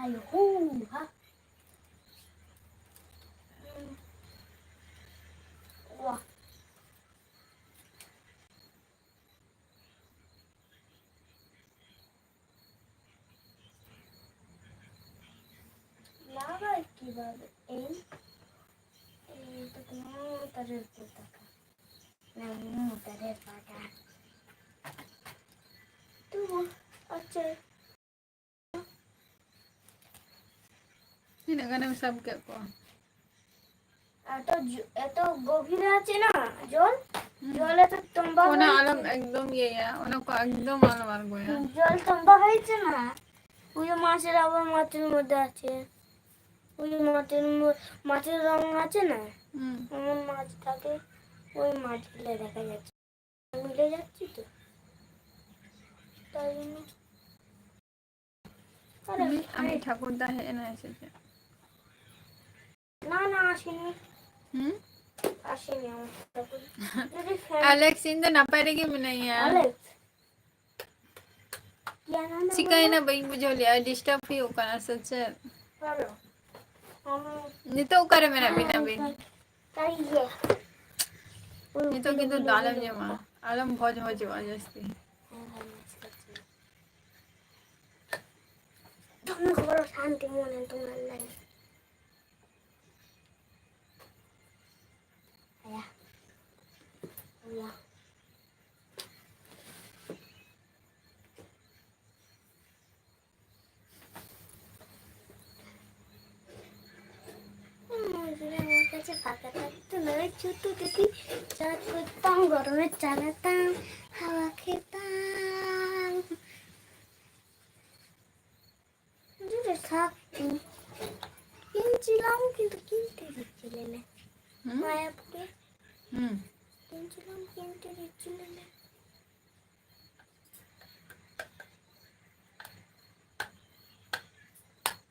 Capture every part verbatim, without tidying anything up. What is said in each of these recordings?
Ayo, hu, ha. Wah. Lava কিভাবে? এই, এই তো তোমার মোটরের পাতা। না, মোটরের পাতা। তো, আচ্ছা। ᱛᱤᱱᱟᱹᱜ ᱜᱟᱱᱮᱢ ᱥᱟᱵ ᱠᱮᱫ ᱠᱚᱣᱟ? ᱮᱛᱚ ᱡ-, ᱮᱛᱚ ᱜᱚᱵᱷᱤᱨ ᱟᱪᱷᱮ ᱱᱟ ᱡᱚᱞ, হুম। জল এত তম্বা ᱚᱱᱟ হয়েছে। ᱟᱞᱚᱢ ᱮᱠᱫᱚᱢ ᱤᱭᱟᱹᱭᱟ, ᱚᱱᱟ ᱠᱚ ᱮᱠᱫᱚᱢ ᱟᱞᱚᱢ ᱟᱬᱜᱚᱭᱟ। জল তম্বা হয়েছে না, ওই যে মাছের আবার মাটির মধ্যে আছে, ওই যে মাটির ম-, মাটির রং আছে না, হুম। এমন মাছ থাকে, ওই মাছগুলো দেখা যাচ্ছে, মিলে যাচ্ছি তো, তাই জন্য। আরে, আমি, আমি আরে। ঠাকুরদা হেরে না এসেছে। না, না, আসেনি। হুম? আসেনি আমার ঠাকুর। যদি ফ্যান আলেক্স, ᱤᱧ ᱫᱚ ᱱᱟᱯᱟᱭ ᱨᱮᱜᱮ ᱢᱤᱱᱟᱹᱧᱟ। ᱟᱞᱮᱠᱥ। ᱪᱤᱠᱟᱹᱭᱮᱱᱟ ᱵᱟᱹᱧ ᱵᱩᱡᱷᱟᱹᱣ ᱞᱮᱜᱼᱟ, ᱰᱤᱥᱴᱟᱵᱽ ᱦᱩᱭᱩᱜ ᱠᱟᱱᱟ ᱥᱮ ᱪᱮᱫ? ᱦᱮᱞᱳ᱾ ᱱᱤᱛᱚᱜ ᱚᱠᱟᱨᱮ ᱢᱮᱱᱟᱜ ᱵᱤᱱᱟ ᱟᱹᱵᱤᱱ? ᱱᱤᱛᱚᱜ ᱠᱤᱱᱛᱩ ᱫᱟᱜ ᱮᱢ ᱧᱟᱢᱟ, ᱟᱞᱚᱢ ᱵᱷᱚᱡᱽ ᱵᱷᱚᱡᱚᱜᱼᱟ ᱡᱟᱹᱥᱛᱤ᱾ ᱫᱚᱢᱮ ᱦᱚᱲ ᱥᱟᱱᱛᱤ ᱢᱚᱱᱮ ᱛᱩᱢᱟᱹᱞ ᱞᱟᱹᱜᱤᱫ᱾ ᱟᱭᱟ᱾ ᱟᱭᱟ᱾ ᱢᱚᱡᱽ ᱨᱮ ᱢᱚᱡᱽ ᱠᱟᱪᱮ ᱯᱟᱠᱟ ᱛᱟᱠ ᱛᱩᱱᱟᱹᱜ ᱪᱩᱛᱩ ᱛᱤᱛᱤ ᱪᱟᱛ ᱠᱚᱛᱟᱢ ᱜᱚᱨᱢᱮ ᱪᱟᱞᱟᱛᱟᱢ ᱦᱟᱣᱟ ᱠᱷᱮᱛᱟᱢ᱾ ᱡᱩᱫᱤ ᱥᱟᱵ ᱠᱤᱱ ᱪᱤᱞᱟᱢ ᱠᱤᱱᱛᱩ ᱠᱤᱱᱛᱩ ᱪᱤᱞᱮᱢᱮ᱾ ᱦᱩᱸ? ᱢᱟᱭᱟ ᱯᱩᱠᱮ᱾ ᱦᱩᱸ᱾ ᱠᱤᱱ ᱪᱤᱞᱟᱢ ᱠᱤᱱᱛᱩ ᱪᱤᱞᱮᱢᱮ᱾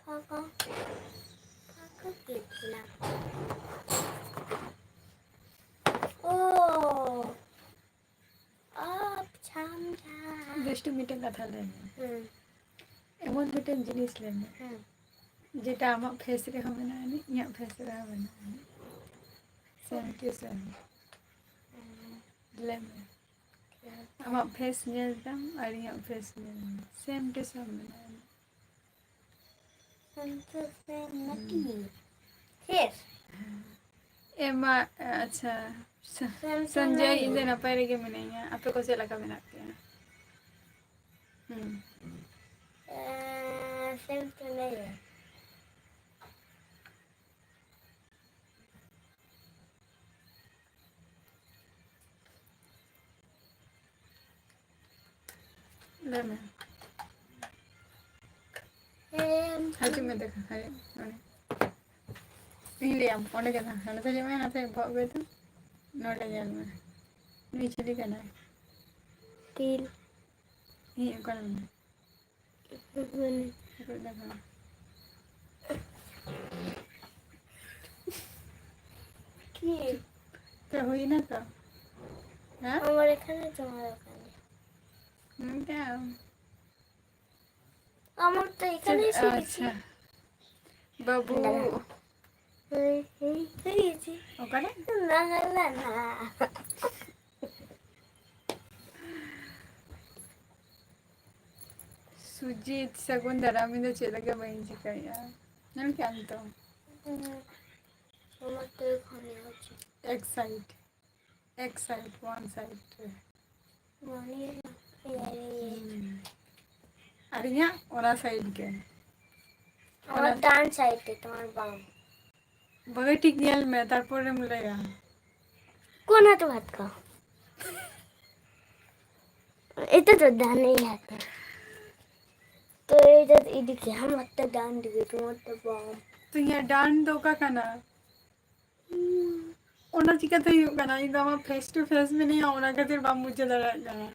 ᱯᱷᱟᱸᱠᱟ, ᱯᱷᱟᱸᱠᱟ ᱠᱮᱫ ᱠᱤᱱᱟ᱾ ᱳ, ᱟᱯ ᱪᱷᱟᱢ ᱡᱷᱟᱢ᱾ ᱵᱮᱥᱴᱩ, ᱢᱤᱫᱴᱮᱱ ᱠᱟᱛᱷᱟ ᱞᱟᱹᱭ ᱢᱮ᱾ ᱦᱩᱸ᱾ ᱮᱢᱚᱱ ᱮᱢᱚᱱ ᱢᱤᱫᱴᱮᱱ ᱡᱤᱱᱤᱥ ᱞᱟᱹᱭ ᱢᱮ, ᱦᱮᱸ᱾ ᱡᱮᱴᱟ ᱟᱢᱟᱜ ᱯᱷᱮᱥ ᱨᱮᱦᱚᱸ ᱢᱮᱱᱟᱜᱼᱟ, ᱤᱧᱟᱹᱜ ᱯᱷᱮᱥ ᱨᱮᱦᱚᱸ ᱢᱮᱱᱟᱜᱼᱟ᱾ ᱥᱮᱢ ᱴᱩ ᱥᱮᱢ᱾ ᱞᱟᱹᱭ ᱢᱮ᱾ ᱟᱢᱟᱜ ᱯᱷᱮᱥ ᱧᱮᱞ ᱛᱟᱢ ᱟᱨ ᱤᱧᱟᱹᱜ ᱯᱷᱮᱥ ᱧᱮᱞ ᱢᱮ, ᱥᱮᱢ ᱴᱩ ᱥᱮᱢ ᱢᱮᱱᱟᱜᱼᱟ᱾ ᱥᱮᱢ ᱴᱩ ᱥᱮᱢ ᱱᱟᱠᱤ? ᱯᱷᱮᱥ? ᱮ ᱢᱟ, ᱟᱪᱪᱷᱟ᱾ ᱥᱮᱢ ᱴᱩ ᱥᱚᱧᱡᱚᱭ, ᱱᱟᱠᱤ? ᱤᱧ ᱫᱚ ᱱᱟᱯᱟᱭ ᱨᱮᱜᱮ ᱢᱤᱱᱟᱹᱧᱟ, ᱟᱯᱮ ᱠᱚ ᱪᱮᱫ ᱞᱮᱠᱟ ᱢᱮᱱᱟᱜ ᱯᱮᱭᱟ? ᱦᱩᱸ᱾ ᱮᱸ, ᱥᱮᱢ ᱴᱩ ᱱᱟᱠᱤ? ᱞᱟᱹᱭ ᱢᱮ᱾ ᱦᱮᱸ᱾ ᱦᱤᱡᱩᱜ ᱢᱮ, ᱫᱮᱠᱷᱟ, ᱦᱤᱡᱩᱜ ᱢᱮ᱾ ᱤᱧ ᱞᱟᱹᱭᱟᱢ, ᱚᱸᱰᱮ ᱜᱮ ᱛᱟᱦᱮᱸ, ᱱᱚᱛᱮ ᱦᱤᱡᱩᱜ ᱢᱮ, ᱱᱚᱛᱮ ᱵᱚᱦᱚᱜ ᱜᱮ ᱛᱟᱢ᱾ ᱱᱚᱰᱮ ᱧᱮᱞ ᱢᱮ᱾ ᱱᱩᱭ ᱪᱤᱞᱤ ᱠᱟᱱᱟᱭ? ᱛᱤᱞ᱾ ᱤᱧ ᱚᱠᱟᱨᱮ ᱢᱮᱱᱟᱭᱟ? ᱩᱠᱩᱨ ᱫᱮᱠᱷᱟ᱾ ᱛᱚ ᱦᱩᱭᱱᱟ ᱛᱚ? ᱦᱮᱸ? আমার এখানে জমা দোকানে। হুম, দাও। আমার তো এখানে চল, এসে গেছি। আচ্ছা। বাবু। দাঁড়া। এই, এই, এই যে। ওখানে? না, না, না, না। সুজিত, ᱥᱟᱹᱜᱩᱱ ᱫᱟᱨᱟᱢ, ᱤᱧ ᱫᱚ ᱪᱮᱫ ᱞᱟᱹᱜᱤᱫ ᱵᱟᱹᱧ ᱪᱤᱠᱟᱹᱭᱟ? ᱧᱮᱞ ᱠᱮᱜ ᱟᱢ ᱛᱚ? ᱦᱩᱸ᱾ ᱚᱱᱟᱛᱮ ᱯᱷᱳᱱ ᱦᱩᱭᱩᱜ ᱪᱮᱫ? ᱮᱠ ᱥᱟᱭᱤᱰ, ᱮᱠ ᱥᱟᱭᱤᱰ, ᱚᱣᱟᱱ ᱥᱟᱭᱤᱰ ᱨᱮ᱾ ᱢᱟᱱᱮ, ᱦᱩᱸ᱾ ᱟᱨ ᱤᱧᱟᱹᱜ ᱚᱱᱟ ᱥᱟᱭᱤᱰ ᱜᱮ᱾ ᱚᱱᱟ ᱚᱱᱟ ᱰᱟᱱ ᱥᱟᱭᱤᱰ ᱨᱮ, ᱛᱚᱢᱟᱨ ᱵᱟᱢ᱾ ᱵᱷᱟᱜᱮ ᱴᱷᱤᱠ ᱧᱮᱞ ᱢᱮ, ᱛᱟᱨᱯᱚᱨᱮᱢ ᱞᱟᱹᱭᱟ᱾ কোন হাতে ভাত খাও? এটা তো ডান, এই হাতে। তো এটা এদিকে, আমারটা ডান দিকে, তোমারটা বাম। তো ᱤᱧᱟᱹᱜ ᱰᱟᱱ ᱫᱚ ᱚᱠᱟ ᱠᱟᱱᱟ? ᱚᱱᱟ ᱪᱤᱠᱟᱹᱛᱮ ᱦᱩᱭᱩᱜ ᱠᱟᱱᱟ? ᱤᱧ ᱫᱚ ᱟᱢᱟᱜ ᱯᱷᱮᱥ ᱴᱩ ᱯᱷᱮᱥ ᱢᱤᱱᱟᱹᱧᱟ, ᱚᱱᱟ ᱠᱷᱟᱹᱛᱤᱨ ᱵᱟᱢ ᱵᱩᱡᱷᱟᱹᱣ ᱫᱟᱲᱮᱭᱟᱜ ᱠᱟᱱᱟ᱾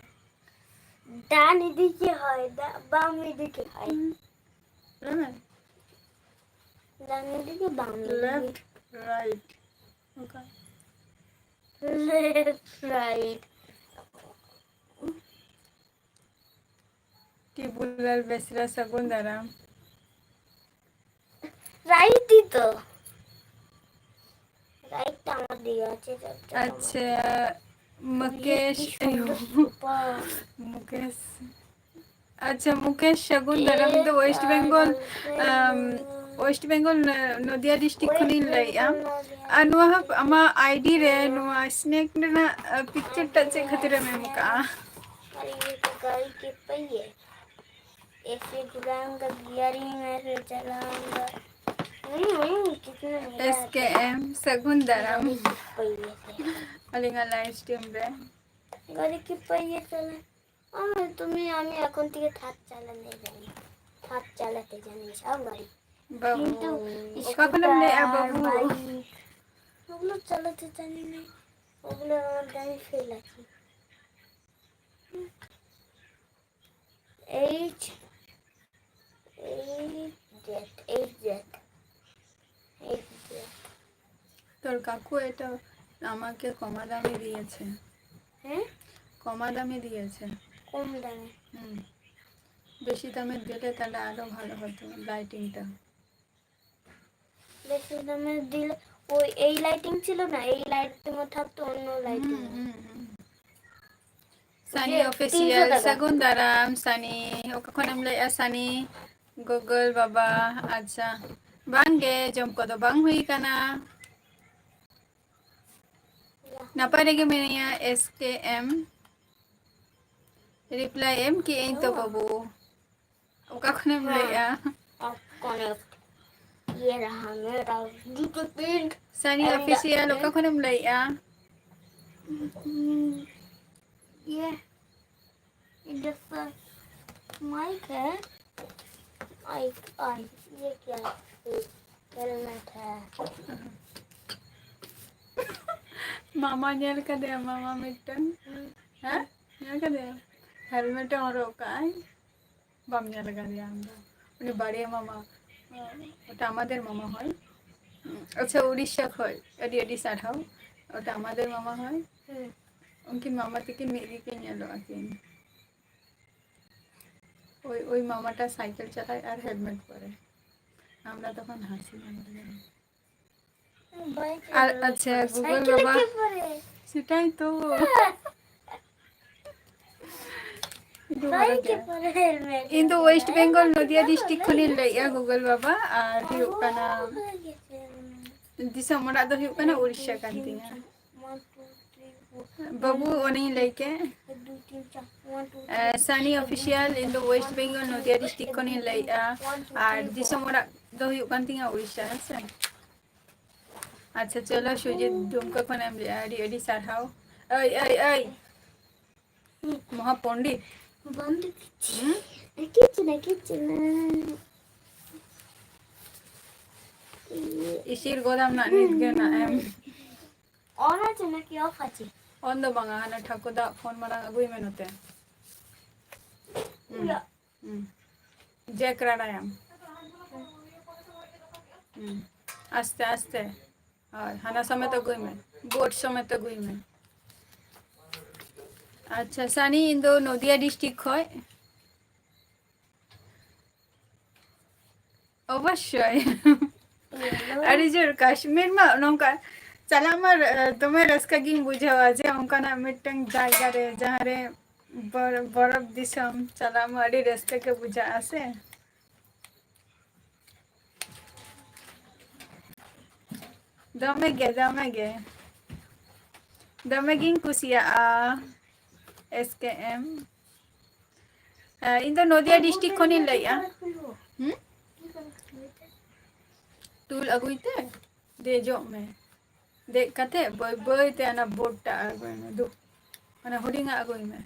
ডান এদিকে হয়, দা-, বাম এদিকে হয়। হুম। ᱞᱟᱹᱭ ᱢᱮ। ডান এদিকে, বাম এদিকে। Left, right. ᱚᱱᱠᱟ᱾ Left, right. ᱴᱤᱵᱩᱞᱟᱞ ᱵᱮᱥᱨᱟ, ᱥᱟᱹᱜᱩᱱ ᱫᱟᱨᱟᱢ᱾ রাইটই তো। রাইটটা আমার দিকে আছে। আচ্ছা, মুকেশ। মুকেশ। আচ্ছা, মুকেশ, ᱥᱟᱹᱜᱩᱱ ᱫᱟᱨᱟᱢ ᱫᱚ ᱳᱭᱮᱥᱴ ᱵᱮᱝᱜᱚᱞ, ᱟᱢ, ᱳᱭᱮᱥᱴ ᱵᱮᱝᱜᱚᱞ ᱱᱚ-, ᱱᱚᱫᱤᱭᱟ ᱰᱤᱥᱴᱨᱤᱠᱴ ᱠᱷᱚᱱᱤᱧ ᱞᱟᱹᱭᱮᱜᱼᱟ᱾ ᱟᱨ ᱱᱚᱣᱟ ᱦᱚᱸ ᱟᱢᱟᱜ ᱟᱭᱰᱤ ᱨᱮ ᱱᱚᱣᱟ ᱥᱱᱮᱠ ᱨᱮᱱᱟᱜ, ᱟ, ᱯᱤᱠᱪᱟᱨ ᱴᱟᱜ ᱪᱮᱫ ᱠᱷᱟᱹᱛᱤᱨᱮᱢ ᱮᱢ ᱟᱠᱟᱜᱼᱟ? ऐसे घुराऊंगा, गियरिंग ऐसे चलाऊंगा। हम्म, हम्म, कितना मजा आता है। ᱮᱥ ᱠᱮ ᱮᱢ, ᱥᱟᱹᱜᱩᱱ ᱫᱟᱨᱟᱢ᱾ गाड़ी की पहिए से। ᱟᱹᱞᱤᱧᱟᱜ ᱞᱟᱭᱤᱵᱷ ᱥᱴᱨᱤᱢ ᱨᱮ᱾ गाड़ी की पहिए चला। और तुम्हें, আমি এখন থেকে থার্ড চালাতে জানি। থার্ড চালাতে জানি সব গাড়ি। ᱵᱟᱹᱵᱩ, কিন্তু ᱚᱠᱟ ᱠᱷᱚᱱᱮᱢ ᱞᱟᱹᱭᱮᱜᱼᱟ, স্কুটার, ᱵᱟᱹᱵᱩ? বাইক, ওগুলো চালাতে জানি না। ওগুলো আমার গাড়ি ফেল আছে। H, H Z, H Z, H Z. তোর কাকু এটা আমাকে কমা দামে দিয়েছে। হ্যাঁ? কমা দামে দিয়েছে। কম দামে। হুম। বেশি দামে দিলে তাহলে আরো ভালো হতো লাইটিংটা। বেশি দামে দিলে ওই এই লাইটিং ছিল না, এই লাইটিং ও থাকতো, অন্য লাইটিং। হুম, হুম, হুম। সানি অফিসিয়াল, ᱥᱟᱹᱜᱩᱱ ᱫᱟᱨᱟᱢ ᱥᱟᱱᱤ᱾ ᱚᱠᱟ ᱠᱷᱚᱱᱮᱢ ᱞᱟᱹᱭᱮᱜᱼᱟ ᱥᱟᱱᱤ? ᱜᱩᱜᱚᱞ ᱵᱟᱵᱟ, ᱟᱪᱪᱷᱟ᱾ ᱵᱟᱝᱜᱮ, ᱡᱚᱢ ᱠᱚᱫᱚ ᱵᱟᱝ ᱦᱩᱭ ᱠᱟᱱᱟ᱾ ᱱᱟᱯᱟᱭ ᱨᱮᱜᱮ ᱢᱮᱱᱟᱭᱟ, ᱮᱥ ᱠᱮ ᱮᱢ᱾ ᱨᱤᱯᱞᱟᱭ ᱮᱢ ᱠᱮᱜ ᱟᱹᱧ ᱛᱚ ᱵᱟᱹᱵᱩ᱾ ᱚᱠᱟ ᱠᱷᱚᱱᱮᱢ ᱞᱟᱹᱭᱮᱜᱼᱟ? ᱠᱟᱱᱮᱠᱴ᱾ ᱤᱭᱟᱹ ᱨᱟᱦᱟ ᱢᱮ, ᱨᱟᱣ ᱫᱩ ᱛᱤᱱ᱾ ᱥᱟᱱᱤ ᱚᱯᱷᱤᱥᱤᱭᱟᱞ, ᱚᱠᱟ ᱠᱷᱚᱱᱮᱢ ᱞᱟᱹᱭᱮᱜᱼᱟ? ᱤᱭᱟᱹ, ᱤᱭᱟᱹ ᱥᱮ ᱢᱟᱭᱤᱠ ᱦᱮ? ᱢᱟᱭᱤᱠ, ᱟᱭ, ᱤᱭᱟᱹ ᱠᱮᱭᱟ, ᱦᱮᱞᱢᱮᱴ ᱦᱮ᱾ ᱢᱟᱢᱟ ᱧᱮᱞ ᱠᱟᱫᱮᱭᱟ, ᱢᱟᱢᱟ ᱢᱤᱫᱴᱟᱝ᱾ ᱦᱮᱸ? ᱧᱮᱞ ᱠᱟᱫᱮᱭᱟ? ᱦᱮᱞᱢᱮᱴ ᱮ ᱦᱚᱨᱚᱜ ᱠᱟᱜᱼᱟᱭ᱾ ᱵᱟᱢ ᱧᱮᱞ ᱟᱠᱟᱫᱮᱭᱟ ᱟᱢ ᱫᱚ? ᱩᱱᱤ ᱵᱟᱲᱭᱟ ᱢᱟᱢᱟ, ᱳᱴᱟ ᱟᱢᱟᱫᱮᱨ ᱢᱟᱢᱟ ᱦᱚᱭ᱾ ᱟᱪᱪᱷᱟ, ᱩᱲᱤᱥᱥᱟ ᱠᱷᱚᱡ ᱟᱹᱰᱤ ᱟᱹᱰᱤ ᱥᱟᱨᱦᱟᱣ᱾ ᱳᱴᱟ ᱟᱢᱟᱫᱮᱨ ᱢᱟᱢᱟ ᱦᱚᱭ᱾ ᱦᱮᱸ᱾ ᱩᱱᱠᱤᱱ ᱢᱟᱢᱟ ᱛᱟᱹᱠᱤᱱ ᱢᱤᱫ ᱜᱮᱠᱤᱱ ᱧᱮᱞᱚᱜᱼᱟ ᱠᱤᱱ᱾ ওই, ওই মামাটা সাইকেল চালায় আর হেলমেট পরে। আমরা তখন হাসি মারলাম। আর আচ্ছা, গুগল বাবা। সেটাই তো। ᱤᱧ ᱫᱚ ᱳᱭᱮᱥᱴ ᱵᱮᱝᱜᱚᱞ ᱱᱚᱫᱤᱭᱟ ᱰᱤᱥᱴᱨᱤᱠᱴ ᱠᱷᱚᱱᱤᱧ ᱞᱟᱹᱭᱮᱜᱼᱟ, ᱜᱩᱜᱚᱞ ᱵᱟᱵᱟ, ᱟᱨ ᱦᱩᱭᱩᱜ ᱠᱟᱱᱟ ᱫᱤᱥᱚᱢ ᱚᱲᱟᱜ ᱫᱚ ᱦᱩᱭᱩᱜ ᱠᱟᱱᱟ ᱩᱲᱤᱥᱥᱟ ᱠᱟᱱ ᱛᱤᱧᱟ᱾ ᱵᱟᱹᱵᱩ, ᱚᱱᱮᱧ ᱞᱟᱹᱭ ᱠᱮᱫ, ᱥᱟᱱᱤ ᱚᱯᱷᱤᱥᱤᱭᱟᱞ, ᱤᱧ ᱫᱚ ᱳᱭᱮᱥᱴ ᱵᱮᱝᱜᱚᱞ ᱱᱚᱫᱤᱭᱟ ᱰᱤᱥᱴᱨᱤᱠᱴ ᱠᱷᱚᱱᱤᱧ ᱞᱟᱹᱭᱮᱜᱼᱟ, ᱟᱨ ᱫᱤᱥᱚᱢ ᱚᱲᱟᱜ ᱫᱚ ᱦᱩᱭᱩᱜ ᱠᱟᱱ ᱛᱤᱧᱟ ᱩᱲᱤᱥᱥᱟ, ᱦᱮᱸ ᱥᱮ᱾ ᱟᱪᱪᱷᱟ, ᱪᱚᱞᱚ, ᱥᱩᱡᱤᱛ ᱫᱩᱢᱠᱟ ᱠᱷᱚᱱᱮᱢ ᱞᱟᱹᱭᱮᱜᱼᱟ, ᱟᱹᱰᱤ ᱟᱹᱰᱤ ᱥᱟᱨᱦᱟᱣ᱾ ᱟᱹᱭ, ᱟᱹᱭ, ᱟᱹᱭ, ᱢᱚᱦᱟ ᱯᱚᱱᱰᱤᱛ᱾ ᱵᱚᱱᱫ ᱠᱤᱪᱷᱩ᱾ ᱦᱩᱸ? ᱠᱤᱪᱷᱩ ᱱᱟ, ᱠᱤᱪᱷᱩ ᱱᱟ᱾ ᱤᱥᱤᱨ ᱜᱚᱫᱟᱢ ᱱᱟᱜ ᱱᱤᱛ ᱜᱮ ᱱᱟᱜ ᱮᱢ᱾ On ᱟᱪᱷᱮ ᱱᱟᱠᱤ off ᱟᱪᱷᱮ? On ᱫᱚ ᱵᱟᱝᱟ, ᱦᱟᱱᱟ ᱴᱷᱟᱠᱩᱨ ᱫᱟᱜ ᱯᱷᱳᱱ ᱢᱟᱲᱟᱝ ᱟᱹᱜᱩᱭ ᱢᱮ ᱱᱚᱛᱮ᱾ ᱦᱩᱸ᱾ ᱤᱭᱟ᱾ ᱦᱩᱸ᱾ ᱡᱮᱠ ᱨᱟᱲᱟᱭᱟᱢ᱾ ᱦᱩᱸ᱾ ᱟᱥᱛᱮ ᱟᱥᱛᱮ᱾ ᱦᱳᱭ, ᱦᱟᱱᱟ ᱥᱚᱢᱮᱛ ᱟᱹᱜᱩᱭ ᱢᱮ, ᱵᱳᱨᱰ ᱥᱚᱢᱮᱛ ᱟᱹᱜᱩᱭ ᱢᱮ᱾ ᱟᱪᱪᱷᱟ, ᱥᱟᱱᱤ, ᱤᱧ ᱫᱚ ᱱᱚᱫᱤᱭᱟ ᱰᱤᱥᱴᱨᱤᱠᱴ ᱠᱷᱚᱡ᱾ ᱚᱵᱚᱥᱥᱳᱭ᱾ ᱟᱹᱰᱤ ᱡᱳᱨ ᱠᱟᱥᱢᱤᱨ ᱢᱟ ᱱᱚᱝᱠᱟ ᱪᱟᱞᱟᱜ ᱢᱟ, ᱮ, ᱫᱚᱢᱮ ᱨᱟᱹᱥᱠᱟᱹ ᱜᱤᱧ ᱵᱩᱡᱷᱟᱹᱣᱟ ᱡᱮ ᱚᱱᱠᱟᱱᱟᱜ ᱢᱤᱫᱴᱟᱝ ᱡᱟᱭᱜᱟ ᱨᱮ ᱡᱟᱦᱟᱸ ᱨᱮ ᱵᱚᱨ-, ᱵᱚᱨᱚᱯ ᱫᱤᱥᱚᱢ ᱪᱟᱞᱟᱜ ᱢᱟ ᱟᱹᱰᱤ ᱨᱟᱹᱥᱠᱟᱹ ᱜᱮ ᱵᱩᱡᱷᱟᱹᱜᱼᱟ ᱥᱮ᱾ ᱫᱚᱢᱮ ᱜᱮ, ᱫᱚᱢᱮ ᱜᱮ᱾ ᱫᱚᱢᱮ ᱜᱤᱧ ᱠᱩᱥᱤᱭᱟᱜᱼᱟ ᱮᱥ ᱠᱮ ᱮᱢ᱾ ᱮ, ᱤᱧ ᱫᱚ ᱱᱚᱫᱤᱭᱟ ᱰᱤᱥᱴᱨᱤᱠᱴ ᱠᱷᱚᱱᱤᱧ ᱞᱟᱹᱭᱮᱜᱼᱟ᱾ ᱦᱩᱸ? ᱴᱩᱞ ᱟᱹᱜᱩᱭ ᱛᱮ ᱫᱮᱡᱚᱜ ᱢᱮ᱾ ᱫᱮᱡ ᱠᱟᱛᱮ ᱵᱟᱹᱭ ᱵᱟᱹᱭ ᱛᱮ ᱚᱱᱟ ᱵᱳᱨᱰ ᱴᱟᱜ ᱟᱬᱜᱚᱭ ᱢᱮ᱾ ᱫᱩ, ᱚᱱᱟ ᱦᱩᱰᱤᱧᱟᱜ ᱟᱹᱜᱩᱭ ᱢᱮ᱾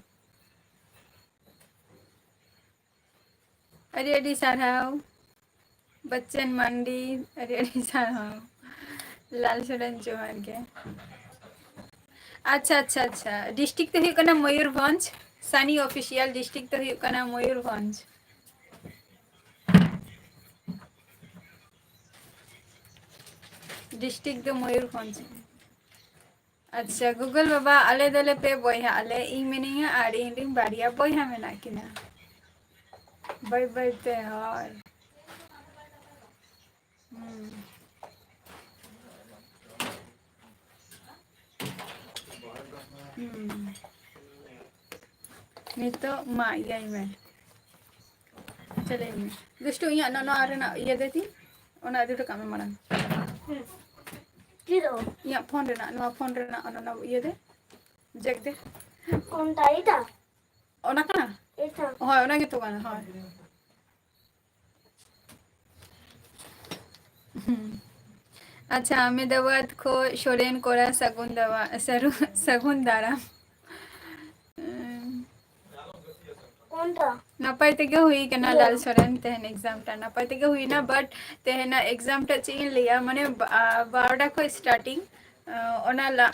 ᱟᱹᱰᱤ ᱟᱹᱰᱤ ᱥᱟᱨᱦᱟᱣ᱾ ᱵᱚᱪᱪᱚᱱ ᱢᱟᱱᱰᱤ, ᱟᱹᱰᱤ ᱟᱹᱰᱤ ᱥᱟᱨᱦᱟᱣ᱾ ᱞᱟᱞ ᱥᱚᱨᱮᱱ, ᱡᱚᱦᱟᱨ ᱜᱮ᱾ ᱟᱪᱪᱷᱟ, ᱟᱪᱪᱷᱟ, ᱟᱪᱪᱷᱟ᱾ ᱰᱤᱥᱴᱨᱤᱠᱴ ᱫᱚ ᱦᱩᱭᱩᱜ ᱠᱟᱱᱟ ᱢᱚᱭᱩᱨᱵᱷᱚᱸᱡᱽ᱾ ᱥᱟᱱᱤ ᱚᱯᱷᱤᱥᱤᱭᱟᱞ, ᱰᱤᱥᱴᱨᱤᱠᱴ ᱫᱚ ᱦᱩᱭᱩᱜ ᱠᱟᱱᱟ ᱢᱚᱭᱩᱨᱵᱷᱚᱸᱡᱽ᱾ ᱰᱤᱥᱴᱨᱤᱠᱴ ᱫᱚ ᱢᱚᱭᱩᱨᱵᱷᱚᱸᱡᱽ᱾ ᱟᱪᱪᱷᱟ, ᱜᱩᱜᱚᱞ ᱵᱟᱵᱟ, ᱟᱞᱮ ᱫᱚᱞᱮ ᱯᱮ ᱵᱚᱭᱦᱟᱜ ᱟᱞᱮ᱾ ᱤᱧ ᱢᱤᱱᱟᱹᱧᱟ ᱟᱨ ᱤᱧ ᱨᱤᱱ ᱵᱟᱨᱭᱟ ᱵᱚᱭᱦᱟ ᱢᱮᱱᱟᱜ ᱠᱤᱱᱟ᱾ ᱵᱟᱹᱭ ᱵᱟᱹᱭ ᱛᱮ, ᱦᱳᱭ᱾ ᱦᱩᱸ᱾ ᱦᱩᱸ᱾ ᱱᱤᱛᱚᱜ ᱢᱟ ᱤᱭᱟᱹᱭ ᱢᱮ᱾ ᱟᱪᱪᱷᱟ, ᱞᱟᱹᱭ ᱢᱮ᱾ ᱫᱩᱥᱴᱩ, ᱤᱧᱟᱹᱜ ᱱᱚ-, ᱱᱚᱣᱟ ᱨᱮᱱᱟᱜ ᱤᱭᱟᱹ ᱫᱮ ᱛᱤᱧ, ᱚᱱᱟ ᱤᱫᱤ ᱦᱚᱴᱚ ᱠᱟᱜ ᱢᱮ ᱢᱟᱲᱟᱝ᱾ ᱦᱩᱸ᱾ ᱪᱮᱫ ᱚ? ᱤᱧᱟᱹᱜ ᱯᱷᱳᱱ ᱨᱮᱱᱟᱜ, ᱱᱚᱣᱟ ᱯᱷᱳᱱ ᱨᱮᱱᱟᱜ ᱚᱱᱟ, ᱚᱱᱟ ᱤᱭᱟᱹ ᱫᱮ, ᱡᱮᱠ ᱫᱮ᱾ ᱠᱚᱱᱴᱟ ᱮᱴᱟ? ᱚᱱᱟ ᱠᱟᱱᱟ? ᱮᱴᱟ᱾ ᱦᱳᱭ, ᱚᱱᱟ ᱜᱮᱛᱚ ᱠᱟᱱᱟ, ᱦᱳᱭ᱾ ᱦᱩᱸ᱾ ᱟᱪᱪᱷᱟ, ᱟᱢᱮᱫᱟᱵᱟᱫ ᱠᱷᱚᱡ ᱥᱚᱨᱮᱱ ᱠᱚᱲᱟ ᱥᱟᱹᱜᱩᱱ ᱫᱟᱣᱟ-, ᱥᱟᱹᱨᱩ-, ᱥᱟᱹᱜᱩᱱ ᱫᱟᱨᱟᱢ᱾ ᱩᱸ᱾ ᱱᱟᱯᱟᱭ ᱛᱮᱜᱮ ᱦᱩᱭ ᱠᱟᱱᱟ ᱞᱟᱞ ᱥᱚᱨᱮᱱ, ᱛᱮᱦᱮᱧ exam ᱴᱟᱜ ᱱᱟᱯᱟᱭ ᱛᱮᱜᱮ ᱦᱩᱭᱱᱟ, but ᱛᱮᱦᱮᱧᱟᱜ exam ᱴᱟᱜ ᱪᱮᱫ ᱤᱧ ᱞᱟᱹᱭᱟ, ᱢᱟᱱᱮ, ᱵᱟ-, ᱟ, ᱵᱟᱨᱚᱴᱟ ᱠᱷᱚᱡ starting, ᱟ, ᱚᱱᱟ ᱞᱟ-,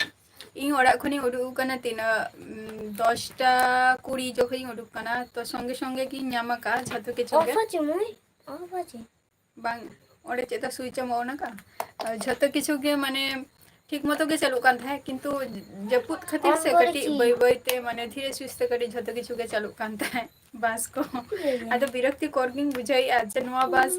ᱤᱧ ᱚᱲᱟᱜ ᱠᱷᱚᱱᱤᱧ ᱩᱰᱩᱠ ᱟᱠᱟᱱᱟ ᱛᱤᱱᱟᱹᱜ, ᱩᱸ, ᱫᱚᱥᱴᱟ ᱠᱩᱲᱤ ᱡᱚᱠᱷᱚᱱᱤᱧ ᱩᱰᱩᱠ ᱟᱠᱟᱱᱟ, ᱛᱚ ᱥᱚᱸᱜᱮ ᱥᱚᱸᱜᱮ ᱜᱤᱧ ᱧᱟᱢ ᱟᱠᱟᱫᱼᱟ ᱡᱷᱚᱛᱚ ᱠᱤᱪᱷᱩ ᱜᱮ᱾ Off ᱟᱪᱷᱮ ᱢᱟᱹᱭ, off ᱟᱪᱷᱮ᱾ ᱵᱟᱝ, ᱚᱸᱰᱮ ᱪᱮᱫ ᱫᱚ switch ᱮᱢ on ᱟᱠᱟᱫᱼᱟ? ᱟᱨ ᱡᱷᱚᱛᱚ ᱠᱤᱪᱷᱩ ᱜᱮ ᱢᱟᱱᱮ ᱴᱷᱤᱠ ᱢᱚᱛᱚ ᱜᱮ ᱪᱟᱹᱞᱩᱜ ᱠᱟᱱ ᱛᱟᱦᱮᱸᱫ, ᱠᱤᱱᱛᱩ ᱡᱟᱹᱯᱩᱫ ᱠᱷᱟᱹᱛᱤᱨ ᱥᱮ ᱠᱟᱹᱴᱤᱡ ᱵᱟᱹᱭ ᱵᱟᱹᱭ ᱛᱮ, ᱢᱟᱱᱮ ᱫᱷᱤᱨᱮ ᱥᱩᱥᱛᱮ ᱠᱟᱹᱴᱤᱡ ᱡᱷᱚᱛᱚ ᱠᱤᱪᱷᱩ ᱜᱮ ᱪᱟᱹᱞᱩᱜ ᱠᱟᱱ ᱛᱟᱦᱮᱸᱫ ᱵᱟᱥ ᱠᱚ᱾ ᱟᱫᱚ ᱵᱤᱨᱚᱠᱛᱤ ᱠᱚᱨ ᱜᱤᱧ ᱵᱩᱡᱷᱟᱹᱣᱮᱫᱼᱟ ᱡᱮ ᱱᱚᱣᱟ ᱵᱟᱥ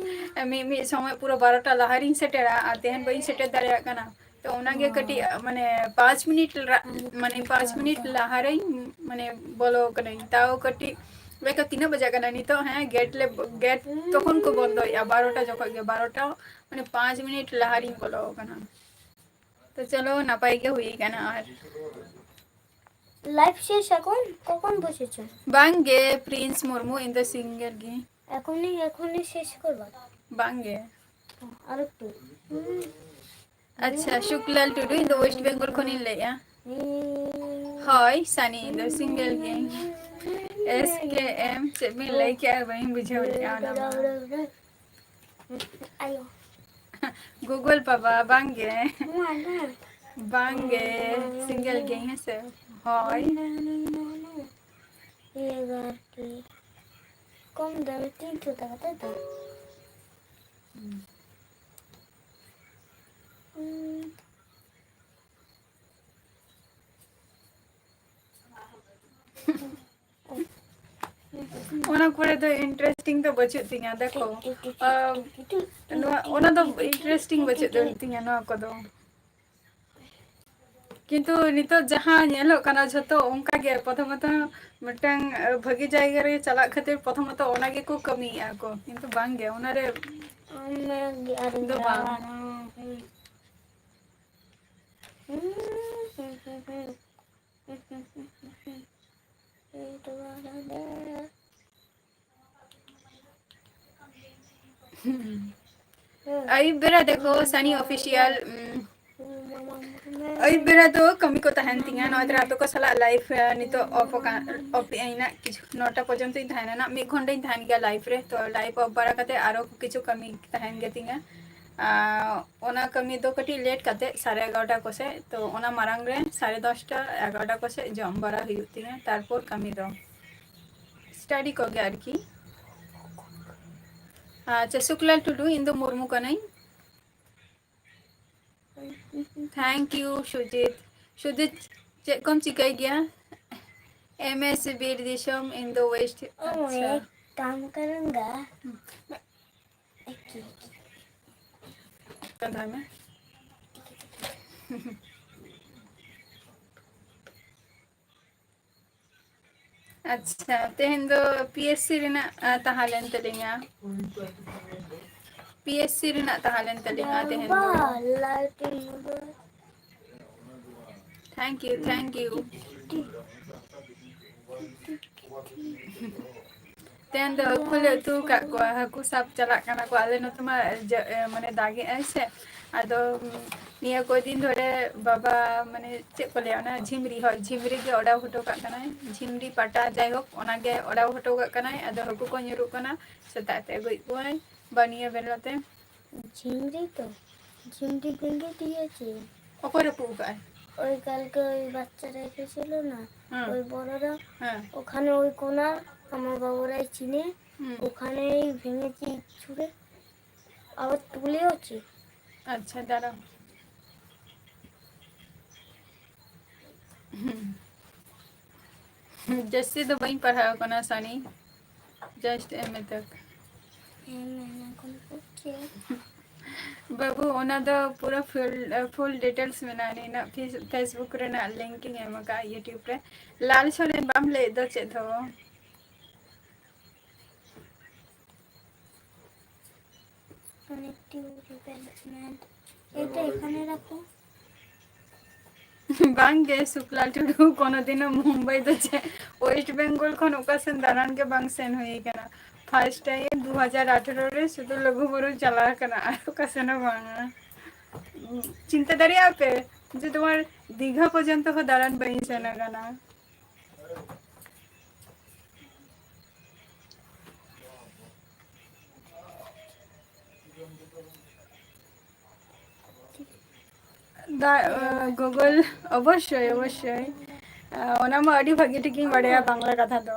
ᱢᱤᱫ, ᱢᱤᱫ ᱥᱚᱢᱚᱭ ᱯᱩᱨᱟᱹ ᱵᱟᱨᱚᱴᱟ ᱞᱟᱦᱟ ᱨᱤᱧ ᱥᱮᱴᱮᱨᱟ ᱟᱨ ᱛᱮᱦᱮᱧ ᱵᱟᱹᱧ ᱥᱮᱴᱮᱨ ᱫᱟᱲᱮᱭᱟᱜ ᱠᱟᱱᱟ᱾ ᱛᱚ ᱚᱱᱟᱜᱮ ᱠᱟᱹᱴᱤᱡ, ᱢᱟᱱᱮ, ᱯᱟᱸᱪ ᱢᱤᱱᱤᱴ ᱨᱟ-, ᱢᱟᱱᱮ, ᱯᱟᱸᱪ ᱢᱤᱱᱤᱴ ᱞᱟᱦᱟ ᱨᱮᱧ, ᱢᱟᱱᱮ, ᱵᱚᱞᱚ ᱠᱟᱹᱱᱟᱹᱧ᱾ ᱛᱟᱣ ᱠᱟᱹᱴᱤᱡ, ᱛᱤᱱᱟᱹᱜ ᱵᱟᱡᱟᱜ ᱠᱟᱱᱟ ᱱᱤᱛᱚᱜ? ᱦᱮᱸ, ᱜᱮᱴ ᱞᱮ, ᱜᱮᱴ ᱛᱚᱠᱷᱚᱱ ᱠᱚ ᱵᱚᱱᱫᱚᱭᱮᱫᱼᱟ, ᱵᱟᱨᱚᱴᱟ ᱡᱚᱠᱷᱚᱡ ᱜᱮ, ᱵᱟᱨᱚᱴᱟ, ᱢᱟᱱᱮ, ᱯᱟᱸᱪ ᱢᱤᱱᱤᱴ ᱞᱟᱦᱟ ᱨᱤᱧ ᱵᱚᱞᱚ ᱠᱟᱱᱟ᱾ ᱛᱚ ᱪᱚᱞᱚ, ᱱᱟᱯᱟᱭ ᱜᱮ ᱦᱩᱭ ᱠᱟᱱᱟ᱾ ᱟᱨ live শেষ এখন? কখন বসেছো? ᱵᱟᱝ ᱜᱮ, প্রিন্স মুর্মু, ᱤᱧ ᱫᱚ single ᱜᱮ᱾ এখনই, এখনই শেষ করবা? ᱵᱟᱝ ᱜᱮ᱾ ᱟᱨ ᱮᱠᱴᱩ᱾ ᱟᱪᱪᱷᱟ, ᱥᱩᱠᱞᱟᱞ ᱴᱩᱰᱩ, ᱤᱧ ᱫᱚ West Bengal ᱠᱷᱚᱱᱤᱧ ᱞᱟᱹᱭᱮᱜᱼᱟ᱾ ᱦᱳᱭ, ᱥᱟᱱᱤ, ᱤᱧ ᱫᱚ single ᱜᱤᱭᱟᱹᱧ᱾ S K M, ᱪᱮᱫ ᱵᱤᱱ ᱞᱟᱹᱭ ᱠᱮᱜᱼᱟ, ᱵᱟᱹᱧ ᱵᱩᱡᱷᱟᱹᱣ ᱞᱮᱜᱼᱟ ᱚᱱᱟ ᱢᱟ᱾ ᱟᱭᱳ᱾ Google ᱵᱟᱵᱟ, ᱵᱟᱝ ᱜᱮ᱾ ᱱᱚᱣᱟ, ᱱᱚᱣᱟ᱾ ᱵᱟᱝ ᱜᱮ, single ᱜᱤᱭᱟᱹᱧ, ᱦᱮᱸ ᱥᱮ᱾ ᱦᱳᱭ᱾ ᱮᱜᱟᱨᱚ ᱴᱤ᱾ ᱠᱚᱢ ᱫᱟᱢᱮ ᱛᱤᱱᱥᱚ ᱴᱟᱠᱟ, ᱛᱟᱭ ᱛᱚ? ᱦᱩᱸ᱾ ᱩᱸ᱾ ᱚᱱᱟ ᱠᱚᱨᱮ ᱫᱚ interesting ᱫᱚ ᱵᱟᱹᱪᱩᱜ ᱛᱤᱧᱟ᱾ ᱫᱮᱠᱷᱚ, ᱟᱢ, ᱱᱚᱣᱟ, ᱚᱱᱟ ᱫᱚ interesting ᱵᱟᱹᱪᱩᱜ ᱛᱤᱧᱟ ᱱᱚᱣᱟ ᱠᱚᱫᱚ᱾ ᱠᱤᱱᱛᱩ ᱱᱤᱛᱚᱜ ᱡᱟᱦᱟᱸ ᱧᱮᱞᱚᱜ ᱠᱟᱱᱟ, ᱡᱷᱚᱛᱚ ᱚᱱᱠᱟ ᱜᱮ᱾ ᱯᱨᱚᱛᱷᱚᱢᱚᱛᱚ ᱢᱤᱫᱴᱟᱝ, ᱟᱹ, ᱵᱷᱟᱹᱜᱤ ᱡᱟᱭᱜᱟ ᱨᱮ ᱪᱟᱞᱟᱜ ᱠᱷᱟᱹᱛᱤᱨ ᱯᱨᱚᱛᱷᱚᱢᱚᱛᱚ ᱚᱱᱟ ᱜᱮᱠᱚ ᱠᱟᱹᱢᱤᱭᱮᱫᱼᱟ ᱠᱚ, ᱠᱤᱱᱛᱩ ᱵᱟᱝ ᱜᱮ, ᱚᱱᱟ ᱨᱮ ᱚᱱᱟ ᱜᱮ ᱟᱨ ᱫᱚ ᱵᱟᱝ᱾ ᱫᱟᱬᱟᱱᱟ᱾ ᱦᱩᱸ᱾ ᱦᱩᱸ, ᱦᱩᱸ, ᱦᱩᱸ, ᱦᱩᱸ᱾ ᱦᱩᱸ, ᱦᱩᱸ, ᱦᱩᱸ, ᱦᱩᱸ, ᱦᱩᱸ᱾ ᱦᱩᱸ᱾ ᱟᱹᱭᱩᱵ ᱵᱮᱲᱟ ᱫᱮᱠᱷᱚ, ᱥᱟᱱᱤ ᱚᱯᱷᱤᱥᱤᱭᱟᱞ, ᱩᱸ, ᱟᱹᱭᱩᱵ ᱵᱮᱲᱟ ᱫᱚ ᱠᱟᱹᱢᱤ ᱠᱚ ᱛᱟᱦᱮᱱ ᱛᱤᱧᱟ᱾ ᱱᱚᱜᱼᱚᱭ ᱛᱚᱨᱟ ᱟᱯᱮ ᱠᱚ ᱥᱟᱞᱟᱜ live, ᱮ, ᱱᱤᱛᱚᱜ off ᱟᱠᱟᱱ, off ᱤᱧ ᱱᱟᱜ ᱠᱤᱪᱷᱩ, ᱱᱚᱴᱟ ᱯᱚᱨᱡᱚᱱᱛᱚᱧ ᱛᱟᱦᱮᱱᱟ ᱱᱟᱜ, ᱢᱤᱫ ᱜᱷᱚᱱᱴᱟᱧ ᱛᱟᱦᱮᱱ ᱜᱮᱭᱟ live ᱨᱮ᱾ ᱛᱚ, live off ᱵᱟᱲᱟ ᱠᱟᱛᱮ ᱟᱨᱚ ᱠᱤᱪᱷᱩ ᱠᱟᱹᱢᱤ ᱛᱟᱦᱮᱱ ᱜᱮ ᱛᱤᱧᱟ᱾ ᱟᱨ ᱚᱱᱟ ᱠᱟᱹᱢᱤ ᱫᱚ ᱠᱟᱹᱴᱤᱡ late ᱠᱟᱛᱮ, ᱥᱟᱲᱮ ᱮᱜᱟᱨᱚᱴᱟ ᱠᱚᱥᱮᱫ᱾ ᱛᱚ, ᱚᱱᱟ ᱢᱟᱲᱟᱝ ᱨᱮ ᱥᱟᱲᱮ ᱫᱚᱥᱴᱟ, ᱮᱜᱟᱨᱚᱴᱟ ᱠᱚᱥᱮᱫ ᱡᱚᱢ ᱵᱟᱲᱟ ᱦᱩᱭᱩᱜ ᱛᱤᱧᱟ, ᱛᱟᱨᱯᱚᱨ ᱠᱟᱹᱢᱤ ᱫᱚ᱾ Study ᱠᱚᱜᱮ ᱟᱨᱠᱤ᱾ ᱟᱪᱪᱷᱟ, ᱥᱩᱠᱞᱟᱞ ᱴᱩᱰᱩ, ᱤᱧ ᱫᱚ ᱢᱩᱨᱢᱩ ᱠᱟᱹᱱᱟᱹᱧ᱾ Thank you, ᱥᱩᱡᱤᱛ᱾ ᱥᱩᱡᱤᱛ, ᱪᱮᱫ ᱠᱚᱢ ᱪᱤᱠᱟᱹᱭ ᱜᱮᱭᱟ? M S ᱵᱤᱨ ᱫᱤᱥᱚᱢ, ᱤᱧ ᱫᱚ West᱾ ᱳᱭ, ᱟᱪᱪᱷᱟ᱾ ᱠᱟᱢ ᱠᱟᱨᱩᱸᱜᱟ᱾ ᱦᱩᱸ᱾ ᱮᱠᱤ, ᱮᱠᱤ᱾ ᱠᱟᱛᱷᱟ ᱢᱮ᱾ ᱟᱪᱪᱷᱟ, ᱛᱮᱦᱮᱧ ᱫᱚ P S C ᱨᱮᱱᱟᱜ, ᱟ, ᱛᱟᱦᱮᱸ ᱞᱮᱱ ᱛᱟᱹᱞᱤᱧᱟ᱾ P S C ᱨᱮᱱᱟᱜ ᱛᱟᱦᱮᱸ ᱞᱮᱱ ᱛᱟᱹᱞᱤᱧᱟ ᱛᱮᱦᱮᱧ ᱫᱚ᱾ ᱵᱟᱵᱟ, light ᱤᱧ ᱩᱰᱩᱠ᱾ Thank you, thank you᱾ ᱛᱮᱦᱮᱧ ᱫᱚ ᱦᱟᱹᱠᱩ ᱞᱮ ᱩᱛᱩ ᱟᱠᱟᱫ ᱠᱚᱣᱟ, ᱦᱟᱹᱠᱩ ᱥᱟᱵ ᱪᱟᱞᱟᱜ ᱠᱟᱱᱟ ᱠᱚ᱾ ᱟᱞᱮ ᱱᱚᱛᱮ ᱢᱟ ᱡᱟ-, ᱮ, ᱢᱟᱱᱮ ᱫᱟᱜᱮᱜᱼᱟᱭ ᱥᱮ, ᱟᱫᱚ, ᱩᱢ, ᱱᱤᱭᱟᱹ ᱠᱚᱭ ᱫᱤᱱ ᱫᱷᱚᱨᱮ ᱵᱟᱵᱟ, ᱢᱟᱱᱮ, ᱪᱮᱫ ᱠᱚ ᱞᱟᱹᱭᱟ, ᱚᱱᱟ ᱡᱷᱤᱢᱨᱤ, ᱦᱳᱭ, ᱡᱷᱤᱢᱨᱤ ᱜᱮ ᱚᱰᱟᱣ ᱦᱚᱴᱚ ᱠᱟᱜ ᱠᱟᱱᱟᱭ, ᱡᱷᱤᱢᱨᱤ ᱯᱟᱴᱟ, ᱡᱟᱭᱦᱳᱠ, ᱚᱱᱟᱜᱮ ᱚᱰᱟᱣ ᱦᱚᱴᱚ ᱠᱟᱜ ᱠᱟᱱᱟᱭ᱾ ᱟᱫᱚ ᱦᱟᱹᱠᱩ ᱠᱚ ᱧᱩᱨᱩᱜ ᱠᱟᱱᱟ, ᱥᱮᱛᱟᱜ ᱛᱮ ᱟᱹᱜᱩᱭᱮᱫ ᱠᱚᱣᱟᱭ ᱵᱟ ᱱᱤᱭᱟᱹ ᱵᱮᱞᱟ ᱛᱮ᱾ ঝিমরি তো, ঝিমরি ভেঙে দিয়েছে। ᱚᱠᱚᱭ ᱨᱟᱹᱯᱩᱫ ᱟᱠᱟᱫ ᱟᱭ? ওই কালকে ওই বাচ্চারা এসেছিল না, হুম। ওই বড়রা, হ্যাঁ। ওখানে ওই কোণা আমার বাবুরাই চিনে, হুম। ওখানেই ভেঙেছি ছুঁড়ে, আবার তুলেওছি। আচ্ছা, দাঁড়াও। হুম। ᱡᱟᱹᱥᱛᱤ ᱫᱚ ᱵᱟᱹᱧ ᱯᱟᱲᱦᱟᱣ ᱠᱟᱱᱟ, ᱥᱟᱱᱤ᱾ ᱡᱟᱥᱴ ᱮᱢ ᱮ ᱛᱟᱠ᱾ ᱦᱮᱸ, ᱢᱮᱱᱟ ᱠᱚ ᱪᱮᱫ? ᱵᱟᱹᱵᱩ, ᱚᱱᱟ ᱫᱚ ᱯᱩᱨᱟᱹ ᱯᱷᱩᱞ, ᱯᱷᱩᱞ ᱰᱤᱴᱮᱞᱥ ᱢᱮᱱᱟᱜᱼᱟ᱾ ᱱᱤᱱᱟᱹᱜ ᱯᱷᱮᱥ-, ᱯᱷᱮᱥᱵᱩᱠ ᱨᱮᱱᱟᱜ ᱞᱤᱝᱠ ᱤᱧ ᱮᱢ ᱟᱠᱟᱫᱼᱟ ᱭᱩᱴᱤᱭᱩᱵᱽ ᱨᱮ᱾ ᱞᱟᱞ ᱥᱚᱨᱮᱱ, ᱵᱟᱢ ᱞᱟᱹᱭᱮᱫ ᱫᱚ ᱪᱮᱫ ᱦᱚᱸ? ᱠᱟᱱᱮᱠᱴᱤᱝ ᱰᱤᱯᱮᱱᱰᱢᱮᱱᱴ, এটা এখানে রাখো। ᱵᱟᱝ ᱜᱮ ᱥᱩᱠᱞᱟᱞ ᱴᱩᱰᱩ, ᱠᱳᱱᱳ ᱫᱤᱱ ᱦᱚᱸ ᱢᱩᱢᱵᱟᱭ ᱫᱚ ᱪᱮᱫ, ᱳᱭᱮᱥᱴ ᱵᱮᱝᱜᱚᱞ ᱠᱷᱚᱱ ᱚᱠᱟ ᱥᱮᱱ ᱫᱟᱬᱟᱱ ᱜᱮ ᱵᱟᱝ ᱥᱮᱱ ᱦᱩᱭ ᱟᱠᱟᱱᱟ᱾ ᱯᱷᱟᱥᱴ ᱴᱟᱭᱤᱢ ᱫᱩ ᱦᱟᱡᱟᱨ ᱟᱴᱷᱟᱨᱚ ᱨᱮ ᱥᱩᱫᱷᱩ ᱞᱩᱜᱩᱵᱩᱨᱩ ᱪᱟᱞᱟᱣ ᱟᱠᱟᱱᱟ, ᱟᱨ ᱚᱠᱟ ᱥᱮᱱ ᱦᱚᱸ ᱵᱟᱝᱟ᱾ ᱪᱤᱱᱛᱟᱹ ᱫᱟᱲᱮᱭᱟᱜᱼᱟ ᱯᱮ ᱡᱮ ᱛᱳᱢᱟᱨ ᱫᱤᱜᱷᱟ ᱯᱚᱨᱡᱚᱱᱛᱚ ᱦᱚᱸ ᱫᱟᱬᱟᱱ ᱵᱟᱹᱧ ᱥᱮᱱ ᱟᱠᱟᱱᱟ᱾ ᱫᱟ-, ᱜᱩᱜᱚᱞ, ᱚᱵᱚᱥᱥᱳᱭ, ᱚᱵᱚᱥᱥᱳᱭ᱾ ᱚᱱᱟ ᱢᱟ ᱟᱹᱰᱤ ᱵᱷᱟᱹᱜᱤ ᱴᱷᱤᱠᱤᱧ ᱵᱟᱲᱟᱭᱟ ᱵᱟᱝᱞᱟ ᱠᱟᱛᱷᱟ ᱫᱚ᱾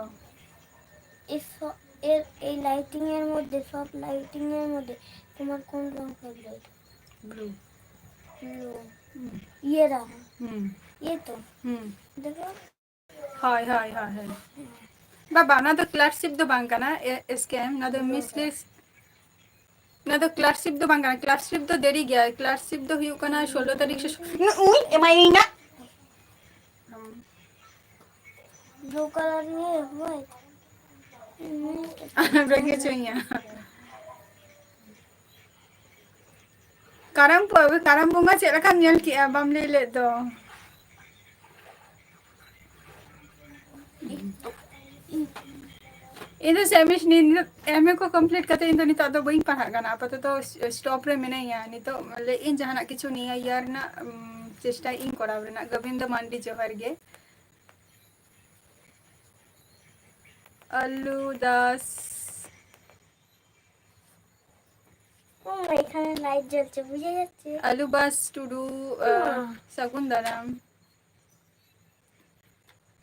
এই স-, এর, এই লাইটিং এর মধ্যে, সব লাইটিং এর মধ্যে তোমার কোন রং ফেভারিট? ব্লু। ব্লু। হুম। ইয়ে রং। হুম। ইয়ে তো। হুম। দেখো। ᱦᱳᱭ, ᱦᱳᱭ, ᱦᱳᱭ, ᱦᱳᱭ᱾ ᱵᱟᱵᱟ, ᱚᱱᱟ ᱫᱚ ᱠᱞᱟᱨᱠᱥᱤᱯ ᱫᱚ ᱵᱟᱝ ᱠᱟᱱᱟ, ᱮ-, ᱥᱠᱮᱢ, ᱚᱱᱟ ᱫᱚ ᱢᱤᱥᱞᱤᱥ-, ᱚᱱᱟ ᱫᱚ ᱠᱞᱟᱨᱠᱥᱤᱯ ᱫᱚ ᱵᱟᱝ ᱠᱟᱱᱟ, ᱠᱞᱟᱨᱠᱥᱤᱯ ᱫᱚ ᱫᱮᱨᱤ ᱜᱮᱭᱟ, ᱠᱞᱟᱨᱠᱥᱤᱯ ᱫᱚ ᱦᱩᱭᱩᱜ ᱠᱟᱱᱟ ᱥᱳᱞᱳ ᱛᱟᱹᱨᱤᱠᱷ ᱥᱮ ᱥᱚ-, ᱩᱱᱟᱹᱜ ᱩᱱᱤ ᱮᱢᱟᱭᱤᱧ ᱱᱟ᱾ ᱵᱞᱩ ᱠᱟᱞᱟᱨ ᱱᱤᱭᱮ ᱦᱳᱭ᱾ ᱨᱮᱸᱜᱮᱡ ᱦᱚᱧᱟ᱾ ᱠᱟᱨᱟᱢ ᱠᱚ, ᱠᱟᱨᱟᱢ ᱵᱚᱸᱜᱟ ᱪᱮᱫ ᱞᱮᱠᱟᱢ ᱧᱮᱞ ᱠᱮᱜᱼᱟ? ᱵᱟᱢ ᱞᱟᱹᱭ ᱞᱮᱫ ᱫᱚ᱾ ᱤᱧ ᱫᱚ ᱥᱮᱢᱤᱥ-, ᱱᱤ-, ᱮᱢ ᱮ ᱠᱚ ᱠᱚᱢᱯᱞᱤᱴ ᱠᱟᱛᱮ ᱤᱧ ᱫᱚ ᱱᱤᱛᱚᱜ ᱫᱚ ᱵᱟᱹᱧ ᱯᱟᱲᱦᱟᱜ ᱠᱟᱱᱟ, ᱟᱯᱟᱛᱚᱛᱚ ᱥᱴᱚᱯ ᱨᱮ ᱢᱤᱱᱟᱹᱧᱟ᱾ ᱱᱤᱛᱚᱜ ᱞᱟᱹᱭᱮᱫ ᱤᱧ ᱡᱟᱦᱟᱱᱟᱜ ᱠᱤᱪᱷᱩ ᱱᱤᱭᱟᱹ ᱤᱭᱟᱨ ᱨᱮᱱᱟᱜ, ᱩᱢ, ᱪᱮᱥᱴᱟᱭᱮᱫ ᱤᱧ ᱠᱚᱨᱟᱣ ᱨᱮᱱᱟᱜ᱾ ᱜᱳᱵᱤᱱᱫᱚ ᱢᱟᱱᱰᱤ, ᱡᱚᱦᱟᱨ ᱜᱮ᱾ ᱟᱞᱩ ᱫᱟᱥ। ও, এখানে লাইট জ্বলছে, বুঝা যাচ্ছে? আলু বাস টুডু, আহ, হুম। ᱥᱟᱹᱜᱩᱱ ᱫᱟᱨᱟᱢ।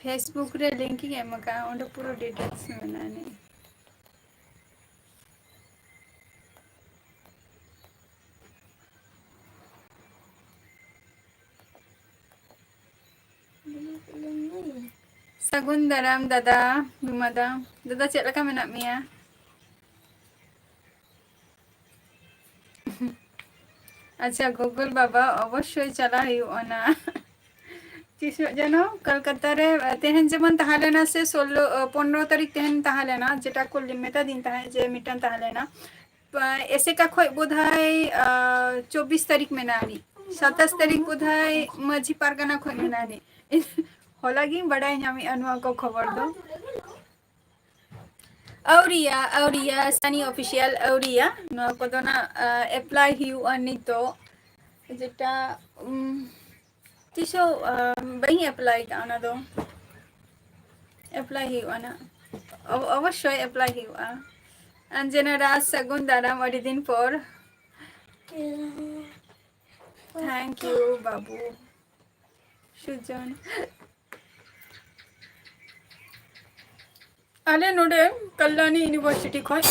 ᱯᱷᱮᱥᱵᱩᱠ ᱨᱮ ᱞᱤᱝᱠ ᱤᱧ ᱮᱢ ᱟᱠᱟᱫᱼᱟ, ᱚᱸᱰᱮ ᱯᱩᱨᱟᱹ ᱰᱤᱴᱮᱞᱥ ᱢᱮᱱᱟᱜᱼᱟ ᱱᱤᱭᱟᱹ᱾ ᱥᱟᱹᱜᱩᱱ ᱫᱟᱨᱟᱢ ᱫᱟᱫᱟ, ᱵᱤᱢᱟ ᱫᱟ᱾ ᱫᱟᱫᱟ, ᱪᱮᱫ ᱞᱮᱠᱟ ᱢᱮᱱᱟᱜ ᱢᱮᱭᱟ? ᱟᱪᱪᱷᱟ, ᱜᱩᱜᱩᱞ ᱵᱟᱵᱟ, ᱚᱵᱚᱥᱥᱳᱭ ᱪᱟᱞᱟᱜ ᱦᱩᱭᱩᱜᱼᱟ ᱱᱟ᱾ ᱛᱤᱥᱚᱜ ᱡᱮᱱᱚ ᱠᱳᱞᱠᱟᱛᱟ ᱨᱮ, ᱛᱮᱦᱮᱧ ᱡᱮᱢᱚᱱ ᱛᱟᱦᱮᱸ ᱞᱮᱱᱟ ᱥᱮ ᱥᱳᱞᱞᱳ, ᱯᱚᱱᱨᱚ ᱛᱟᱹᱨᱤᱠᱷ ᱛᱮᱦᱮᱧ ᱛᱟᱦᱮᱸ ᱞᱮᱱᱟ, ᱡᱮᱴᱟ ᱠᱚ ᱢᱮᱛᱟ ᱫᱤᱧ ᱛᱟᱦᱮᱸᱫ ᱡᱮ ᱢᱤᱫᱴᱟᱝ ᱛᱟᱦᱮᱸ ᱞᱮᱱᱟ᱾ ᱯᱟ-, ᱮᱥᱮᱠᱟ ᱠᱷᱚᱡ ᱵᱳᱫᱷᱚᱭ, ᱟ, ᱪᱚᱵᱵᱤᱥ ᱛᱟᱹᱨᱤᱠᱷ ᱢᱮᱱᱟᱜ ᱟᱹᱱᱤᱡ, ᱥᱟᱛᱟᱥ ᱛᱟᱹᱨᱤᱠᱷ ᱵᱳᱫᱷᱚᱭ ᱢᱟᱹᱡᱷᱤ ᱯᱟᱨᱜᱟᱱᱟ ᱠᱷᱚᱡ ᱢᱮᱱᱟᱜ ᱟᱹᱱᱤᱡ᱾ ᱦᱚᱞᱟ ᱜᱤᱧ ᱵᱟᱰᱟᱭ ᱧᱟᱢᱮᱜᱼᱟ ᱱᱚᱣᱟ ᱠᱚ ᱠᱷᱚᱵᱚᱨ ᱫᱚ᱾ ᱟᱹᱣᱨᱤᱭᱟ, ᱟᱹᱣᱨᱤᱭᱟ, ᱥᱟᱱᱤ ᱚᱯᱷᱤᱥᱤᱭᱟᱞ ᱟᱹᱣᱨᱤᱭᱟ᱾ ᱱᱚᱣᱟ ᱠᱚᱫᱚ ᱱᱟᱜ, ᱟ, ᱮᱯᱞᱟᱭ ᱦᱩᱭᱩᱜᱼᱟ ᱱᱤᱛᱚᱜ᱾ ᱡᱮᱴᱟ, ᱩᱢ, ᱛᱤᱥ ᱦᱚᱸ, ᱟ, ᱵᱟᱹᱧ ᱮᱯᱞᱟᱭ ᱠᱟᱜᱼᱟ ᱚᱱᱟ ᱫᱚ᱾ ᱮᱯᱞᱟᱭ ᱦᱩᱭᱩᱜᱼᱟ ᱱᱟᱜ᱾ ᱚ-, ᱚᱵᱚᱥᱥᱳᱭ ᱮᱯᱞᱟᱭ ᱦᱩᱭᱩᱜᱼᱟ᱾ ᱟᱧᱡᱚᱱᱟ ᱨᱟᱡᱽ, ᱥᱟᱹᱜᱩᱱ ᱫᱟᱨᱟᱢ ᱟᱹᱰᱤ ᱫᱤᱱ ᱯᱚᱨ᱾ Thank you, ᱵᱟᱹᱵᱩ᱾ ᱥᱩᱡᱚᱱ᱾ ᱟᱞᱮ ᱱᱚᱰᱮ ᱠᱟᱞᱞᱟᱱᱤ ᱤᱭᱩᱱᱤᱵᱷᱟᱨᱥᱤᱴᱤ ᱠᱷᱚᱡ,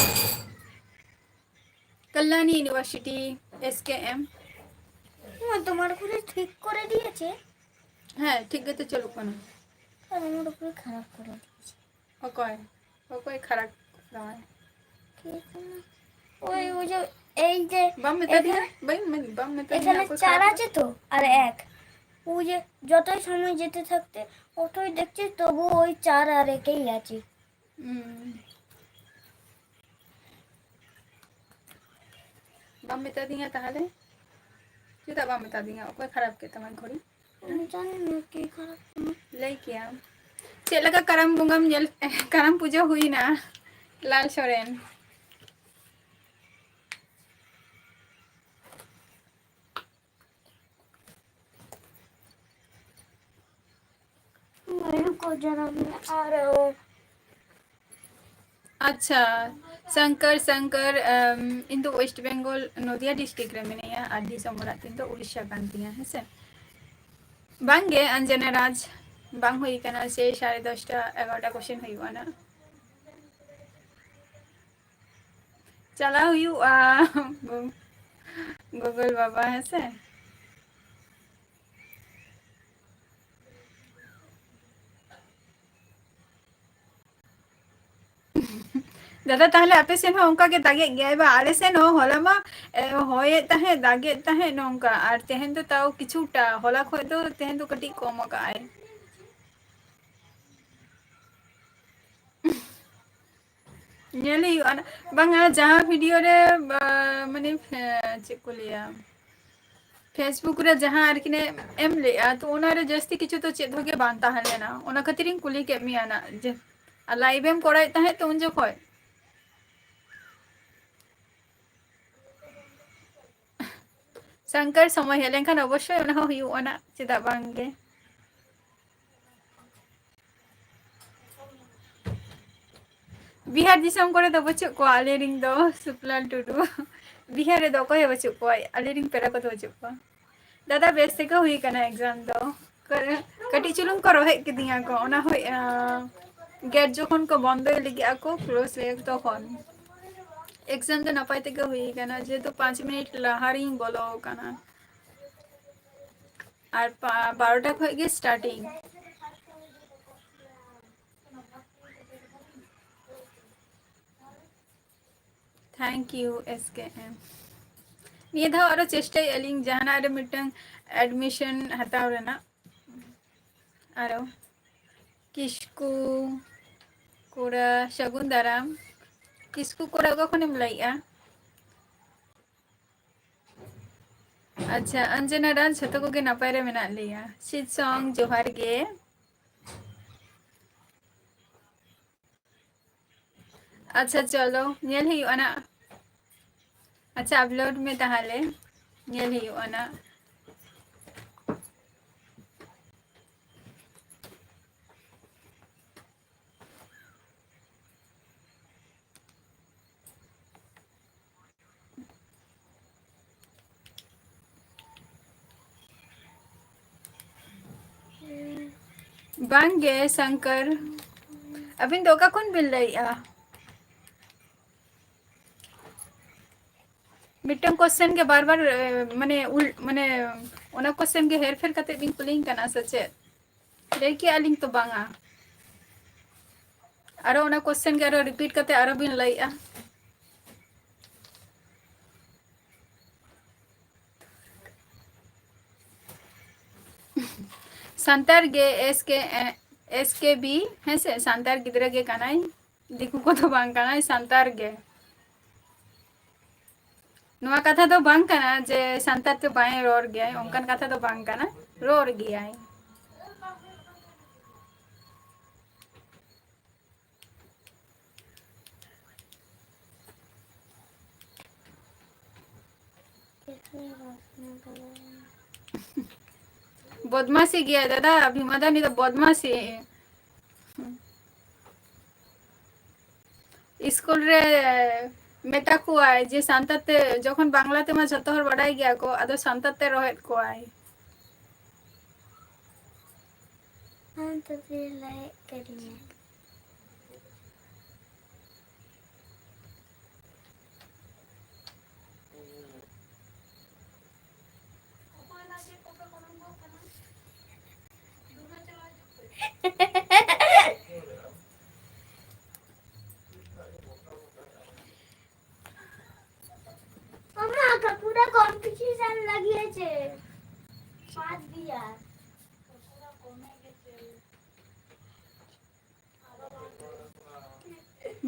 ᱠᱟᱞᱞᱟᱱᱤ ᱤᱭᱩᱱᱤᱵᱷᱟᱨᱥᱤᱴᱤ, S K M᱾ ᱢᱟ, তোমার ঘরে ঠিক করে দিয়েছে? হ্যাঁ, ঠিক গেতে চালু কেন? আর আমার উপরে খারাপ করে দিয়েছে। ᱚᱠᱚᱭ? ᱚᱠᱚᱭ ᱠᱷᱟᱨᱟᱯ ᱠᱟᱫᱟᱭ? কে জানে? ওই, ওই যে, এই যে বাম মেতা দিয়া? এখানে, বাম মে-, বাম মেতা দিয়া এখানে অকল চার খারাপ আছে তো, আর হুম। এক। ওই যে যতই সময় যেতে থাকতে, অতই দেখছি তবু ওই চার আর একেই আছে। হুম। ᱵᱟᱢ ᱢᱮᱛᱟ ᱫᱤᱧᱟ ᱛᱟᱦᱚᱞᱮ? ᱪᱮᱫᱟᱜ ᱵᱟᱢ ᱢᱮᱛᱟ ᱫᱤᱧᱟ? ᱚᱠᱚᱭ ᱠᱷᱟᱨᱟᱯ ᱠᱮᱫ ᱛᱟᱢᱟ ᱜᱷᱚᱲᱤ? ᱟᱢ ᱡᱟᱱᱮ ᱱᱚᱣᱟ ᱠᱤ ᱠᱷᱟᱨᱟᱯ ᱠᱟᱱᱟ? ᱞᱟᱹᱭ ᱠᱮᱭᱟᱢ᱾ ᱪᱮᱫ ᱞᱮᱠᱟ ᱠᱟᱨᱟᱢ ᱵᱚᱸᱜᱟᱢ ᱧᱮᱞ, ᱠᱟᱨᱟᱢ ᱯᱩᱡᱟᱹ ᱦᱩᱭᱱᱟ? ᱞᱟᱞ ᱥᱚᱨᱮᱱ᱾ ᱢᱟᱭᱟ ᱠᱚ ᱡᱟᱱᱟᱢ ᱢᱮ ᱟᱨ ᱟᱪᱪᱷᱟ, ᱥᱚᱝᱠᱚᱨ, ᱥᱚᱝᱠᱚᱨ, ᱟᱢ, ᱤᱧ ᱫᱚ West Bengal, ᱱᱚᱫᱤᱭᱟ district ᱨᱮ ᱢᱤᱱᱟᱹᱧᱟ, ᱟᱨ ᱫᱤᱥᱚᱢ ᱚᱲᱟᱜ ᱛᱤᱧ ᱫᱚ ᱩᱲᱤᱥᱥᱟ ᱠᱟᱱ ᱛᱤᱧᱟ, ᱦᱮᱸ ᱥᱮ? ᱵᱟᱝ ᱜᱮ, ᱚᱧᱡᱚᱱᱟ ᱨᱟᱡᱽ, ᱵᱟᱝ ᱦᱩᱭ ᱠᱟᱱᱟ, ᱥᱮᱭ ᱥᱟᱲᱮ ᱫᱚᱥᱴᱟ, ᱮᱜᱟᱨᱚᱴᱟ ᱠᱚ ᱥᱮᱱ ᱦᱩᱭᱩᱜᱼᱟ ᱱᱟᱜ᱾ ᱪᱟᱞᱟᱣ ᱦᱩᱭᱩᱜᱼᱟ, ᱜᱩ-, ᱜᱩᱜᱩᱞ ᱵᱟᱵᱟ, ᱦᱮᱸ ᱥᱮ? ᱫᱟᱫᱟ, ᱛᱟᱦᱞᱮ ᱟᱯᱮ ᱥᱮᱱ ᱦᱚᱸ ᱚᱱᱠᱟ ᱜᱮ ᱫᱟᱜᱮᱫ ᱜᱮᱭᱟᱭ ᱵᱟ? ᱟᱞᱮ ᱥᱮᱱ ᱦᱚᱸ ᱦᱚᱞᱟ ᱢᱟ, ᱮ, ᱦᱚᱭᱮᱫ ᱛᱟᱦᱮᱸᱫ, ᱫᱟᱜᱮᱫ ᱛᱟᱦᱮᱸᱫ ᱱᱚᱝᱠᱟ, ᱟᱨ ᱛᱮᱦᱮᱧ ᱫᱚ ᱛᱟᱣ ᱠᱤᱪᱷᱩᱴᱟ, ᱦᱚᱞᱟ ᱠᱷᱚᱡ ᱫᱚ ᱛᱮᱦᱮᱧ ᱫᱚ ᱠᱟᱹᱴᱤᱡ ᱠᱚᱢ ᱟᱠᱟᱜᱼᱟᱭ᱾ ᱧᱮᱞ ᱦᱩᱭᱩᱜᱼᱟ ᱱᱟ-, ᱵᱟᱝᱟ, ᱡᱟᱦᱟᱸ video ᱨᱮ, ᱵᱟ, ᱢᱟᱱᱮ, ᱦᱮᱸ, ᱪᱮᱫ ᱠᱚ ᱞᱟᱹᱭᱟ, Facebook ᱨᱮ ᱡᱟᱦᱟᱸ ᱟᱨᱠᱤ ᱱᱮ ᱮᱢ ᱞᱮᱜᱼᱟ, ᱛᱚ ᱚᱱᱟ ᱨᱮ ᱡᱟᱹᱥᱛᱤ ᱠᱤᱪᱷᱩ ᱛᱚ ᱪᱮᱫ ᱦᱚᱸ ᱜᱮ ᱵᱟᱝ ᱛᱟᱦᱮᱸ ᱞᱮᱱᱟ, ᱚᱱᱟ ᱠᱷᱟᱹᱛᱤᱨ ᱤᱧ ᱠᱩᱞᱤ ᱠᱮᱫ ᱢᱮᱭᱟ ᱱᱟ, ᱡᱮ, ᱟᱨ live ᱮᱢ ᱠᱚᱨᱟᱣᱮᱫ ᱛᱟᱦᱮᱸᱫ ᱛᱚ ᱩᱱ ᱡᱚᱠᱷᱚᱡ᱾ ᱥᱚᱝᱠᱚᱨ, ᱥᱚᱢᱚᱭ ᱦᱮᱡ ᱞᱮᱱᱠᱷᱟᱱ ᱚᱵᱚᱥᱥᱳᱭ ᱚᱱᱟ ᱦᱚᱸ ᱦᱩᱭᱩᱜᱼᱟ ᱱᱟᱜ, ᱪᱮᱫᱟᱜ ᱵᱟᱝ ᱜᱮ᱾ ᱵᱤᱦᱟᱨ ᱫᱤᱥᱚᱢ ᱠᱚᱨᱮ ᱫᱚ ᱵᱟᱹᱪᱩᱜ ᱠᱚᱣᱟ ᱟᱞᱮ ᱨᱤᱱ ᱫᱚ, ᱥᱩᱯᱞᱟᱞ ᱴᱩᱰᱩ᱾ ᱵᱤᱦᱟᱨ ᱨᱮᱫᱚ ᱚᱠᱚᱭ ᱦᱚᱸ ᱵᱟᱹᱪᱩᱜ ᱠᱚᱣᱟ, ᱟᱞᱮ ᱨᱤᱱ ᱯᱮᱲᱟ ᱠᱚᱫᱚ ᱵᱟᱹᱪᱩᱜ ᱠᱚᱣᱟ᱾ ᱫᱟᱫᱟ, ᱵᱮᱥ ᱛᱮᱜᱮ ᱦᱩᱭ ᱠᱟᱱᱟ exam ᱫᱚ᱾ ᱠᱟᱹ-, ᱠᱟᱹᱴᱤᱡ ᱪᱩᱞᱩᱝ ᱠᱚ ᱨᱚᱦᱮᱫ ᱠᱤᱫᱤᱧᱟ ᱠᱚ, ᱚᱱᱟ ᱦᱚᱸ, ᱟᱸ, gate ᱡᱚᱠᱷᱚᱱ ᱠᱚ ᱵᱚᱱᱫᱚᱭ ᱞᱟᱹᱜᱤᱫ ᱟᱠᱚ, close ᱞᱟᱹᱜᱤᱫ ᱛᱚᱠᱷᱚᱱ᱾ Exam ᱫᱚ ᱱᱟᱯᱟᱭ ᱛᱮᱜᱮ ᱦᱩᱭ ᱠᱟᱱᱟ, ᱡᱮᱦᱮᱛᱩ ᱯᱟᱸᱪ ᱢᱤᱱᱤᱴ ᱞᱟᱦᱟ ᱨᱤᱧ ᱵᱚᱞᱚ ᱟᱠᱟᱱᱟ᱾ ᱟᱨ ᱯᱟ-, ᱵᱟᱨᱚᱴᱟ ᱠᱷᱚᱡ ᱜᱮ starting᱾ Thank you, S K M. ᱱᱤᱭᱟᱹ ᱫᱷᱟᱣ ᱟᱨᱚ ᱪᱮᱥᱴᱟᱭᱮᱫᱼᱟ ᱞᱤᱧ ᱡᱟᱦᱟᱱᱟᱜ ᱨᱮ ᱢᱤᱫᱴᱟᱝ admission ᱦᱟᱛᱟᱣ ᱨᱮᱱᱟᱜ᱾ ᱟᱨᱚ ᱠᱤᱥᱠᱩ ᱠᱚᱲᱟ, ᱥᱟᱹᱜᱩᱱ ᱫᱟᱨᱟᱢ᱾ ᱠᱤᱥᱠᱩ ᱠᱚᱲᱟ, ᱚᱠᱟ ᱠᱷᱚᱱᱮᱢ ᱞᱟᱹᱭᱮᱜᱼᱟ? ᱟᱪᱪᱷᱟ, ᱚᱧᱡᱚᱱᱟ ᱨᱟᱡᱽ, ᱡᱷᱚᱛᱚ ᱠᱚᱜᱮ ᱱᱟᱯᱟᱭ ᱨᱮ ᱢᱮᱱᱟᱜ ᱞᱮᱭᱟ᱾ ᱥᱤᱫ ᱥᱚᱝ, ᱡᱚᱦᱟᱨ ᱜᱮ᱾ ᱟᱪᱪᱷᱟ, ᱪᱚᱞᱚ, ᱧᱮᱞ ᱦᱩᱭᱩᱜᱼᱟ ᱱᱟᱜ᱾ ᱟᱪᱪᱷᱟ, upload ᱢᱮ ᱛᱟᱦᱚᱞᱮ, ᱧᱮᱞ ᱦᱩᱭᱩᱜᱼᱟ ᱱᱟᱜ᱾ ᱵᱟᱝ ᱜᱮ ᱥᱚᱝᱠᱚᱨ, ᱟᱹᱵᱤᱱ ᱫᱚ ᱚᱠᱟ ᱠᱷᱚᱱ ᱵᱤᱱ ᱞᱟᱹᱭᱮᱜᱼᱟ? ᱢᱤᱫᱴᱟᱝ question ᱜᱮ ᱵᱟᱨ ᱵᱟᱨ, ᱮ, ᱢᱟᱱᱮ, ᱩᱞ-, ᱢᱟᱱᱮ, ᱚᱱᱟ question ᱜᱮ ᱦᱮᱨᱯᱷᱮᱨ ᱠᱟᱛᱮ ᱵᱤᱱ ᱠᱩᱞᱤᱧ ᱠᱟᱱᱟ ᱥᱮ ᱪᱮᱫ? ᱞᱟᱹᱭ ᱠᱮᱜᱼᱟ ᱞᱤᱧ ᱛᱚ ᱵᱟᱝᱟ᱾ ᱟᱨᱚ ᱚᱱᱟ question ᱜᱮ ᱟᱨᱚ repeat ᱠᱟᱛᱮ ᱟᱨᱚ ᱵᱤᱱ ᱞᱟᱹᱭᱮᱜᱼᱟ᱾ ᱥᱟᱱᱛᱟᱲ ᱜᱮ, S K, ᱮ, S K B, ᱦᱮᱸ ᱥᱮ, ᱥᱟᱱᱛᱟᱲ ᱜᱤᱫᱽᱨᱟᱹ ᱜᱮ ᱠᱟᱱᱟᱭ, ᱫᱤᱠᱩ ᱠᱚᱫᱚ ᱵᱟᱝ ᱠᱟᱱᱟᱭ, ᱥᱟᱱᱛᱟᱲ ᱜᱮ᱾ ᱱᱚᱣᱟ ᱠᱟᱛᱷᱟ ᱫᱚ ᱵᱟᱝ ᱠᱟᱱᱟ ᱡᱮ ᱥᱟᱱᱛᱟᱲ ᱛᱮ ᱵᱟᱭ ᱨᱚᱲ ᱜᱮᱭᱟᱭ, ᱚᱱᱠᱟᱱ ᱠᱟᱛᱷᱟ ᱫᱚ ᱵᱟᱝ ᱠᱟᱱᱟ, ᱨᱚᱲ ᱜᱮᱭᱟᱭ᱾ ᱵᱚᱫᱢᱟᱥᱤ ᱜᱮᱭᱟᱭ ᱫᱟᱫᱟ, ᱵᱷᱤᱢᱟ ᱫᱟ ᱱᱤᱛᱚᱜ ᱵᱚᱫᱢᱟᱥᱤ᱾ ᱤᱥᱠᱩᱞ ᱨᱮ ᱢᱮᱛᱟ ᱠᱚᱣᱟᱭ ᱡᱮ ᱥᱟᱱᱛᱟᱲ ᱛᱮ, ᱡᱚᱠᱷᱚᱱ ᱵᱟᱝᱞᱟ ᱛᱮᱢᱟ ᱡᱷᱚᱛᱚ ᱦᱚᱲ ᱵᱟᱰᱟᱭ ᱜᱮᱭᱟ ᱠᱚ, ᱟᱫᱚ ᱥᱟᱱᱛᱟᱲ ᱛᱮ ᱨᱚᱲᱮᱫ ᱠᱚᱣᱟᱭ᱾ ᱟᱢ ᱫᱚ ᱯᱮ ᱞᱟᱹᱭᱮᱫ ᱠᱟᱹᱫᱤᱧᱟ᱾ মামা, কাকুরা কম্পিটিশন লাগিয়েছে। বাদ দিয়া।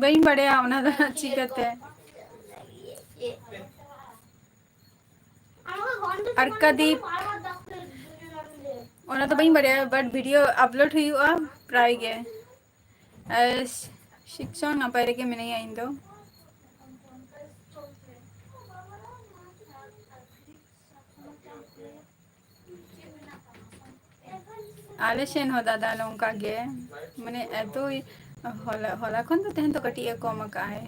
ᱵᱟᱹᱧ ᱵᱟᱲᱟᱭᱟ ᱚᱱᱟ ᱫᱚ ᱪᱤᱠᱟᱹᱛᱮ᱾ ᱟᱨᱠᱟᱫᱤᱯ, ᱚᱱᱟ ᱫᱚ ᱵᱟᱹᱧ ᱵᱟᱲᱟᱭᱟ, but video upload ᱦᱩᱭᱩᱜᱼᱟ ᱯᱨᱟᱭ ᱜᱮ᱾ ᱟᱨ ᱥᱤᱠᱥᱚᱱ ᱱᱟᱯᱟᱭ ᱨᱮᱜᱮ ᱢᱮᱱᱟᱭᱟ ᱤᱧ ᱫᱚ᱾ ᱟᱞᱮ ᱥᱮᱱ ᱦᱚᱸ ᱫᱟᱫᱟ ᱱᱚᱝᱠᱟ ᱜᱮ, ᱢᱟᱱᱮ ᱮᱛᱚᱭ ᱦᱚᱞᱟ, ᱦᱚᱞᱟ ᱠᱷᱚᱱ ᱫᱚ ᱛᱮᱦᱮᱧ ᱫᱚ ᱠᱟᱹᱴᱤᱡ ᱮ ᱠᱚᱢ ᱟᱠᱟᱫ ᱟᱭ᱾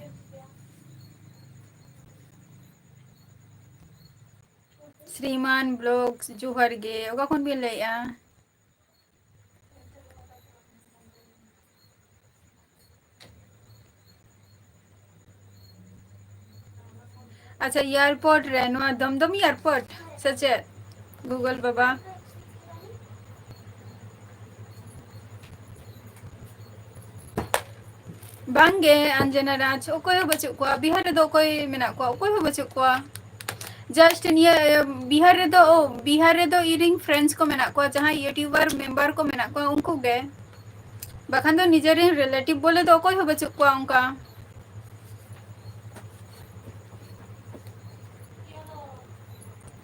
ᱥᱨᱤᱢᱟᱱ ᱵᱞᱚᱜᱥ, ᱡᱚᱦᱟᱨ ᱜᱮ, ᱚᱠᱟ ᱠᱷᱚᱱ ᱵᱤᱱ ᱞᱟᱹᱭᱮᱜᱼᱟ? ᱟᱪᱪᱷᱟ, ᱮᱭᱟᱨᱯᱳᱨᱴ ᱨᱮ, ᱱᱚᱣᱟ ᱫᱚᱢᱫᱚᱢ ᱮᱭᱟᱨᱯᱳᱨᱴ ᱥᱮ ᱪᱮᱫ? ᱜᱩᱜᱚᱞ ᱵᱟᱵᱟ᱾ ᱵᱟᱝᱜᱮ ᱟᱧᱡᱚᱱᱟ ᱨᱟᱡᱽ, ᱚᱠᱚᱭ ᱦᱚᱸ ᱵᱟᱹᱪᱩᱜ ᱠᱚᱣᱟ᱾ ᱵᱤᱦᱟᱨ ᱨᱮᱫᱚ ᱚᱠᱚᱭ ᱢᱮᱱᱟᱜ ᱠᱚᱣᱟ? ᱚᱠᱚᱭ ᱦᱚᱸ ᱵᱟᱹᱪᱩᱜ ᱠᱚᱣᱟ᱾ Just ᱱᱤᱭᱟᱹ, ᱤᱭᱟᱹ, ᱵᱤᱦᱟᱨ ᱨᱮᱫᱚ, ᱳ, ᱵᱤᱦᱟᱨ ᱨᱮᱫᱚ ᱤᱧᱨᱮᱱ friends ᱠᱚ ᱢᱮᱱᱟᱜ ᱠᱚᱣᱟ, ᱡᱟᱦᱟᱸᱭ YouTuber member ᱠᱚ ᱢᱮᱱᱟᱜ ᱠᱚᱣᱟ, ᱩᱱᱠᱩ ᱜᱮ᱾ ᱵᱟᱠᱷᱟᱱ ᱫᱚ ᱱᱤᱡᱮᱨᱮᱱ relative ᱵᱚᱞᱮ ᱫᱚ ᱚᱠᱚᱭ ᱦᱚᱸ ᱵᱟᱹᱪᱩᱜ ᱠᱚᱣᱟ ᱚᱱᱠᱟ᱾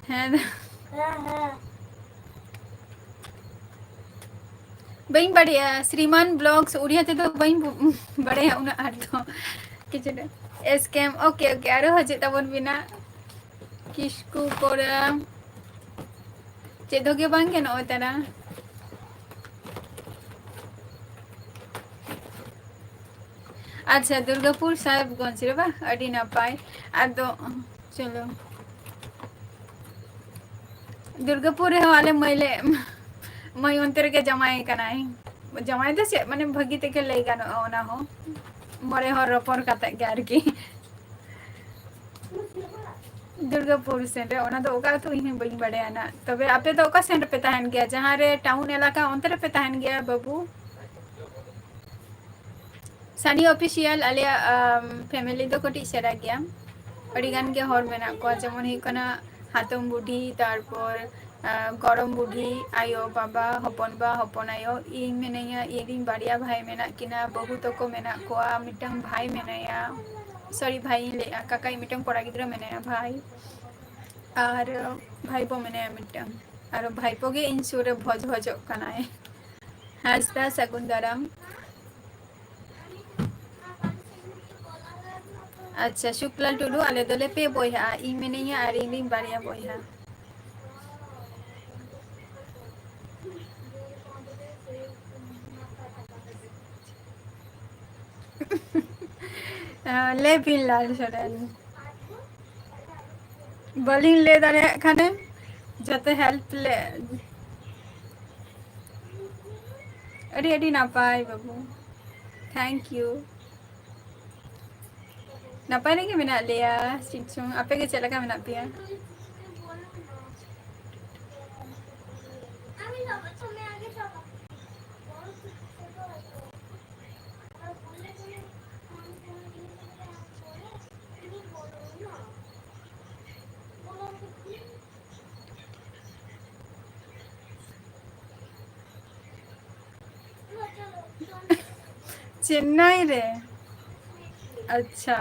ᱦᱮᱸ᱾ ᱵᱟᱹᱧ ᱵᱟᱲᱟᱭᱟ, ᱥᱨᱤᱢᱟᱱ Vlogs ᱩᱲᱤᱭᱟ ᱛᱮᱫᱚ ᱵᱟᱹᱧ ᱵᱩ-, ᱵᱟᱲᱟᱭᱟ ᱩᱱᱟᱹᱜ ᱟᱸᱴ ᱫᱚ᱾ ᱠᱤᱪᱷᱩ ᱫᱚ scam, okay, okay, ᱟᱨᱚ ᱦᱤᱡᱩᱜ ᱛᱟᱵᱚᱱ ᱵᱤᱱᱟ᱾ ᱠᱤᱥᱠᱩ ᱠᱚᱲᱟ᱾ ᱪᱮᱫ ᱦᱚᱸ ᱜᱮ ᱵᱟᱝ ᱜᱮ ᱱᱚᱜᱼᱚᱭ ᱛᱟᱨᱟ᱾ ᱟᱪᱪᱷᱟ, ᱫᱩᱨᱜᱟᱯᱩᱨ ᱥᱟᱦᱮᱵᱽᱜᱚᱸᱡᱽ ᱨᱮ ᱵᱟ? ᱟᱹᱰᱤ ᱱᱟᱯᱟᱭ᱾ ᱟᱫᱚ, ᱪᱚᱞᱚ᱾ ᱫᱩᱨᱜᱟᱯᱩᱨ ᱨᱮᱦᱚᱸ ᱟᱞᱮ ᱢᱟᱹᱭ ᱞᱮ, ᱢᱟᱹᱭ ᱚᱱᱛᱮ ᱨᱮᱜᱮ ᱡᱟᱶᱟᱭ ᱠᱟᱱᱟᱭ᱾ ᱡᱟᱶᱟᱭ ᱫᱚ ᱪᱮᱫ, ᱢᱟᱱᱮ, ᱵᱷᱟᱹᱜᱤ ᱛᱮᱜᱮ ᱞᱟᱹᱭ ᱜᱟᱱᱚᱜᱼᱟ ᱚᱱᱟ ᱦᱚᱸ᱾ ᱢᱚᱬᱮ ᱦᱚᱲ ᱨᱚᱯᱚᱲ ᱠᱟᱛᱮ ᱜᱮ ᱟᱨᱠᱤ᱾ ᱫᱩᱨᱜᱟᱯᱩᱨ ᱥᱮᱱ ᱨᱮ, ᱚᱱᱟ ᱫᱚ ᱚᱠᱟ ᱟᱹᱛᱩ ᱤᱧ ᱦᱚᱸ ᱵᱟᱹᱧ ᱵᱟᱲᱟᱭᱟ ᱱᱟᱜ᱾ ᱛᱚᱵᱮ ᱟᱯᱮ ᱫᱚ ᱚᱠᱟ ᱥᱮᱱ ᱨᱮᱯᱮ ᱛᱟᱦᱮᱱ ᱜᱮᱭᱟ? ᱡᱟᱦᱟᱸ ᱨᱮ town ᱮᱞᱟᱠᱟ, ᱚᱱᱛᱮ ᱨᱮᱯᱮ ᱛᱟᱦᱮᱱ ᱜᱮᱭᱟ ᱵᱟᱹᱵᱩ? Sunny Official, ᱟᱞᱮᱭᱟᱜ, ᱟᱢ, family ᱫᱚ ᱠᱟᱹᱴᱤᱡ ᱥᱮᱬᱟ ᱜᱮᱭᱟ᱾ ᱟᱹᱰᱤ ᱜᱟᱱ ᱜᱮ ᱦᱚᱲ ᱢᱮᱱᱟᱜ ᱠᱚᱣᱟ, ᱡᱮᱢᱚᱱ ᱦᱩᱭᱩᱜ ᱠᱟᱱᱟ ᱦᱟᱛᱚᱢ ᱵᱩᱰᱷᱤ, ᱛᱟᱨᱯᱚᱨ, ᱟᱸ, ᱜᱚᱲᱚᱢ ᱵᱩᱰᱷᱤ, ᱟᱭᱳ, ᱵᱟᱵᱟ, ᱦᱚᱯᱚᱱ ᱵᱟ, ᱦᱚᱯᱚᱱ ᱟᱭᱳ, ᱤᱧ ᱢᱮᱱᱟᱹᱧᱟ, ᱤᱧ ᱨᱤᱱ ᱵᱟᱨᱭᱟ ᱵᱷᱟᱭ ᱢᱮᱱᱟᱜ ᱠᱤᱱᱟ, ᱵᱟᱹᱦᱩ ᱛᱟᱠᱚ ᱢᱮᱱᱟᱜ ᱠᱚᱣᱟ, ᱢᱤᱫᱴᱟᱝ ᱵᱷᱟᱭ ᱢᱮᱱᱟᱭᱟ, sorry, ᱵᱷᱟᱭ ᱤᱧ ᱞᱟᱹᱭᱮᱜᱼᱟ, ᱠᱟᱠᱟᱭᱤᱡ ᱢᱤᱫᱴᱟᱝ ᱠᱚᱲᱟ ᱜᱤᱫᱽᱨᱟᱹ ᱢᱮᱱᱟᱭᱟ, ᱵᱷᱟᱭ, ᱟᱨ ᱵᱷᱟᱭᱯᱳ ᱢᱮᱱᱟᱭᱟ ᱢᱤᱫᱴᱟᱝ, ᱟᱨ ᱵᱷᱟᱭᱯᱳ ᱜᱮ ᱤᱧ ᱥᱩᱨ ᱨᱮ ᱵᱷᱚᱡᱽ ᱵᱷᱚᱡᱚᱜ ᱠᱟᱱᱟᱭ᱾ ᱦᱟᱸᱥᱫᱟ, ᱥᱟᱹᱜᱩᱱ ᱫᱟᱨᱟᱢ᱾ ᱟᱪᱪᱷᱟ, ᱥᱩᱠᱞᱟᱞ ᱴᱩᱰᱩ, ᱟᱞᱮ ᱫᱚᱞᱮ ᱯᱮ ᱵᱚᱭᱦᱟᱜᱼᱟ, ᱤᱧ ᱢᱤᱱᱟᱹᱧᱟ ᱟᱨ ᱤᱧ ᱨᱤᱱ ᱵᱟᱨᱭᱟ ᱵᱚᱭᱦᱟ᱾ ᱞᱟᱹᱭ ᱵᱤᱱ ᱞᱟᱞ ᱥᱚᱨᱮᱱ᱾ ᱵᱟᱹᱞᱤᱧ ᱞᱟᱹᱭ ᱫᱟᱲᱮᱭᱟᱜ ᱠᱷᱟᱱᱮ ᱡᱚᱛᱚ help ᱞᱮ᱾ ᱟᱹᱰᱤ ᱟᱹᱰᱤ ᱱᱟᱯᱟᱭ ᱵᱟᱹᱵᱩ, thank you᱾ ᱱᱟᱯᱟᱭ ᱨᱮᱜᱮ ᱢᱮᱱᱟᱜ ᱞᱮᱭᱟ᱾ ᱪᱤᱱᱪᱩᱝ, ᱟᱯᱮ ᱜᱮ ᱪᱮᱫ ᱞᱮᱠᱟ ᱢᱮᱱᱟᱜ ᱯᱮᱭᱟ? ᱪᱮᱱᱱᱟᱭ ᱨᱮ? ᱟᱪᱪᱷᱟ᱾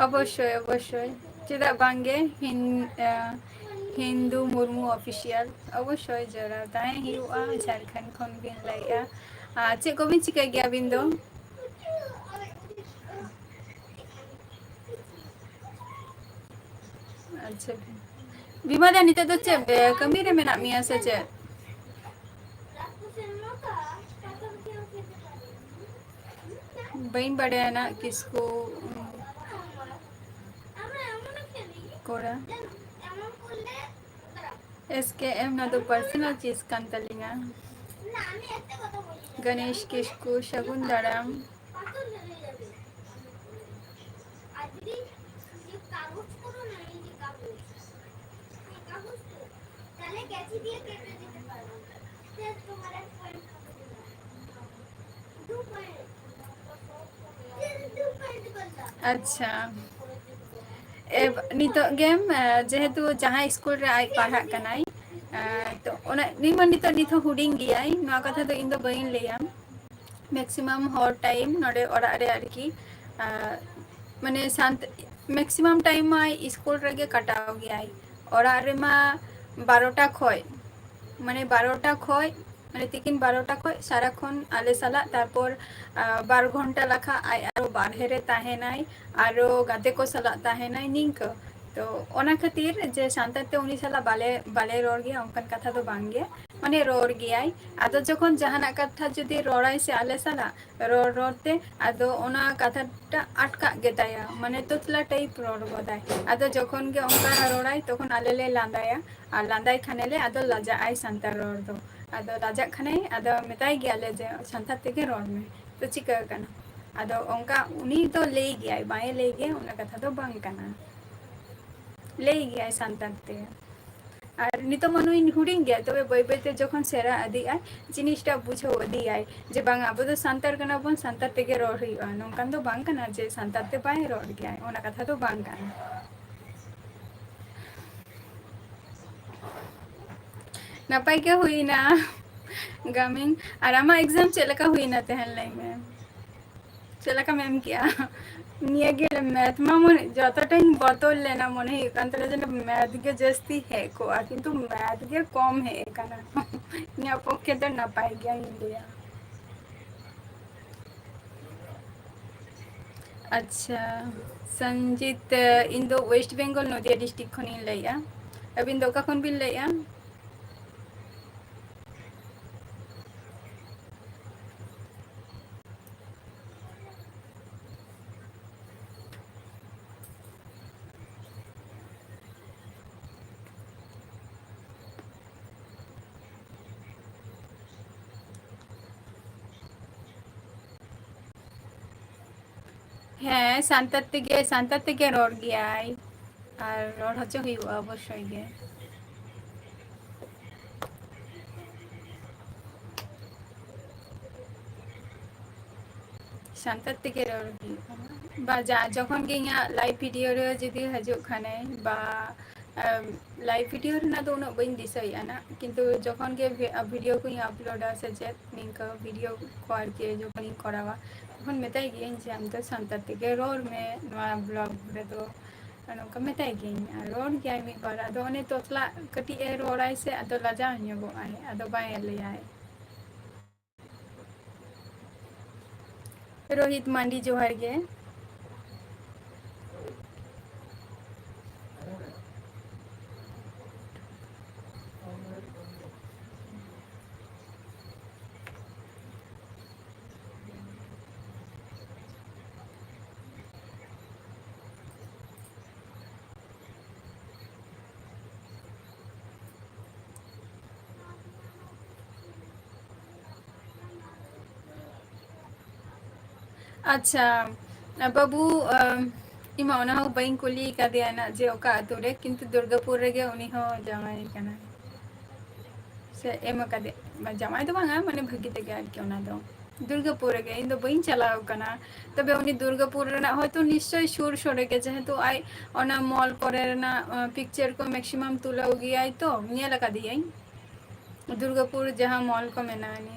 ᱚᱵᱚᱥᱥᱳᱭ, ᱚᱵᱚᱥᱥᱳᱭ, ᱪᱮᱫᱟᱜ ᱵᱟᱝᱜᱮ? ᱦᱤᱱ-, ᱟᱸ, ᱦᱤᱱᱫᱩ ᱢᱩᱨᱢᱩ ᱚᱯᱷᱤᱥᱤᱭᱟᱞ, ᱚᱵᱚᱥᱥᱳᱭ ᱡᱚᱲᱟᱣ ᱛᱟᱦᱮᱸ ᱦᱩᱭᱩᱜᱼᱟ᱾ ᱡᱷᱟᱲᱠᱷᱚᱸᱰ ᱠᱷᱚᱱ ᱵᱤᱱ ᱞᱟᱹᱭᱮᱜᱼᱟ᱾ ᱟᱨ ᱪᱮᱫ ᱠᱚᱵᱤᱱ ᱪᱤᱠᱟᱹᱭ ᱜᱮᱭᱟ ᱟᱹᱵᱤᱱ ᱫᱚ? ᱟᱪᱪᱷᱟ, ᱵᱤᱢᱟ ᱫᱟ, ᱱᱤᱛᱚᱜ ᱫᱚ ᱪᱮᱫ, ᱮ, ᱠᱟᱹᱢᱤ ᱨᱮ ᱢᱮᱱᱟᱜ ᱢᱮᱭᱟ ᱥᱮ ᱪᱮᱫ? ᱵᱟᱹᱧ ᱵᱟᱰᱟᱭᱟ ᱱᱟᱜ ᱠᱤᱥᱠᱩ, ᱩᱸ, ᱠᱚᱲᱟ᱾ ᱮᱥ ᱠᱮ ᱮᱢ, ᱱᱚᱣᱟ ᱫᱚ personal ᱪᱤᱡᱽ ᱠᱟᱱ ᱛᱟᱹᱞᱤᱧᱟ᱾ ᱜᱚᱱᱮᱥ ᱠᱤᱥᱠᱩ, ᱥᱟᱹᱜᱩᱱ ᱫᱟᱨᱟᱢ᱾ ᱟᱪᱪᱷᱟ᱾ ᱮ, ᱱᱤᱛᱚᱜ ᱜᱮᱢ, ᱮ, ᱡᱮᱦᱮᱛᱩ ᱡᱟᱦᱟᱸ ᱥᱠᱩᱞ ᱨᱮ ᱟᱡ ᱯᱟᱲᱦᱟᱜ ᱠᱟᱱᱟᱭ, ᱮ, ᱛᱚ ᱚᱱᱟ, ᱩᱱᱤ ᱢᱟ ᱱᱤᱛᱚᱜ, ᱱᱤᱛ ᱦᱚᱸ ᱦᱩᱰᱤᱧ ᱜᱮᱭᱟᱭ, ᱱᱚᱣᱟ ᱠᱟᱛᱷᱟ ᱫᱚ ᱤᱧ ᱫᱚ ᱵᱟᱹᱧ ᱞᱟᱹᱭᱟ᱾ Maximum ᱦᱚᱲ time ᱱᱚᱰᱮ ᱚᱲᱟᱜ ᱨᱮ ᱟᱨᱠᱤ, ᱮ, ᱢᱟᱱᱮ ᱥᱟᱱᱛ-, maximum time ᱢᱟ ᱥᱠᱩᱞ ᱨᱮᱜᱮ ᱠᱟᱴᱟᱣ ᱜᱮᱭᱟᱭ᱾ ᱚᱲᱟᱜ ᱨᱮᱢᱟ ᱵᱟᱨᱚᱴᱟ ᱠᱷᱚᱡ, ᱢᱟᱱᱮ ᱵᱟᱨᱚᱴᱟ ᱠᱷᱚᱡ, ᱢᱟᱱᱮ ᱛᱤᱠᱤᱱ ᱵᱟᱨᱚᱴᱟ ᱠᱷᱚᱡ ᱥᱟᱨᱟᱠᱷᱚᱱ ᱟᱞᱮ ᱥᱟᱞᱟᱜ, ᱛᱟᱨᱯᱚᱨ, ᱟ, ᱵᱟᱨ ᱜᱷᱚᱱᱴᱟ ᱞᱮᱠᱟ ᱟᱡ ᱟᱨᱚ ᱵᱟᱨᱦᱮ ᱨᱮ ᱛᱟᱦᱮᱱᱟᱭ, ᱟᱨᱚ ᱜᱟᱛᱮ ᱠᱚ ᱥᱟᱞᱟᱜ ᱛᱟᱦᱮᱱᱟᱭ ᱱᱤᱝᱠᱟᱹ᱾ ᱛᱚ ᱚᱱᱟ ᱠᱷᱟᱹᱛᱤᱨ ᱡᱮ ᱥᱟᱱᱛᱟᱲ ᱛᱮ ᱩᱱᱤ ᱥᱟᱞᱟᱜ ᱵᱟᱞᱮ, ᱵᱟᱞᱮ ᱨᱚᱲ ᱜᱮᱭᱟ, ᱚᱱᱠᱟᱱ ᱠᱟᱛᱷᱟ ᱫᱚ ᱵᱟᱝ ᱜᱮ, ᱢᱟᱱᱮ ᱨᱚᱲ ᱜᱮᱭᱟᱭ᱾ ᱟᱫᱚ ᱡᱚᱠᱷᱚᱱ ᱡᱟᱦᱟᱱᱟᱜ ᱠᱟᱛᱷᱟ ᱡᱩᱫᱤ ᱨᱚᱲᱟᱭ ᱥᱮ ᱟᱞᱮ ᱥᱟᱞᱟᱜ, ᱨᱚᱲ ᱨᱚᱲ ᱛᱮ ᱟᱫᱚ ᱚᱱᱟ ᱠᱟᱛᱷᱟᱴᱟᱜ ᱟᱴᱠᱟᱜ ᱜᱮᱛᱟᱭᱟ, ᱢᱟᱱᱮ ᱛᱚᱛᱞᱟ type ᱨᱚᱲ ᱜᱚᱫᱟᱭ᱾ ᱟᱫᱚ ᱡᱚᱠᱷᱚᱱ ᱜᱮ ᱚᱱᱠᱟ ᱨᱚᱲᱟᱭ, ᱛᱚᱠᱷᱚᱱ ᱟᱞᱮ ᱞᱮ ᱞᱟᱸᱫᱟᱭᱟ, ᱟᱨ ᱞᱟᱸᱫᱟᱭ ᱠᱷᱟᱱᱮ ᱞᱮ ᱟᱫᱚ ᱞᱟᱡᱟᱜ ᱟᱭ ᱥᱟᱱᱛᱟᱲ ᱨᱚᱲ ᱫᱚ᱾ ᱟᱫᱚ ᱞᱟᱡᱟᱜ ᱠᱷᱟᱱᱮ ᱟᱫᱚ ᱢᱮᱛᱟᱭ ᱜᱮᱭᱟᱞᱮ ᱡᱮ, "ᱥᱟᱱᱛᱟᱲ ᱛᱮᱜᱮ ᱨᱚᱲ ᱢᱮ, ᱛᱚ ᱪᱤᱠᱟᱹ ᱠᱟᱱᱟ?" ᱟᱫᱚ ᱚᱱᱠᱟ ᱩᱱᱤ ᱫᱚ ᱞᱟᱹᱭ ᱜᱮᱭᱟᱭ, ᱵᱟᱭ ᱞᱟᱹᱭ ᱜᱮᱭᱟ, ᱚᱱᱟ ᱠᱟᱛᱷᱟ ᱫᱚ ᱵᱟᱝ ᱠᱟᱱᱟ, ᱞᱟᱹᱭ ᱜᱮᱭᱟᱭ ᱥᱟᱱᱛᱟᱲ ᱛᱮ᱾ ᱟᱨ ᱱᱤᱛᱚᱜ ᱢᱟ ᱱᱩᱭ ᱦᱩᱰᱤᱧ ᱜᱮᱭᱟᱭ, ᱛᱚᱵᱮ ᱵᱟᱹᱭ ᱵᱟᱹᱭ ᱛᱮ ᱡᱚᱠᱷᱚᱱ ᱥᱮᱬᱟ ᱤᱫᱤᱜ ᱟᱭ, ᱡᱤᱱᱤᱥᱴᱟ ᱵᱩᱡᱷᱟᱹᱣ ᱤᱫᱤᱭᱟᱭ ᱡᱮ ᱵᱟᱝ, ᱟᱵᱚ ᱫᱚ ᱥᱟᱱᱛᱟᱲ ᱠᱟᱱᱟ ᱵᱚᱱ, ᱥᱟᱱᱛᱟᱲ ᱛᱮᱜᱮ ᱨᱚᱲ ᱦᱩᱭᱩᱜᱼᱟ᱾ ᱱᱚᱝᱠᱟᱱ ᱫᱚ ᱵᱟᱝ ᱠᱟᱱᱟ ᱡᱮ ᱥᱟᱱᱛᱟᱲ ᱛᱮ ᱵᱟᱭ ᱨᱚᱲ ᱜᱮᱭᱟᱭ, ᱚᱱᱟ ᱠᱟᱛᱷᱟ ᱫᱚ ᱵᱟᱝ ᱠᱟᱱᱟ᱾ ᱱᱟᱯᱟᱭ ᱜᱮ ᱦᱩᱭᱱᱟ ᱜᱟᱢᱤᱱ᱾ ᱟᱨ ᱟᱢᱟᱜ exam ᱪᱮᱫ ᱞᱮᱠᱟ ᱦᱩᱭᱱᱟ ᱛᱟᱦᱮᱸᱱ, ᱞᱟᱹᱭ ᱢᱮ? ᱪᱮᱫ ᱞᱮᱠᱟᱢ ᱮᱢ ᱠᱮᱜᱼᱟ? ᱱᱤᱭᱟᱹ ᱜᱮ math ᱢᱟ ᱢᱚᱱᱮ, ᱡᱚᱛᱚᱴᱟᱧ ᱵᱚᱛᱚᱨ ᱞᱮᱱᱟ, ᱢᱚᱱᱮ ᱦᱩᱭᱩᱜ ᱠᱟᱱ ᱛᱟᱦᱮᱱᱟ ᱡᱮᱱᱚ math ᱜᱮ ᱡᱟᱹᱥᱛᱤ ᱦᱮᱡ ᱠᱚᱜᱼᱟ, ᱠᱤᱱᱛᱩ math ᱜᱮ ᱠᱚᱢ ᱦᱮᱡ ᱟᱠᱟᱱᱟ᱾ ᱤᱧᱟᱹᱜ ᱯᱚᱠᱠᱷᱮ ᱫᱚ ᱱᱟᱯᱟᱭ ᱜᱮᱭᱟ, ᱤᱧ ᱞᱟᱹᱭᱟ᱾ ᱟᱪᱪᱷᱟ, ᱥᱚᱧᱡᱤᱛ, ᱤᱧ ᱫᱚ West Bengal, ᱱᱚᱫᱤᱭᱟ district ᱠᱷᱚᱱᱤᱧ ᱞᱟᱹᱭᱮᱜᱼᱟ᱾ ᱟᱹᱵᱤᱱ ᱫᱚ ᱚᱠᱟ ᱠᱷᱚᱱ ᱵᱤᱱ ᱞᱟᱹᱭᱮᱜᱼᱟ? ᱦᱮᱸ, ᱥᱟᱱᱛᱟᱲ ᱛᱮᱜᱮ, ᱥᱟᱱᱛᱟᱲ ᱛᱮᱜᱮ ᱨᱚᱲ ᱜᱮᱭᱟᱭ᱾ ᱟᱨ ᱨᱚᱲ ᱦᱚᱪᱚ ᱦᱩᱭᱩᱜᱼᱟ ᱚᱵᱚᱥᱥᱳᱭ ᱜᱮ᱾ ᱥᱟᱱᱛᱟᱲ ᱛᱮᱜᱮ ᱨᱚᱲ ᱦᱩᱭᱩᱜᱼᱟ᱾ ᱵᱟ, ᱡᱟ, ᱡᱚᱠᱷᱚᱱ ᱜᱮ ᱤᱧᱟᱹᱜ live video ᱨᱮ ᱡᱩᱫᱤ ᱦᱤᱡᱩᱜ ᱠᱷᱟᱱᱮ, ᱵᱟ, ᱟᱢ, live video ᱨᱮᱱᱟᱜ ᱫᱚ ᱩᱱᱟᱹᱜ ᱵᱟᱹᱧ ᱫᱤᱥᱟᱹᱭᱮᱫᱼᱟ ᱱᱟᱜ, ᱠᱤᱱᱛᱩ ᱡᱚᱠᱷᱚᱱ ᱜᱮ vi-, video ᱠᱚᱧ uploadᱟ ᱥᱮ ᱪᱮᱫ, ᱱᱤᱝᱠᱟᱹ video ᱠᱚ ᱟᱨᱠᱤ ᱡᱚᱠᱷᱚᱱᱤᱧ ᱠᱚᱨᱟᱣᱟ, ᱛᱚᱠᱷᱚᱱ ᱢᱮᱛᱟᱭ ᱜᱤᱭᱟᱹᱧ ᱡᱮ, "ᱟᱢ ᱫᱚ ᱥᱟᱱᱛᱟᱲ ᱛᱮᱜᱮ ᱨᱚᱲ ᱢᱮ ᱱᱚᱣᱟ vlog ᱨᱮᱫᱚ", ᱱᱚᱝᱠᱟ ᱢᱮᱛᱟᱭ ᱜᱤᱭᱟᱹᱧ᱾ ᱟᱨ ᱨᱚᱲ ᱜᱮᱭᱟᱭ ᱢᱤᱫ ᱵᱟᱨ, ᱟᱫᱚ ᱚᱱᱮ ᱛᱚᱛᱞᱟ ᱠᱟᱹᱴᱤᱡ ᱮ ᱨᱚᱲᱟᱭ ᱥᱮ, ᱟᱫᱚ ᱞᱟᱡᱟᱣ ᱧᱚᱜᱚᱜ ᱟᱭ, ᱟᱫᱚ ᱵᱟᱭ ᱞᱟᱹᱭᱟᱭ᱾ ᱨᱳᱦᱤᱛ ᱢᱟᱱᱰᱤ, ᱡᱚᱦᱟᱨ ᱜᱮ᱾ ᱟᱪᱪᱷᱟ, ᱵᱟᱹᱵᱩ, ᱟᱢ, ᱤᱧ ᱢᱟ ᱚᱱᱟ ᱦᱚᱸ ᱵᱟᱹᱧ ᱠᱩᱞᱤ ᱠᱟᱫᱮᱭᱟ ᱱᱟᱜ ᱡᱮ ᱚᱠᱟ ᱟᱹᱛᱩ ᱨᱮ, ᱠᱤᱱᱛᱩ ᱫᱩᱨᱜᱟᱯᱩᱨ ᱨᱮᱜᱮ ᱩᱱᱤ ᱦᱚᱸ ᱡᱟᱶᱟᱭ ᱠᱟᱱᱟᱭ᱾ ᱥᱮ ᱮᱢ ᱟᱠᱟᱫᱮ, ᱵᱟ, ᱡᱟᱶᱟᱭ ᱫᱚ ᱵᱟᱝᱟ, ᱢᱟᱱᱮ ᱵᱷᱟᱹᱜᱤ ᱛᱮᱜᱮ ᱟᱨᱠᱤ ᱚᱱᱟ ᱫᱚ᱾ ᱫᱩᱨᱜᱟᱯᱩᱨ ᱨᱮᱜᱮ, ᱤᱧ ᱫᱚ ᱵᱟᱹᱧ ᱪᱟᱞᱟᱣ ᱠᱟᱱᱟ᱾ ᱛᱚᱵᱮ ᱩᱱᱤ ᱫᱩᱨᱜᱟᱯᱩᱨ ᱨᱮᱱᱟᱜ ᱦᱚᱭᱛᱳ ᱱᱤᱥᱪᱳᱭ ᱥᱩᱨ ᱥᱩᱨ ᱨᱮᱜᱮ, ᱡᱮᱦᱮᱛᱩ ᱟᱡ ᱚᱱᱟ ᱢᱚᱞ ᱠᱚᱨᱮ ᱨᱮᱱᱟᱜ, ᱟᱸ, ᱯᱤᱠᱪᱟᱨ ᱠᱚ ᱢᱮᱠᱥᱤᱢᱟᱢ ᱛᱩᱞᱟᱹᱣ ᱜᱮᱭᱟᱭ ᱛᱚ, ᱧᱮᱞ ᱟᱠᱟᱫᱮᱭᱟᱹᱧ᱾ ᱫᱩᱨᱜᱟᱯᱩᱨ ᱡᱟᱦᱟᱸ ᱢᱚᱞ ᱠᱚ ᱢᱮᱱᱟᱜᱼᱟ, ᱤᱱᱟᱹ,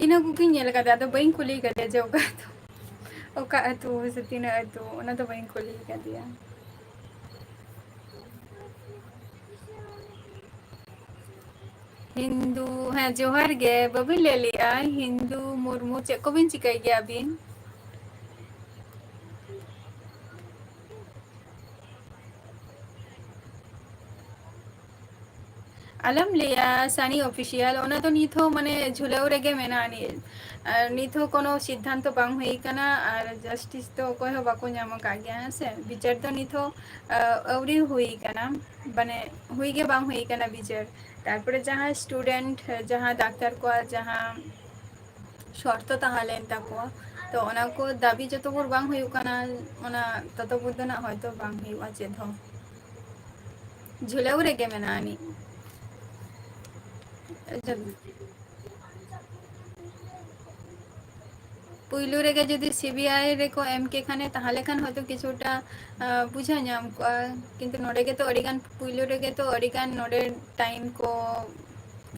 ᱤᱱᱟᱹ ᱠᱚᱜᱮᱧ ᱧᱮᱞ ᱟᱠᱟᱫᱟ, ᱟᱫᱚ ᱵᱟᱹᱧ ᱠᱩᱞᱤ ᱠᱟᱫᱮᱭᱟ ᱡᱮ ᱚᱠᱟ ᱟᱹᱛᱩ, ᱚᱠᱟ ᱟᱹᱛᱩ ᱥᱮ ᱛᱤᱱᱟᱹᱜ ᱟᱹᱛᱩ, ᱚᱱᱟ ᱫᱚ ᱵᱟᱹᱧ ᱠᱩᱞᱤ ᱠᱟᱫᱮᱭᱟ᱾ ᱦᱤᱱᱫᱩ, ᱦᱮᱸ, ᱡᱚᱦᱟᱨ ᱜᱮ, ᱵᱟᱹᱵᱤᱱ ᱞᱟᱹᱭ ᱞᱮᱜᱼᱟ, ᱦᱤᱱᱫᱩ ᱢᱩᱨᱢᱩ, ᱪᱮᱫ ᱠᱚᱵᱤᱱ ᱪᱤᱠᱟᱹᱭ ᱜᱮᱭᱟ ᱟᱹᱵᱤᱱ? ᱟᱞᱚᱢ ᱞᱟᱹᱭᱟ, ᱥᱟᱱᱤ ᱚᱯᱷᱤᱥᱤᱭᱟᱞ, ᱚᱱᱟ ᱫᱚ ᱱᱤᱛ ᱦᱚᱸ, ᱢᱟᱱᱮ, ᱡᱷᱩᱞᱟᱹᱣ ᱨᱮᱜᱮ ᱢᱮᱱᱟᱜᱼᱟ ᱱᱤᱛ᱾ ᱟᱨ ᱱᱤᱛ ᱦᱚᱸ ᱠᱳᱱᱳ ᱥᱤᱫᱽᱫᱷᱟᱱᱛᱚ ᱵᱟᱝ ᱦᱩᱭ ᱠᱟᱱᱟ, ᱟᱨ ᱡᱟᱥᱴᱤᱥ ᱫᱚ ᱚᱠᱚᱭ ᱦᱚᱸ ᱵᱟᱠᱚ ᱧᱟᱢ ᱟᱠᱟᱫ ᱜᱮᱭᱟ, ᱦᱮᱸ ᱥᱮ? ᱵᱤᱪᱟᱹᱨ ᱫᱚ ᱱᱤᱛ ᱦᱚᱸ, ᱟᱹ, ᱟᱹᱣᱨᱤ ᱦᱩᱭ ᱠᱟᱱᱟ, ᱢᱟᱱᱮ, ᱦᱩᱭ ᱜᱮ ᱵᱟᱝ ᱦᱩᱭ ᱠᱟᱱᱟ ᱵᱤᱪᱟᱹᱨ᱾ ᱛᱟᱨᱯᱚᱨᱮ ᱡᱟᱦᱟᱸ ᱥᱴᱩᱰᱮᱱᱴ, ᱡᱟᱦᱟᱸ ᱰᱟᱠᱛᱟᱨ ᱠᱚᱣᱟᱜ ᱡᱟᱦᱟᱸ ᱥᱚᱨᱛᱚ ᱛᱟᱦᱮᱸ ᱞᱮᱱ ᱛᱟᱠᱚᱣᱟ᱾ ᱛᱚ, ᱚᱱᱟ ᱠᱚ ᱫᱟᱹᱵᱤ ᱡᱚᱛᱚ ᱵᱷᱳᱨ ᱵᱟᱝ ᱦᱩᱭᱩᱜ ᱠᱟᱱᱟ, ᱚᱱᱟ ᱛᱚᱛᱚ ᱵᱷᱳᱨ ᱫᱚ ᱱᱟᱜ ᱦᱚᱭᱛᱳ ᱵᱟᱝ ᱦᱩᱭᱩᱜᱼᱟ ᱪᱮᱫ ᱦᱚᱸ᱾ ᱡᱷᱩᱞᱟᱹᱣ ᱨᱮᱜᱮ ᱢᱮᱱᱟᱜᱼᱟ ᱟᱹᱱᱤᱡ᱾ ᱯᱩᱭᱞᱩ ᱨᱮᱜᱮ ᱡᱩᱫᱤ ᱥᱤ ᱵᱤ ᱟᱭ ᱨᱮᱠᱚ ᱮᱢ ᱠᱮ ᱠᱷᱟᱱᱮ, ᱛᱟᱦᱚᱞᱮ ᱠᱷᱟᱱ ᱦᱚᱭᱛᱳ ᱠᱤᱪᱷᱩᱴᱟ, ᱟᱸ, ᱵᱩᱡᱷᱟᱹᱣ ᱧᱟᱢ ᱠᱚᱜᱼᱟ᱾ ᱠᱤᱱᱛᱩ ᱱᱚᱰᱮ ᱜᱮᱛᱚ ᱟᱹᱰᱤᱜᱟᱱ, ᱯᱩᱭᱞᱩ ᱨᱮᱜᱮ ᱛᱚ ᱟᱹᱰᱤᱜᱟᱱ ᱱᱚᱰᱮ ᱴᱟᱭᱤᱢ ᱠᱚ,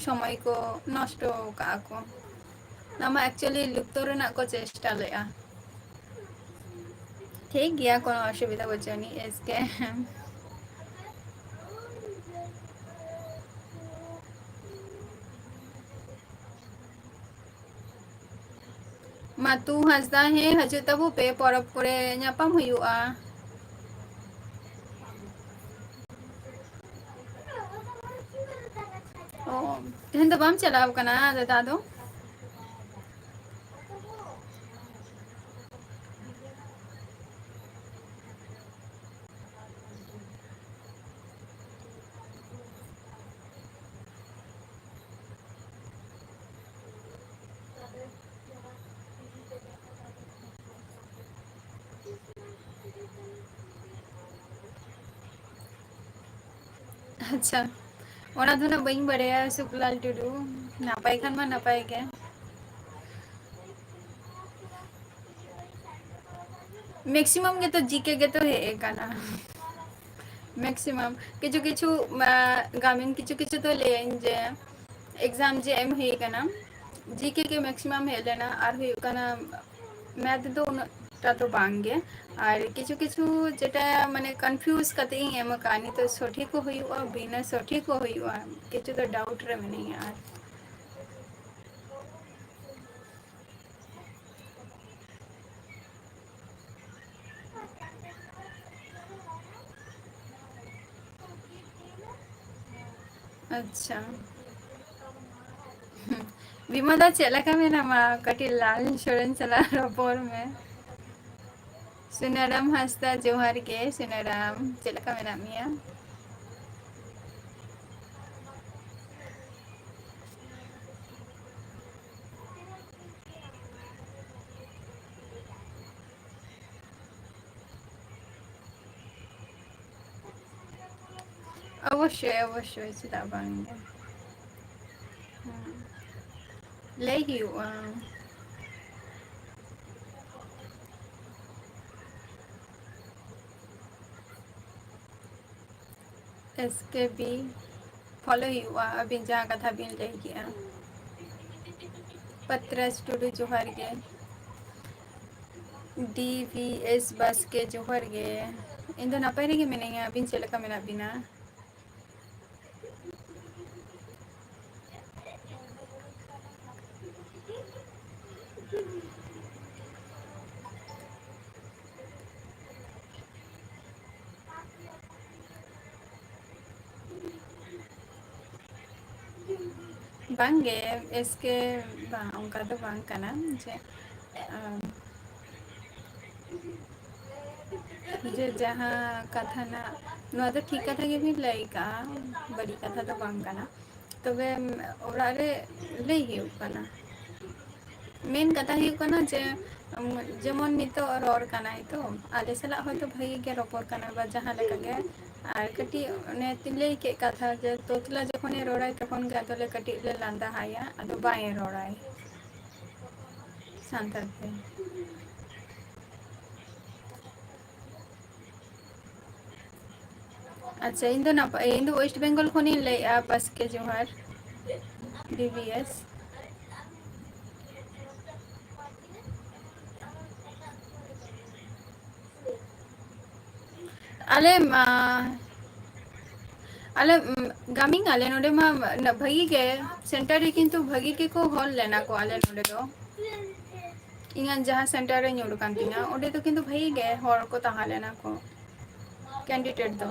ᱥᱚᱢᱚᱭ ᱠᱚ ᱱᱚᱥᱴᱚ ᱠᱟᱜᱼᱟ ᱠᱚ᱾ ᱚᱱᱟ ᱢᱟ actually ᱞᱩᱯᱛᱚ ᱨᱮᱱᱟᱜ ᱠᱚ ᱪᱮᱥᱴᱟ ᱞᱮᱜᱼᱟ᱾ ᱴᱷᱤᱠ ᱜᱮᱭᱟ, ᱠᱳᱱᱳ ᱚᱥᱩᱵᱤᱫᱷᱟ ᱵᱟᱹᱪᱩᱜ ᱟᱹᱱᱤᱡ, ᱮᱥ ᱠᱮ᱾ ᱢᱟᱛᱩ ᱦᱟᱸᱥᱫᱟ, ᱦᱮᱸ, ᱦᱤᱡᱩᱜ ᱛᱟᱵᱚ ᱯᱮ, ᱯᱚᱨᱚᱵᱽ ᱠᱚᱨᱮ ᱧᱟᱯᱟᱢ ᱦᱩᱭᱩᱜᱼᱟ᱾ ᱚ, ᱛᱮᱦᱮᱧ ᱫᱚ ᱵᱟᱢ ᱪᱟᱞᱟᱣ ᱠᱟᱱᱟ ᱫᱟᱫᱟ ᱫᱚ? ᱟᱪᱪᱷᱟ, ᱚᱱᱟ ᱫᱚ ᱱᱟᱜ ᱵᱟᱹᱧ ᱵᱟᱲᱟᱭᱟ, ᱥᱩᱠᱞᱟᱞ ᱴᱩᱰᱩ᱾ ᱱᱟᱯᱟᱭ ᱠᱷᱟᱱ ᱢᱟ ᱱᱟᱯᱟᱭ ᱜᱮ᱾ Maximum ᱜᱮᱛᱚ ᱡᱤ ᱠᱮ ᱜᱮᱛᱚ ᱦᱮᱡ ᱟᱠᱟᱱᱟ᱾ Maximum᱾ ᱠᱤᱪᱷᱩ ᱠᱤᱪᱷᱩ, ᱟ, ᱜᱟᱢᱤᱱ ᱠᱤᱪᱷᱩ ᱠᱤᱪᱷᱩ ᱫᱚ ᱞᱟᱹᱭᱟᱹᱧ ᱡᱮ exam ᱡᱮ ᱮᱢ ᱦᱩᱭ ᱟᱠᱟᱱᱟ, ᱡᱤ ᱠᱮ ᱜᱮ maximum ᱦᱮᱡ ᱞᱮᱱᱟ, ᱟᱨ ᱦᱩᱭᱩᱜ ᱠᱟᱱᱟ math ᱫᱚ ᱩᱱᱟᱹᱜ ᱴᱟ ᱫᱚ ᱵᱟᱝ ᱜᱮ᱾ ᱟᱨ ᱠᱤᱪᱷᱩ ᱠᱤᱪᱷᱩ ᱡᱮᱴᱟ ᱢᱟᱱᱮ confuse ᱠᱟᱛᱮ ᱤᱧ ᱮᱢ ᱟᱠᱟᱫᱼᱟ, ᱱᱤᱛᱚᱜ ᱥᱚᱴᱷᱤᱠ ᱦᱚᱸ ᱦᱩᱭᱩᱜᱼᱟ, ᱵᱤᱱᱟᱹ ᱥᱚᱴᱷᱤᱠ ᱦᱚᱸ ᱦᱩᱭᱩᱜᱼᱟ, ᱠᱤᱪᱷᱩ ᱫᱚ doubt ᱨᱮ ᱢᱤᱱᱟᱹᱧᱟ᱾ ᱟᱨ ᱟᱪᱪᱷᱟ᱾ ᱵᱤᱢᱚᱞᱟ, ᱪᱮᱫ ᱞᱮᱠᱟ ᱢᱮᱱᱟᱢᱟ? ᱠᱟᱹᱴᱤᱡ ᱞᱟᱞ ᱥᱚᱨᱮᱱ ᱥᱟᱞᱟᱜ ᱨᱚᱯᱚᱲ ᱢᱮ᱾ ᱥᱩᱱᱟᱨᱟᱢ ᱦᱟᱸᱥᱫᱟ, ᱡᱚᱦᱟᱨ ᱜᱮ ᱥᱩᱱᱟᱨᱟᱢ, ᱪᱮᱫ ᱞᱮᱠᱟ ᱢᱮᱱᱟᱜ ᱢᱮᱭᱟ? ᱚᱵᱚᱥᱥᱳᱭ, ᱚᱵᱚᱥᱥᱳᱭ, ᱪᱮᱫᱟᱜ ᱵᱟᱝ ᱜᱮ? ᱦᱮᱸ, ᱞᱟᱹᱭ ᱦᱩᱭᱩᱜᱼᱟ᱾ ᱮᱥ ᱠᱮ ᱵᱤ follow ᱦᱩᱭᱩᱜᱼᱟ, ᱟᱹᱵᱤᱱ ᱡᱟᱦᱟᱸ ᱠᱟᱛᱷᱟ ᱵᱤᱱ ᱞᱟᱹᱭ ᱠᱮᱜᱼᱟ᱾ ᱯᱟᱛᱨᱟᱥ ᱴᱩᱰᱩ, ᱡᱚᱦᱟᱨ ᱜᱮ᱾ ᱰᱤ ᱵᱷᱤ ᱮᱥ ᱵᱟᱥᱠᱮ, ᱡᱚᱦᱟᱨ ᱜᱮ᱾ ᱤᱧ ᱫᱚ ᱱᱟᱯᱟᱭ ᱨᱮᱜᱮ ᱢᱤᱱᱟᱹᱧᱟ, ᱟᱹᱵᱤᱱ ᱪᱮᱫ ᱞᱮᱠᱟ ᱢᱮᱱᱟᱜ ᱵᱤᱱᱟ? ᱵᱟᱝᱜᱮ, ᱮᱥ ᱠᱮ ᱵᱟᱝ, ᱚᱱᱠᱟ ᱫᱚ ᱵᱟᱝ ᱠᱟᱱᱟ ᱡᱮ, ᱟᱢ, ᱡᱮ ᱡᱟᱦᱟᱸ ᱠᱟᱛᱷᱟ ᱱᱟᱜ, ᱱᱚᱣᱟ ᱫᱚ ᱴᱷᱤᱠ ᱠᱟᱛᱷᱟ ᱜᱮᱵᱤᱱ ᱞᱟᱹᱭ ᱠᱟᱜᱼᱟ, ᱵᱟᱹᱲᱤᱡ ᱠᱟᱛᱷᱟ ᱫᱚ ᱵᱟᱝ ᱠᱟᱱᱟ᱾ ᱛᱚᱵᱮ, ᱚᱲᱟᱜ ᱨᱮ ᱞᱟᱹᱭ ᱦᱩᱭᱩᱜ ᱠᱟᱱᱟ᱾ ᱢᱮᱱ ᱠᱟᱛᱷᱟ ᱦᱩᱭᱩᱜ ᱠᱟᱱᱟ ᱡᱮ, ᱩᱢ, ᱡᱮᱢᱚᱱ ᱱᱤᱛᱚᱜ ᱨᱚᱲ ᱠᱟᱱᱟᱭ ᱛᱚ, ᱟᱞᱮ ᱥᱟᱞᱟᱜ ᱦᱚᱭᱛᱳ ᱵᱷᱟᱜᱤ ᱜᱮ ᱨᱚᱯᱚᱲ ᱠᱟᱱᱟᱭ ᱵᱟ ᱡᱟᱦᱟᱸ ᱞᱮᱠᱟ ᱜᱮ, ᱟᱨ ᱠᱟᱹᱴᱤᱡ ᱚᱱᱮ ᱛᱤᱧ ᱞᱟᱹᱭ ᱠᱮᱫ ᱠᱟᱛᱷᱟ ᱡᱮ ᱛᱚᱛᱞᱟ ᱡᱚᱠᱷᱚᱱᱮ ᱨᱚᱲᱟᱭ ᱛᱚᱠᱷᱚᱱ ᱜᱮ ᱟᱫᱚᱞᱮ ᱠᱟᱹᱴᱤᱡ ᱞᱮ ᱞᱟᱸᱫᱟ ᱟᱭᱟ, ᱟᱫᱚ ᱵᱟᱭ ᱨᱚᱲᱟᱭ ᱥᱟᱱᱛᱟᱲ ᱛᱮ᱾ ᱟᱪᱪᱷᱟ, ᱤᱧ ᱫᱚ ᱱᱟᱯᱟᱭ, ᱤᱧ ᱫᱚ West Bengal ᱠᱷᱚᱱᱤᱧ ᱞᱟᱹᱭᱮᱫᱼᱟ, ᱵᱟᱥᱠᱮ ᱡᱚᱦᱟᱨ, B B S᱾ ᱟᱞᱮ ᱢᱟ, ᱟᱞᱮ, ᱩᱢ, ᱜᱟᱢᱤᱝ ᱟᱞᱮ ᱱᱚᱰᱮ ᱢᱟ ᱵᱷᱟᱹᱜᱤ ᱜᱮ, center ᱨᱮ ᱠᱤᱱᱛᱩ ᱵᱷᱟᱹᱜᱤ ᱜᱮᱠᱚ ᱦᱚᱲ ᱞᱮᱱᱟ ᱠᱚ ᱟᱞᱮ ᱱᱚᱰᱮ ᱫᱚ᱾ ᱤᱧᱟᱹᱜ ᱡᱟᱦᱟᱸ center ᱨᱮ ᱧᱩᱨ ᱠᱟᱱ ᱛᱤᱧᱟᱹ, ᱚᱸᱰᱮ ᱫᱚ ᱠᱤᱱᱛᱩ ᱵᱷᱟᱹᱜᱤ ᱜᱮ ᱦᱚᱲ ᱠᱚ ᱛᱟᱦᱮᱸ ᱞᱮᱱᱟ ᱠᱚ, candidate ᱫᱚ᱾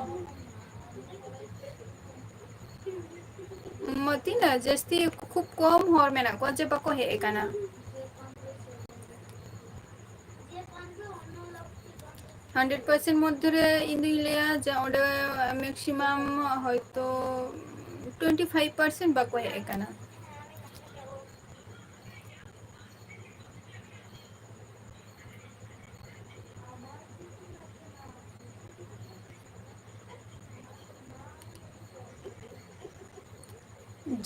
ᱢᱟ ᱛᱤᱱᱟᱹᱜ ᱡᱟᱹᱥᱛᱤ, ᱠᱷᱩᱵ ᱠᱚᱢ ᱦᱚᱲ ᱢᱮᱱᱟᱜ ᱠᱚᱣᱟ ᱡᱮ ᱵᱟᱠᱚ ᱦᱮᱡ ᱟᱠᱟᱱᱟ᱾ Hundred percent ᱢᱚᱫᱽᱫᱷᱮ ᱨᱮ ᱤᱧ ᱫᱩᱧ ᱞᱟᱹᱭᱟ ᱡᱮ ᱚᱸᱰᱮ maximum ᱦᱚᱭᱛᱳ twenty five percent ᱵᱟᱠᱚ ᱦᱮᱡ ᱟᱠᱟᱱᱟ᱾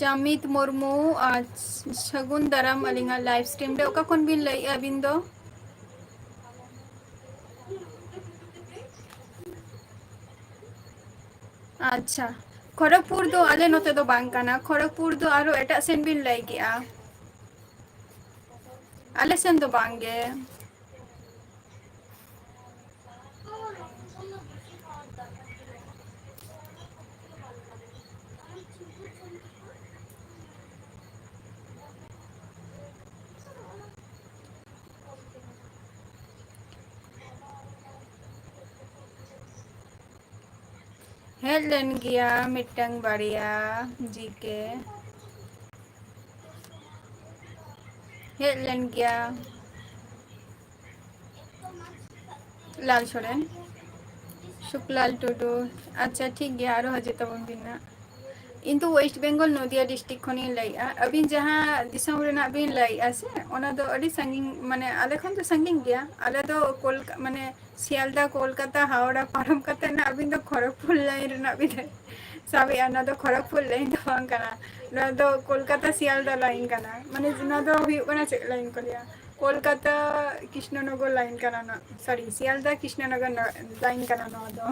ᱡᱟᱢᱤᱛ ᱢᱩᱨᱢᱩ, ᱟᱨ ᱥᱟᱹᱜᱩᱱ ᱫᱟᱨᱟᱢ ᱟᱹᱞᱤᱧᱟᱜ live stream ᱨᱮ᱾ ᱚᱠᱟ ᱠᱷᱚᱱ ᱵᱤᱱ ᱞᱟᱹᱭᱮᱜᱼᱟ ᱟᱹᱵᱤᱱ ᱫᱚ? ᱟᱪᱪᱷᱟ, ᱠᱷᱚᱲᱚᱜᱽᱯᱩᱨ ᱫᱚ ᱟᱞᱮ ᱱᱚᱛᱮ ᱫᱚ ᱵᱟᱝ ᱠᱟᱱᱟ᱾ ᱠᱷᱚᱲᱚᱜᱽᱯᱩᱨ ᱫᱚ ᱟᱨᱚ ᱮᱴᱟᱜ ᱥᱮᱱ ᱵᱤᱱ ᱞᱟᱹᱭ ᱠᱮᱜᱼᱟ, ᱟᱞᱮ ᱥᱮᱱ ᱫᱚ ᱵᱟᱝ ᱜᱮ᱾ ᱦᱮᱡ ᱞᱮᱱ ᱜᱮᱭᱟ ᱢᱤᱫᱴᱟᱝ ᱵᱟᱨᱭᱟ ᱡᱤ ᱠᱮ᱾ ᱦᱮᱡ ᱞᱮᱱ ᱜᱮᱭᱟ᱾ ᱞᱟᱞ ᱥᱚᱨᱮᱱ, ᱥᱩᱠᱞᱟᱞ ᱴᱩᱰᱩ᱾ ᱟᱪᱪᱷᱟ, ᱴᱷᱤᱠ ᱜᱮᱭᱟ, ᱟᱨᱚ ᱦᱤᱡᱩᱜ ᱛᱟᱵᱚᱱ ᱵᱤᱱ ᱱᱟᱜ᱾ ᱤᱧ ᱫᱚ West Bengal, ᱱᱚᱫᱤᱭᱟ district ᱠᱷᱚᱱᱤᱧ ᱞᱟᱹᱭᱮᱜᱼᱟ᱾ ᱟᱹᱵᱤᱱ ᱡᱟᱦᱟᱸ ᱫᱤᱥᱚᱢ ᱨᱮᱱᱟᱜ ᱵᱤᱱ ᱞᱟᱹᱭᱮᱜᱼᱟ ᱥᱮ, ᱚᱱᱟ ᱫᱚ ᱟᱹᱰᱤ ᱥᱟᱺᱜᱤᱧ, ᱢᱟᱱᱮ, ᱟᱞᱮ ᱠᱷᱚᱱ ᱫᱚ ᱥᱟᱺᱜᱤᱧ ᱜᱮᱭᱟ᱾ ᱟᱞᱮ ᱫᱚ ᱠᱳᱞᱠᱟ-, ᱢᱟᱱᱮ, ᱥᱤᱭᱟᱞᱫᱟ, ᱠᱳᱞᱠᱟᱛᱟ, ᱦᱟᱣᱲᱟ ᱯᱟᱨᱚᱢ ᱠᱟᱛᱮ ᱱᱟᱜ ᱟᱹᱵᱤᱱ ᱫᱚ ᱠᱷᱚᱲᱚᱜᱽᱯᱩᱨ line ᱨᱮᱱᱟᱜ ᱵᱤᱱ ᱥᱟᱵᱮᱜᱼᱟ᱾ ᱱᱚᱣᱟ ᱫᱚ ᱠᱷᱚᱲᱚᱜᱽᱯᱩᱨ line ᱫᱚ ᱵᱟᱝ ᱠᱟᱱᱟ, ᱱᱚᱣᱟ ᱫᱚ ᱠᱳᱞᱠᱟᱛᱟ ᱥᱤᱭᱟᱞᱫᱟ line ᱠᱟᱱᱟ᱾ ᱢᱟᱱᱮ, ᱱᱚᱣᱟ ᱫᱚ ᱦᱩᱭᱩᱜ ᱠᱟᱱᱟ, ᱪᱮᱫ line ᱠᱚ ᱞᱟᱹᱭᱟ, ᱠᱳᱞᱠᱟᱛᱟ ᱠᱨᱤᱥᱱᱚᱱᱚᱜᱚᱨ line ᱠᱟᱱᱟ ᱱᱚᱣᱟ, sorry, ᱥᱤᱭᱟᱞᱫᱟ ᱠᱨᱤᱥᱱᱚᱱᱚᱜᱚᱨ ᱱᱚ-, line ᱠᱟᱱᱟ ᱱᱚᱣᱟ ᱫᱚ᱾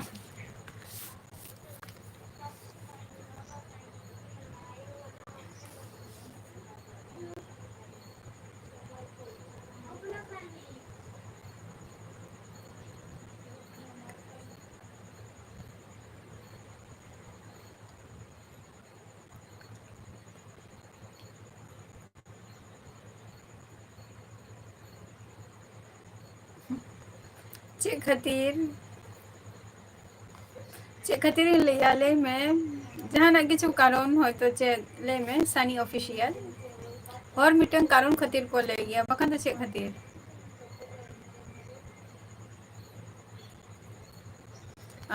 ᱪᱮᱫ ᱠᱷᱟᱹᱛᱤᱨ? ᱪᱮᱫ ᱠᱷᱟᱹᱛᱤᱨᱤᱧ ᱞᱟᱹᱭᱟ, ᱞᱟᱹᱭ ᱢᱮ᱾ ᱡᱟᱦᱟᱱᱟᱜ ᱠᱤᱪᱷᱩ ᱠᱟᱨᱚᱱ ᱦᱚᱭᱛᱳ, ᱪᱮᱫ, ᱞᱟᱹᱭ ᱢᱮ, Sunny Official᱾ ᱦᱚᱲ ᱢᱤᱫᱴᱟᱝ ᱠᱟᱨᱚᱱ ᱠᱷᱟᱹᱛᱤᱨ ᱠᱚ ᱞᱟᱹᱭ ᱜᱮᱭᱟ, ᱵᱟᱠᱷᱟᱱ ᱫᱚ ᱪᱮᱫ ᱠᱷᱟᱹᱛᱤᱨ?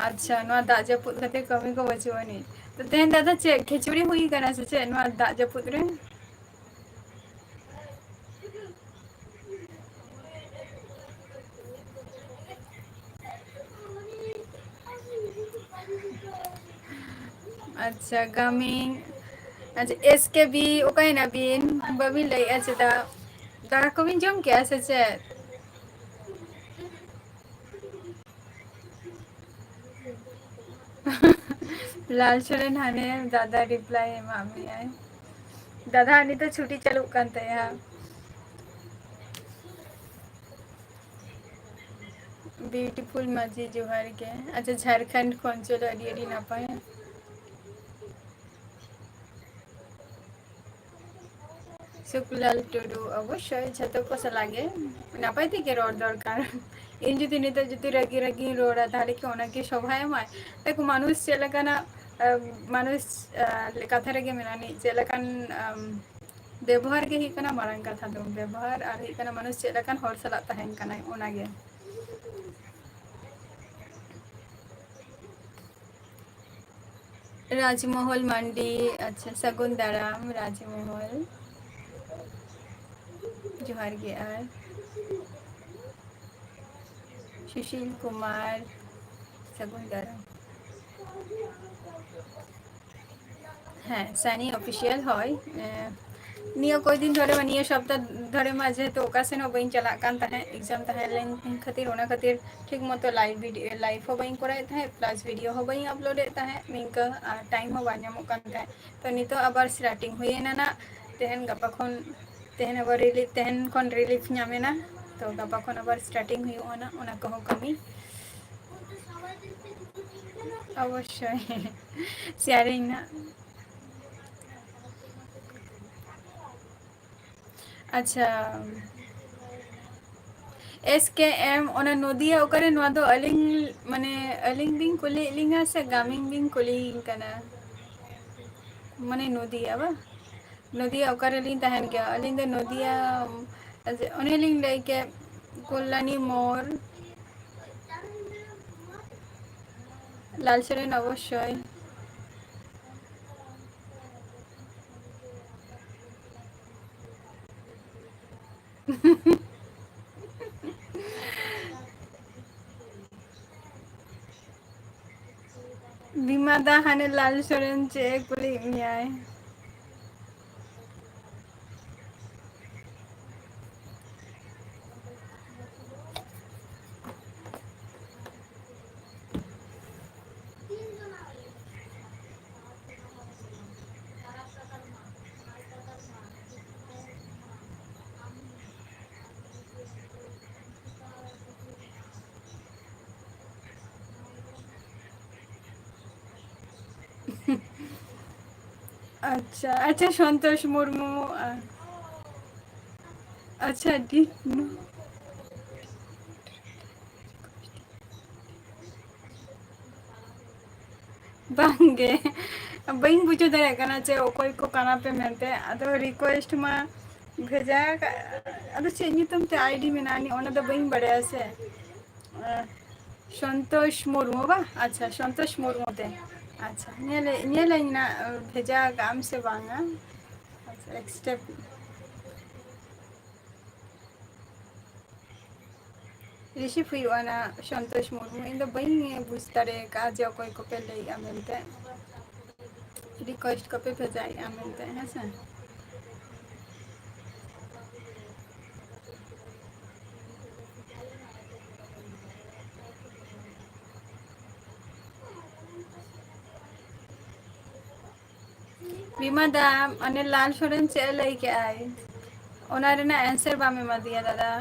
ᱟᱪᱪᱷᱟ, ᱱᱚᱣᱟ ᱫᱟᱜ ᱡᱟᱹᱯᱩᱫ ᱠᱷᱟᱹᱛᱤᱨ ᱠᱟᱹᱢᱤ ᱠᱚ ᱵᱟᱹᱪᱩᱜ ᱟᱹᱱᱤᱡ᱾ ᱛᱚ, ᱛᱮᱦᱮᱧ ᱫᱚ ᱟᱫᱚ ᱪᱮᱫ, ᱠᱷᱤᱪᱩᱲᱤ ᱦᱩᱭ ᱠᱟᱱᱟ ᱥᱮ ᱪᱮᱫ ᱱᱚᱣᱟ ᱫᱟᱜ ᱡᱟᱹᱯᱩᱫ ᱨᱮ? ᱟᱪᱪᱷᱟ, ᱜᱟᱢᱤ, ᱟᱪᱪᱷᱟ, S K B, ᱚᱠᱟᱭᱮᱱᱟ ᱵᱤᱱ? ᱵᱟᱹᱵᱤᱱ ᱞᱟᱹᱭᱮᱜᱼᱟ ᱪᱮᱫᱟᱜ? ᱫᱟᱠᱟ ᱠᱚᱵᱤᱱ ᱡᱚᱢ ᱠᱮᱜᱼᱟ ᱥᱮ ᱪᱮᱫ? ᱞᱟᱞ ᱥᱚᱨᱮᱱ ᱦᱟᱱᱮ ᱫᱟᱫᱟ reply ᱮᱢᱟᱜ ᱢᱮᱭᱟᱭ᱾ ᱫᱟᱫᱟ ᱱᱤᱛᱚᱜ ᱪᱷᱩᱴᱤ ᱪᱟᱹᱞᱩᱜ ᱠᱟᱱ ᱛᱟᱭᱟ᱾ Beautiful ᱢᱟᱹᱡᱷᱤ, ᱡᱚᱦᱟᱨ ᱜᱮ᱾ ᱟᱪᱪᱷᱟ, ᱡᱷᱟᱲᱠᱷᱚᱸᱰ ᱠᱷᱚᱱ, ᱪᱚᱞᱚ, ᱟᱹᱰᱤ ᱟᱹᱰᱤ ᱱᱟᱯᱟᱭ᱾ ᱥᱩᱠᱞᱟᱞ ᱴᱩᱰᱩ, ᱚᱵᱚᱥᱥᱳᱭ ᱡᱷᱚᱛᱚ ᱠᱚ ᱥᱟᱞᱟᱜ ᱜᱮ ᱱᱟᱯᱟᱭ ᱛᱮᱜᱮ ᱨᱚᱲ ᱫᱚᱨᱠᱟᱨ᱾ ᱤᱧ ᱡᱩᱫᱤ ᱱᱤᱛᱚᱜ ᱡᱩᱫᱤ ᱨᱟᱹᱜᱤ ᱨᱟᱹᱜᱤᱧ ᱨᱚᱲᱟ, ᱛᱟᱦᱞᱮ ᱠᱤ ᱚᱱᱟ ᱠᱤ ᱥᱚᱵᱷᱟᱭ ᱮᱢᱟᱭ? ᱫᱮᱠᱷ, ᱢᱟᱱᱩᱥ ᱪᱮᱫ ᱞᱮᱠᱟᱱᱟᱜ, ᱟᱢ, ᱢᱟᱱᱩᱥ, ᱟ, ᱠᱟᱛᱷᱟ ᱨᱮᱜᱮ ᱢᱮᱱᱟᱜᱼᱟ, ᱪᱮᱫ ᱞᱮᱠᱟᱱ, ᱟᱢ, ᱵᱮᱵᱚᱦᱟᱨ ᱜᱮ ᱦᱩᱭᱩᱜ ᱠᱟᱱᱟ ᱢᱟᱨᱟᱝ ᱠᱟᱛᱷᱟ ᱫᱚ᱾ ᱵᱮᱵᱚᱦᱟᱨ ᱟᱨ ᱦᱩᱭᱩᱜ ᱠᱟᱱᱟ ᱢᱟᱱᱩᱥ ᱪᱮᱫ ᱞᱮᱠᱟᱱ ᱦᱚᱲ ᱥᱟᱞᱟᱜ ᱛᱟᱦᱮᱱ ᱠᱟᱱᱟᱭ, ᱚᱱᱟᱜᱮ᱾ ᱨᱟᱡᱽᱢᱚᱦᱚᱞ ᱢᱟᱱᱰᱤ, ᱟᱪᱪᱷᱟ, ᱥᱟᱹᱜᱩᱱ ᱫᱟᱨᱟᱢ ᱨᱟᱡᱽᱢᱚᱦᱚᱞ᱾ ᱡᱚᱦᱟᱨ ᱜᱮ᱾ ᱟᱨ ᱥᱩᱥᱤᱞ ᱠᱩᱢᱟᱨ, ᱥᱟᱹᱜᱩᱱ ᱫᱟᱨᱟᱢ᱾ ᱦᱮᱸ, ᱥᱟᱱᱤ ᱚᱯᱷᱤᱥᱤᱭᱟᱞ, ᱦᱳᱭ᱾ ᱮᱸ, ᱱᱤᱭᱟᱹ ᱠᱚᱭ ᱫᱤᱱ ᱫᱷᱚᱨᱮ ᱢᱟ, ᱱᱤᱭᱟᱹ ᱥᱚᱯᱛᱟ ᱫᱷᱚᱨᱮ ᱢᱟ ᱡᱮᱦᱮᱛᱩ ᱚᱠᱟ ᱥᱮᱱ ᱦᱚᱸ ᱵᱟᱹᱧ ᱪᱟᱞᱟᱜ ᱠᱟᱱ ᱛᱟᱦᱮᱸᱫ, ᱮᱠᱡᱟᱢ ᱛᱟᱦᱮᱸ ᱞᱮᱱ ᱠᱷᱟᱹᱛᱤᱨ, ᱚᱱᱟ ᱠᱷᱟᱹᱛᱤᱨ ᱴᱷᱤᱠ ᱢᱚᱛᱚ ᱞᱟᱭᱤᱵᱷ ᱵᱷᱤᱰᱤᱭᱳ, ᱞᱟᱭᱤᱵᱷ ᱦᱚᱸ ᱵᱟᱹᱧ ᱠᱚᱨᱟᱣᱮᱫ ᱛᱟᱦᱮᱸᱫ, ᱯᱞᱟᱥ ᱵᱷᱤᱰᱤᱭᱳ ᱦᱚᱸ ᱵᱟᱹᱧ ᱟᱯᱞᱳᱰᱮᱫ ᱛᱟᱦᱮᱸᱫ᱾ ᱱᱤᱝᱠᱟᱹ ᱟᱨ ᱴᱟᱭᱤᱢ ᱦᱚᱸ ᱵᱟᱝ ᱧᱟᱢᱚᱜ ᱠᱟᱱ ᱛᱟᱦᱮᱸᱫ᱾ ᱛᱚ, ᱱᱤᱛᱚᱜ ᱟᱵᱟᱨ ᱥᱴᱟᱨᱴᱤᱝ ᱦᱩᱭᱮᱱᱟ ᱱᱟᱜ, ᱛᱮᱦᱮᱧ ᱜᱟᱯᱟ ᱠᱷᱚᱱ, ᱛᱮᱦᱮᱧ ᱟᱵᱟᱨ ᱨᱤᱞᱤᱯ, ᱛᱮᱦᱮᱧ ᱠᱷᱚᱱ ᱨᱤᱞᱤᱯ ᱧᱟᱢᱮᱱᱟ᱾ ᱛᱚ, ᱜᱟᱯᱟ ᱠᱷᱚᱱ ᱟᱵᱟᱨ ᱥᱴᱟᱨᱴᱤᱝ ᱦᱩᱭᱩᱜᱼᱟ ᱱᱟᱜ ᱚᱱᱟ ᱠᱚᱦᱚᱸ ᱠᱟᱹᱢᱤ᱾ ᱚᱵᱚᱥᱥᱳᱭ᱾ ᱥᱮᱭᱟᱨᱤᱧ ᱱᱟᱜ᱾ ᱟᱪᱪᱷᱟ, ᱮᱥ ᱠᱮ ᱮᱢ, ᱚᱱᱟ ᱱᱚᱫᱤᱭᱟ ᱚᱠᱟᱨᱮ? ᱱᱚᱣᱟ ᱫᱚ ᱟᱹᱞᱤᱧ, ᱢᱟᱱᱮ, ᱟᱹᱞᱤᱧ ᱵᱤᱱ ᱠᱩᱞᱤᱭᱮᱫ ᱞᱤᱧᱟ ᱥᱮ ᱜᱟᱢᱤᱱ ᱵᱤᱱ ᱠᱩᱞᱤᱭᱤᱧ ᱠᱟᱱᱟ? ᱢᱟᱱᱮ, ᱱᱚᱫᱤᱭᱟ ᱵᱟᱝ? ᱱᱚᱫᱤᱭᱟ ᱚᱠᱟᱨᱮᱞᱤᱧ ᱛᱟᱦᱮᱱ ᱜᱮᱭᱟ? ᱟᱹᱞᱤᱧ ᱫᱚ ᱱᱚᱫᱤᱭᱟ, ᱚᱱᱮᱞᱤᱧ ᱞᱟᱹᱭ ᱠᱮᱫ, ᱠᱚᱞᱞᱟᱱᱤ ᱢᱳᱲ, ᱞᱟᱞ ᱥᱚᱨᱮᱱ, ᱚᱵᱚᱥᱥᱳᱭ᱾ ᱵᱤᱢᱟ ᱫᱟ, ᱦᱟᱱᱮ ᱞᱟᱞ ᱥᱚᱨᱮᱱ ᱪᱮᱫ ᱮ ᱠᱩᱞᱤᱭᱮᱫ ᱢᱮᱭᱟᱭ? ᱟᱪᱪᱷᱟ, ᱟᱪᱪᱷᱟ, ᱥᱚᱱᱛᱳᱥ ᱢᱩᱨᱢᱩ, ᱟ-, ᱟᱪᱪᱷᱟ, ᱟᱹᱰᱤ ᱵᱟᱝᱜᱮ, ᱵᱟᱹᱧ ᱵᱩᱡᱷᱟᱹᱣ ᱫᱟᱲᱮᱭᱟᱜ ᱠᱟᱱᱟ ᱡᱮ ᱚᱠᱚᱭ ᱠᱚ ᱠᱟᱱᱟ ᱯᱮ ᱢᱮᱱᱛᱮ᱾ ᱟᱫᱚ ᱨᱤᱠᱩᱭᱮᱥᱴ ᱢᱟ ᱵᱷᱮᱡᱟ ᱟᱠᱟᱫ, ᱟᱫᱚ ᱪᱮᱫ ᱧᱩᱛᱩᱢ ᱛᱮ ᱟᱭᱰᱤ ᱢᱮᱱᱟᱜᱼᱟ, ᱚᱱᱟ ᱫᱚ ᱵᱟᱹᱧ ᱵᱟᱲᱟᱭᱟ ᱥᱮ᱾ ᱥᱚᱱᱛᱳᱥ ᱢᱩᱨᱢᱩ ᱵᱟ? ᱟᱪᱪᱷᱟ, ᱥᱚᱱᱛᱳᱥ ᱢᱩᱨᱢᱩ ᱛᱮ᱾ ᱟᱪᱪᱷᱟ, ᱧᱮᱞᱮ-, ᱧᱮᱞᱟᱹᱧ ᱱᱟᱜ, ᱵᱷᱮᱡᱟ ᱟᱠᱟᱫ ᱟᱢ ᱥᱮ ᱵᱟᱝᱟ᱾ ᱟᱪᱪᱷᱟ, accept᱾ receive ᱦᱩᱭᱩᱜᱼᱟ ᱱᱟᱜ, ᱥᱚᱱᱛᱳᱥ ᱢᱩᱨᱢᱩ᱾ ᱤᱧ ᱫᱚ ᱵᱟᱹᱧ ᱵᱩᱡᱽ ᱫᱟᱲᱮ ᱟᱠᱟᱫᱼᱟ ᱡᱮ ᱚᱠᱚᱭ ᱠᱚᱯᱮ ᱞᱟᱹᱭᱮᱫᱼᱟ ᱢᱮᱱᱛᱮ, request ᱠᱚᱯᱮ ᱵᱷᱮᱡᱟᱭᱮᱫᱼᱟ ᱢᱮᱱᱛᱮ, ᱦᱮᱸ ᱥᱮ᱾ ᱵᱤᱢᱟ ᱫᱟ, ᱚᱱᱮ ᱞᱟᱞ ᱥᱚᱨᱮᱱ ᱪᱮᱫ ᱮ ᱞᱟᱹᱭ ᱠᱮᱜᱼᱟᱭ, ᱚᱱᱟ ᱨᱮᱱᱟᱜ answer ᱵᱟᱢ ᱮᱢᱟ ᱫᱮᱭᱟ ᱫᱟᱫᱟ᱾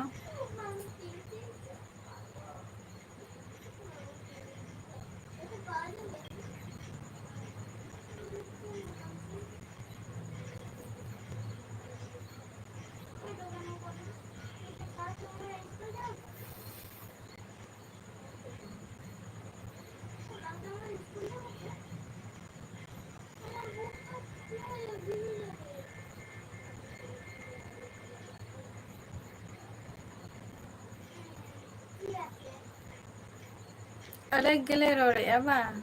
ᱟᱞᱮ ᱜᱮᱞᱮ ᱨᱚᱲᱮᱫᱼᱟ ᱵᱟᱝ?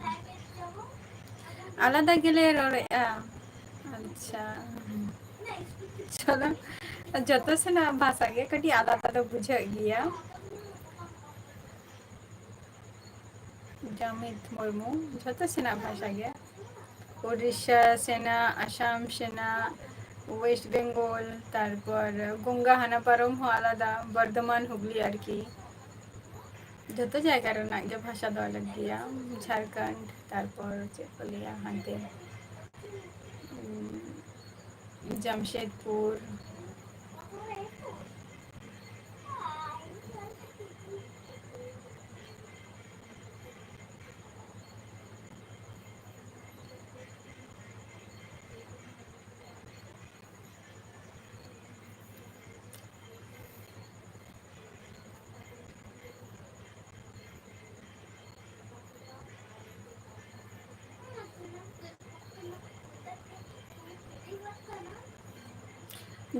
ᱟᱞᱟᱫᱟ ᱜᱮᱞᱮ ᱨᱚᱲᱮᱫᱼᱟ᱾ ᱟᱪᱪᱷᱟ, ᱪᱚᱞᱚ, ᱡᱚᱛᱚ ᱥᱮᱱᱟᱜ ᱵᱷᱟᱥᱟ ᱜᱮ ᱠᱟᱹᱴᱤᱡ ᱟᱞᱟᱫᱟ ᱫᱚ ᱵᱩᱡᱷᱟᱹᱜ ᱜᱮᱭᱟ᱾ ᱡᱟᱢᱤᱛ ᱢᱩᱨᱢᱩ, ᱡᱷᱚᱛᱚ ᱥᱮᱱᱟᱜ ᱵᱷᱟᱥᱟ ᱜᱮ, ᱳᱰᱤᱥᱟ ᱥᱮᱱᱟᱜ, ᱟᱥᱟᱢ ᱥᱮᱱᱟᱜ, ᱳᱭᱮᱥᱴ ᱵᱮᱝᱜᱚᱞ, ᱛᱟᱨᱯᱚᱨ ᱜᱚᱝᱜᱟ ᱦᱟᱱᱟ ᱯᱟᱨᱚᱢ ᱦᱚᱸ ᱟᱞᱟᱫᱟ, ᱵᱚᱨᱫᱷᱚᱢᱟᱱ, ᱦᱩᱜᱽᱞᱤ ᱟᱨᱠᱤ, ᱡᱷᱚᱛᱚ ᱡᱟᱭᱜᱟ ᱨᱮᱱᱟᱜ ᱜᱮ ᱵᱷᱟᱥᱟ ᱫᱚ ᱟᱞᱟᱜᱽ ᱜᱮᱭᱟ᱾ ᱡᱷᱟᱲᱠᱷᱚᱸᱰ, ᱛᱟᱨᱯᱚᱨ ᱪᱮᱫ ᱠᱚ ᱞᱟᱹᱭᱟ ᱦᱟᱱᱛᱮ, ᱩᱢ, ᱡᱟᱢᱥᱮᱫᱽᱯᱩᱨ᱾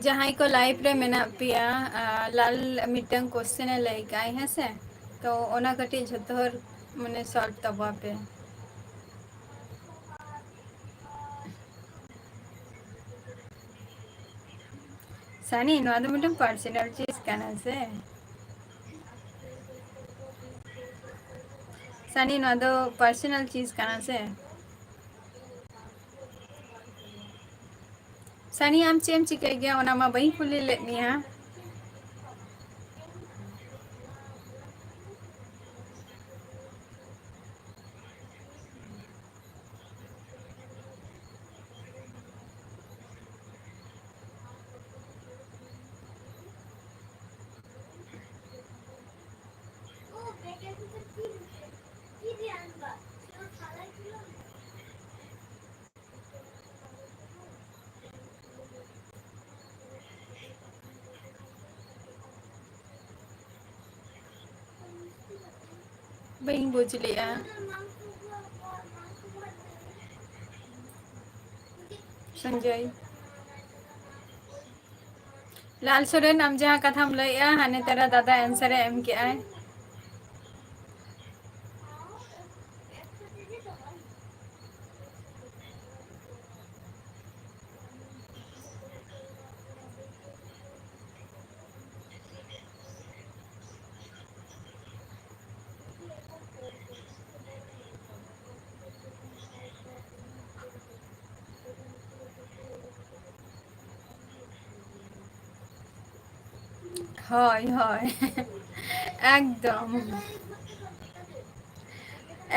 ᱡᱟᱦᱟᱸᱭ ᱠᱚ live ᱨᱮ ᱢᱮᱱᱟᱜ ᱯᱮᱭᱟ, ᱟ, ᱞᱟᱞ ᱢᱤᱫᱴᱟᱝ question ᱮ ᱞᱟᱹᱭ ᱠᱟᱜᱼᱟᱭ, ᱦᱮᱸ ᱥᱮ? ᱛᱚ ᱚᱱᱟ ᱠᱟᱹᱴᱤᱡ ᱡᱷᱚᱛᱚ ᱦᱚᱲ ᱢᱟᱱᱮ solve ᱛᱟᱵᱚᱱ ᱯᱮ᱾ ᱥᱟᱱᱤ, ᱱᱚᱣᱟ ᱫᱚ ᱢᱤᱫᱴᱟᱝ personal ᱪᱤᱡᱽ ᱠᱟᱱᱟ ᱥᱮ? ᱥᱟᱱᱤ, ᱱᱚᱣᱟ ᱫᱚ personal ᱪᱤᱡᱽ ᱠᱟᱱᱟ ᱥᱮ? ᱥᱟᱱᱤ, ᱟᱢ ᱪᱮᱫ ᱮᱢ ᱪᱤᱠᱟᱹᱭ ᱜᱮᱭᱟ? ᱚᱱᱟ ᱢᱟ ᱵᱟᱹᱧ ᱠᱩᱞᱤ ᱞᱮᱫ ᱢᱮᱭᱟ᱾ ᱵᱟᱹᱧ ᱵᱩᱡᱽ ᱞᱮᱜᱼᱟ᱾ ᱥᱚᱧᱡᱚᱭ᱾ ᱞᱟᱞ ᱥᱚᱨᱮᱱ, ᱟᱢ ᱡᱟᱦᱟᱸ ᱠᱟᱛᱷᱟᱢ ᱞᱟᱹᱭᱮᱜᱼᱟ, ᱦᱟᱱᱮ ᱛᱟᱨᱟ ᱫᱟᱫᱟ answer ᱮ ᱮᱢ ᱠᱮᱜᱼᱟᱭ᱾ ᱦᱳᱭ, ᱦᱳᱭ᱾ ᱮᱠᱫᱚᱢ᱾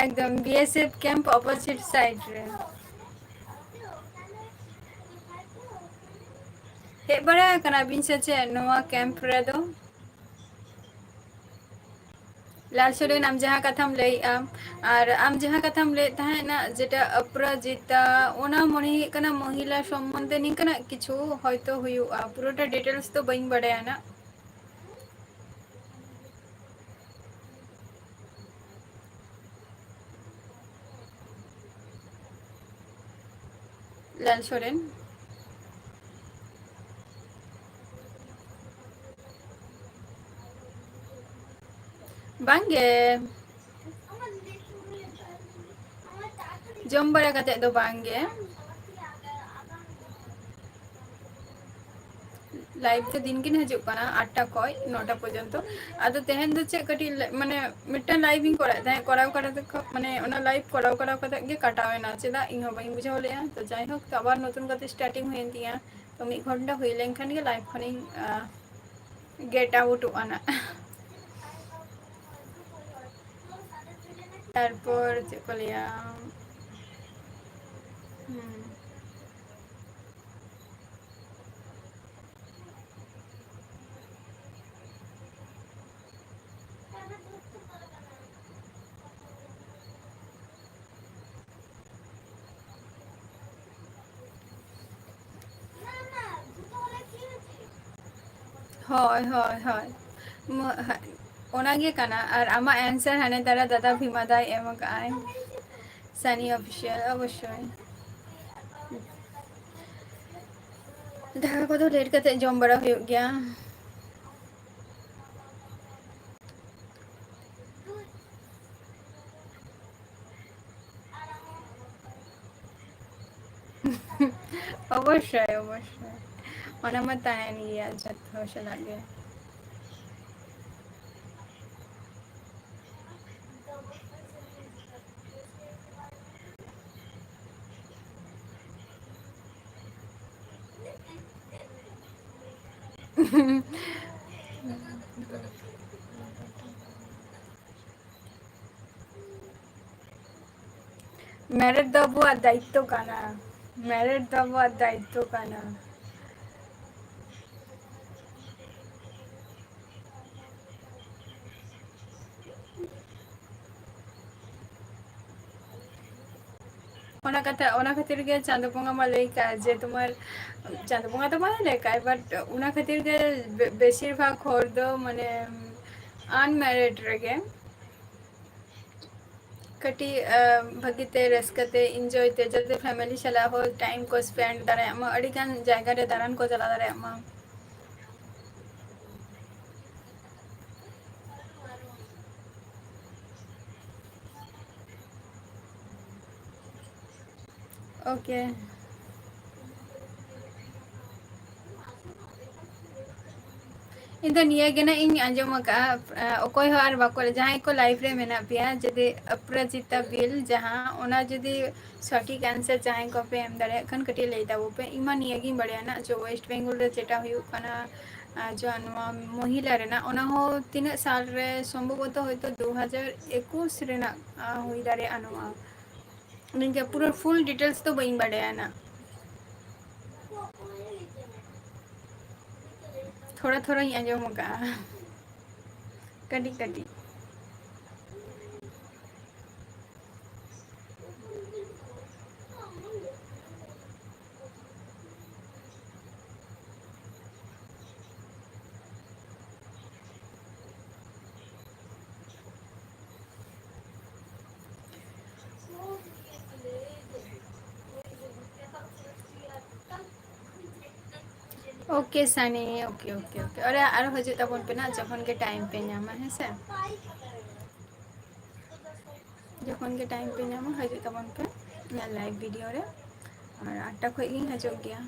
ᱮᱠᱫᱚᱢ, BSF camp opposite side ᱨᱮ᱾ ᱦᱮᱡ ᱵᱟᱲᱟ ᱟᱠᱟᱱᱟ ᱵᱤᱱ ᱥᱮ ᱪᱮᱫ ᱱᱚᱣᱟ camp ᱨᱮᱫᱚ? ᱞᱟᱞ ᱥᱚᱨᱮᱱ, ᱟᱢ ᱡᱟᱦᱟᱸ ᱠᱟᱛᱷᱟᱢ ᱞᱟᱹᱭᱮᱜᱼᱟ, ᱟᱨ ᱟᱢ ᱡᱟᱦᱟᱸ ᱠᱟᱛᱷᱟᱢ ᱞᱟᱹᱭᱮᱫ ᱛᱟᱦᱮᱸᱱᱟ, ᱡᱮᱴᱟ ᱚᱯᱨᱟᱡᱤᱛᱟ, ᱚᱱᱟ ᱢᱚᱱᱮ ᱦᱩᱭᱩᱜ ᱠᱟᱱᱟ ᱢᱚᱦᱤᱞᱟ ᱥᱚᱢᱵᱚᱱᱫᱷᱮ ᱱᱤᱝᱠᱟᱹᱱᱟᱜ ᱠᱤᱪᱷᱩ ᱦᱚᱭᱛᱳ ᱦᱩᱭᱩᱜᱼᱟ, ᱯᱩᱨᱟᱹᱴᱟ details ᱫᱚ ᱵᱟᱹᱧ ᱵᱟᱰᱟᱭᱟ ᱱᱟᱜ᱾ ᱞᱟᱞ ᱥᱚᱨᱮᱱ᱾ ᱵᱟᱝᱜᱮ᱾ ᱡᱚᱢ ᱵᱟᱲᱟ ᱠᱟᱛᱮ ᱫᱚ ᱵᱟᱝᱜᱮ᱾ ᱞᱟᱭᱤᱵᱷ ᱫᱚ ᱫᱤᱱ ᱜᱤᱧ ᱦᱤᱡᱩᱜ ᱠᱟᱱᱟ ᱟᱴ ᱴᱟ ᱠᱷᱚᱡ ᱱᱚ ᱴᱟ ᱯᱚᱨᱡᱚᱱᱛᱚ᱾ ᱟᱫᱚ ᱛᱮᱦᱮᱧ ᱫᱚ ᱪᱮᱫ ᱠᱟᱹᱴᱤᱡ ᱞᱮ-, ᱢᱟᱱᱮ ᱢᱤᱫᱴᱟᱝ ᱞᱟᱭᱤᱵᱷ ᱤᱧ ᱠᱚᱨᱟᱣᱮᱫ ᱛᱟᱦᱮᱸᱫ, ᱠᱚᱨᱟᱣ ᱠᱚᱨᱟᱣ ᱛᱮ ᱠᱷᱚ-, ᱢᱟᱱᱮ ᱚᱱᱟ ᱞᱟᱭᱤᱵᱷ ᱠᱚᱨᱟᱣ ᱠᱚᱨᱟᱣ ᱠᱟᱛᱮ ᱜᱮ ᱠᱟᱴᱟᱣ ᱮᱱᱟ᱾ ᱪᱮᱫᱟᱜ ᱤᱧ ᱦᱚᱸ ᱵᱟᱹᱧ ᱵᱩᱡᱷᱟᱹᱣ ᱞᱮᱫᱼᱟ᱾ ᱛᱚ ᱡᱟᱭᱦᱳᱠ, ᱛᱚ ᱟᱵᱟᱨ ᱱᱚᱛᱩᱱ ᱠᱟᱛᱮ ᱥᱴᱟᱨᱴᱤᱝ ᱦᱩᱭᱮᱱ ᱛᱤᱧᱟ᱾ ᱛᱚ ᱢᱤᱫ ᱜᱷᱚᱱᱴᱟ ᱦᱩᱭ ᱞᱮᱱᱠᱷᱟᱱ ᱜᱮ ᱞᱟᱭᱤᱵᱷ ᱠᱷᱚᱱᱤᱧ, ᱟᱸ, ᱜᱮᱴ ᱟᱣᱩᱴᱚᱜᱼᱟ ᱱᱟᱜ᱾ ᱛᱟᱨᱯᱚᱨ ᱪᱮᱫ ᱠᱚ ᱞᱟᱹᱭᱟ? ᱦᱩᱸ᱾ ᱦᱳᱭ, ᱦᱳᱭ, ᱦᱳᱭ᱾ ᱢᱚ-, ᱦᱟ-, ᱚᱱᱟᱜᱮ ᱠᱟᱱᱟ᱾ ᱟᱨ ᱟᱢᱟᱜ answer ᱦᱟᱱᱮ ᱛᱟᱨᱟ ᱫᱟᱫᱟ ᱵᱷᱤᱢᱟ ᱫᱟᱭ ᱮᱢ ᱟᱠᱟᱫᱼᱟᱭ᱾ Sunny Official, ᱚᱵᱚᱥᱥᱳᱭ᱾ ᱫᱟᱠᱟ ᱠᱚᱫᱚ ᱞᱮᱴ ᱠᱟᱛᱮ ᱡᱚᱢ ᱵᱟᱲᱟ ᱦᱩᱭᱩᱜ ᱜᱮᱭᱟ᱾ ᱚᱵᱚᱥᱥᱳᱭ, ᱚᱵᱚᱥᱥᱳᱭ᱾ ᱚᱱᱟ ᱢᱟ ᱛᱟᱦᱮᱱ ᱜᱮᱭᱟ ᱡᱚᱛᱚ ᱦᱚᱲ ᱥᱟᱞᱟᱜ ᱜᱮ᱾ ᱢᱮᱨᱮᱴ ᱫᱚ ᱟᱵᱚᱣᱟᱜ ᱫᱟᱭᱤᱛᱛᱚ ᱠᱟᱱᱟ᱾ ᱢᱮᱨᱮᱴ ᱫᱚ ᱟᱵᱚᱣᱟᱜ ᱫᱟᱭᱤᱛᱛᱚ ᱠᱟᱱᱟ᱾ ᱚᱱᱟ ᱠᱟᱛᱷᱟ, ᱚᱱᱟ ᱠᱷᱟᱹᱛᱤᱨ ᱜᱮ ᱪᱟᱸᱫᱳ ᱵᱚᱸᱜᱟ ᱢᱟ ᱞᱟᱹᱭ ᱠᱟᱜ ᱡᱮ ᱛᱳᱢᱟᱨ, ᱪᱟᱸᱫᱳ ᱵᱚᱸᱜᱟ ᱫᱚ ᱵᱟᱭ ᱞᱟᱹᱭ ᱠᱟᱜ, but ᱚᱱᱟ ᱠᱷᱟᱹᱛᱤᱨ ᱜᱮ ᱵᱮ-, ᱵᱮᱥᱤᱨ ᱵᱷᱟᱜᱽ ᱦᱚᱲ ᱫᱚ ᱢᱟᱱᱮ unmarried ᱨᱮᱜᱮ ᱠᱟᱹᱴᱤᱡ, ᱟᱸ, ᱵᱷᱟᱹᱜᱤ ᱛᱮ, ᱨᱟᱹᱥᱠᱟᱹ ᱛᱮ, enjoy ᱛᱮ, ᱡᱟᱛᱮ family ᱥᱟᱞᱟᱜ ᱦᱚᱸ time ᱠᱚ spend ᱫᱟᱲᱮᱭᱟᱜ ᱢᱟ, ᱟᱹᱰᱤ ᱜᱟᱱ ᱡᱟᱭᱜᱟ ᱨᱮ ᱫᱟᱬᱟᱱ ᱠᱚ ᱪᱟᱞᱟᱣ ᱫᱟᱲᱮᱭᱟᱜ ᱢᱟ᱾ OK. ᱤᱧ ᱫᱚ ᱱᱤᱭᱟᱹ ᱜᱮ ᱱᱟᱜ ᱤᱧ ᱟᱸᱡᱚᱢ ᱟᱠᱟᱫᱼᱟ, ᱚᱠᱚᱭ ᱦᱚᱸ ᱟᱨ ᱵᱟᱠᱚ, ᱡᱟᱦᱟᱸᱭ ᱠᱚ live ᱨᱮ ᱢᱮᱱᱟᱜ ᱯᱮᱭᱟ, ᱡᱩᱫᱤ ᱚᱯᱨᱟᱡᱤᱛᱟ ᱵᱤᱞ ᱡᱟᱦᱟᱸ, ᱚᱱᱟ ᱡᱩᱫᱤ ᱥᱚᱴᱷᱤᱠ answer ᱡᱟᱦᱟᱸᱭ ᱠᱚᱯᱮ ᱮᱢ ᱫᱟᱲᱮᱭᱟᱜ ᱠᱷᱟᱱ ᱠᱟᱹᱴᱤᱡ ᱞᱟᱹᱭ ᱛᱟᱵᱚ ᱯᱮ᱾ ᱤᱧ ᱢᱟ ᱱᱤᱭᱟᱹ ᱜᱤᱧ ᱵᱟᱲᱟᱭᱟ ᱱᱟᱜ, ᱡᱮ West Bengal ᱨᱮ ᱡᱮᱴᱟ ᱦᱩᱭᱩᱜ ᱠᱟᱱᱟ, ᱟᱨ ᱡᱟᱦᱟᱸ ᱱᱚᱣᱟ ᱢᱚᱦᱤᱞᱟ ᱨᱮᱱᱟᱜ, ᱚᱱᱟ ᱦᱚᱸ ᱛᱤᱱᱟᱹᱜ ᱥᱟᱞ ᱨᱮ, ᱥᱚᱢᱵᱷᱚᱵᱚᱛᱚ ᱦᱚᱭᱛᱳ ᱫᱩ ᱦᱟᱡᱟᱨ ᱮᱠᱩᱥ ᱨᱮᱱᱟᱜ, ᱟ, ᱦᱩᱭ ᱫᱟᱲᱮᱭᱟᱜᱼᱟ ᱱᱚᱣᱟ᱾ ᱱᱤᱝᱠᱟᱹ ᱯᱩᱨᱟᱹ full details ᱫᱚ ᱵᱟᱹᱧ ᱵᱟᱲᱟᱭᱟ ᱱᱟᱜ᱾ ᱛᱷᱚᱲᱟ ᱛᱷᱚᱲᱟᱧ ᱟᱸᱡᱚᱢ ᱟᱠᱟᱫᱼᱟ, ᱠᱟᱹᱴᱤᱡ ᱠᱟᱹᱴᱤᱡ᱾ OK, ᱥᱟᱱᱤ, OK, OK, OK᱾ ᱟᱨᱮ, ᱟᱨᱚ ᱦᱤᱡᱩᱜ ᱛᱟᱵᱚᱱ ᱯᱮ ᱱᱟ, ᱡᱚᱠᱷᱚᱱ ᱜᱮ time ᱯᱮ ᱧᱟᱢᱟ, ᱦᱮᱸ ᱥᱮ? ᱡᱚᱠᱷᱚᱱ ᱜᱮ time ᱯᱮ ᱧᱟᱢᱟ, ᱦᱤᱡᱩᱜ ᱛᱟᱵᱚᱱ ᱯᱮ ᱤᱧᱟᱹᱜ live video ᱨᱮ᱾ ᱟᱨ ᱟᱴᱴᱟ ᱠᱷᱚᱡ ᱜᱤᱧ ᱦᱤᱡᱩᱜ ᱜᱮᱭᱟ᱾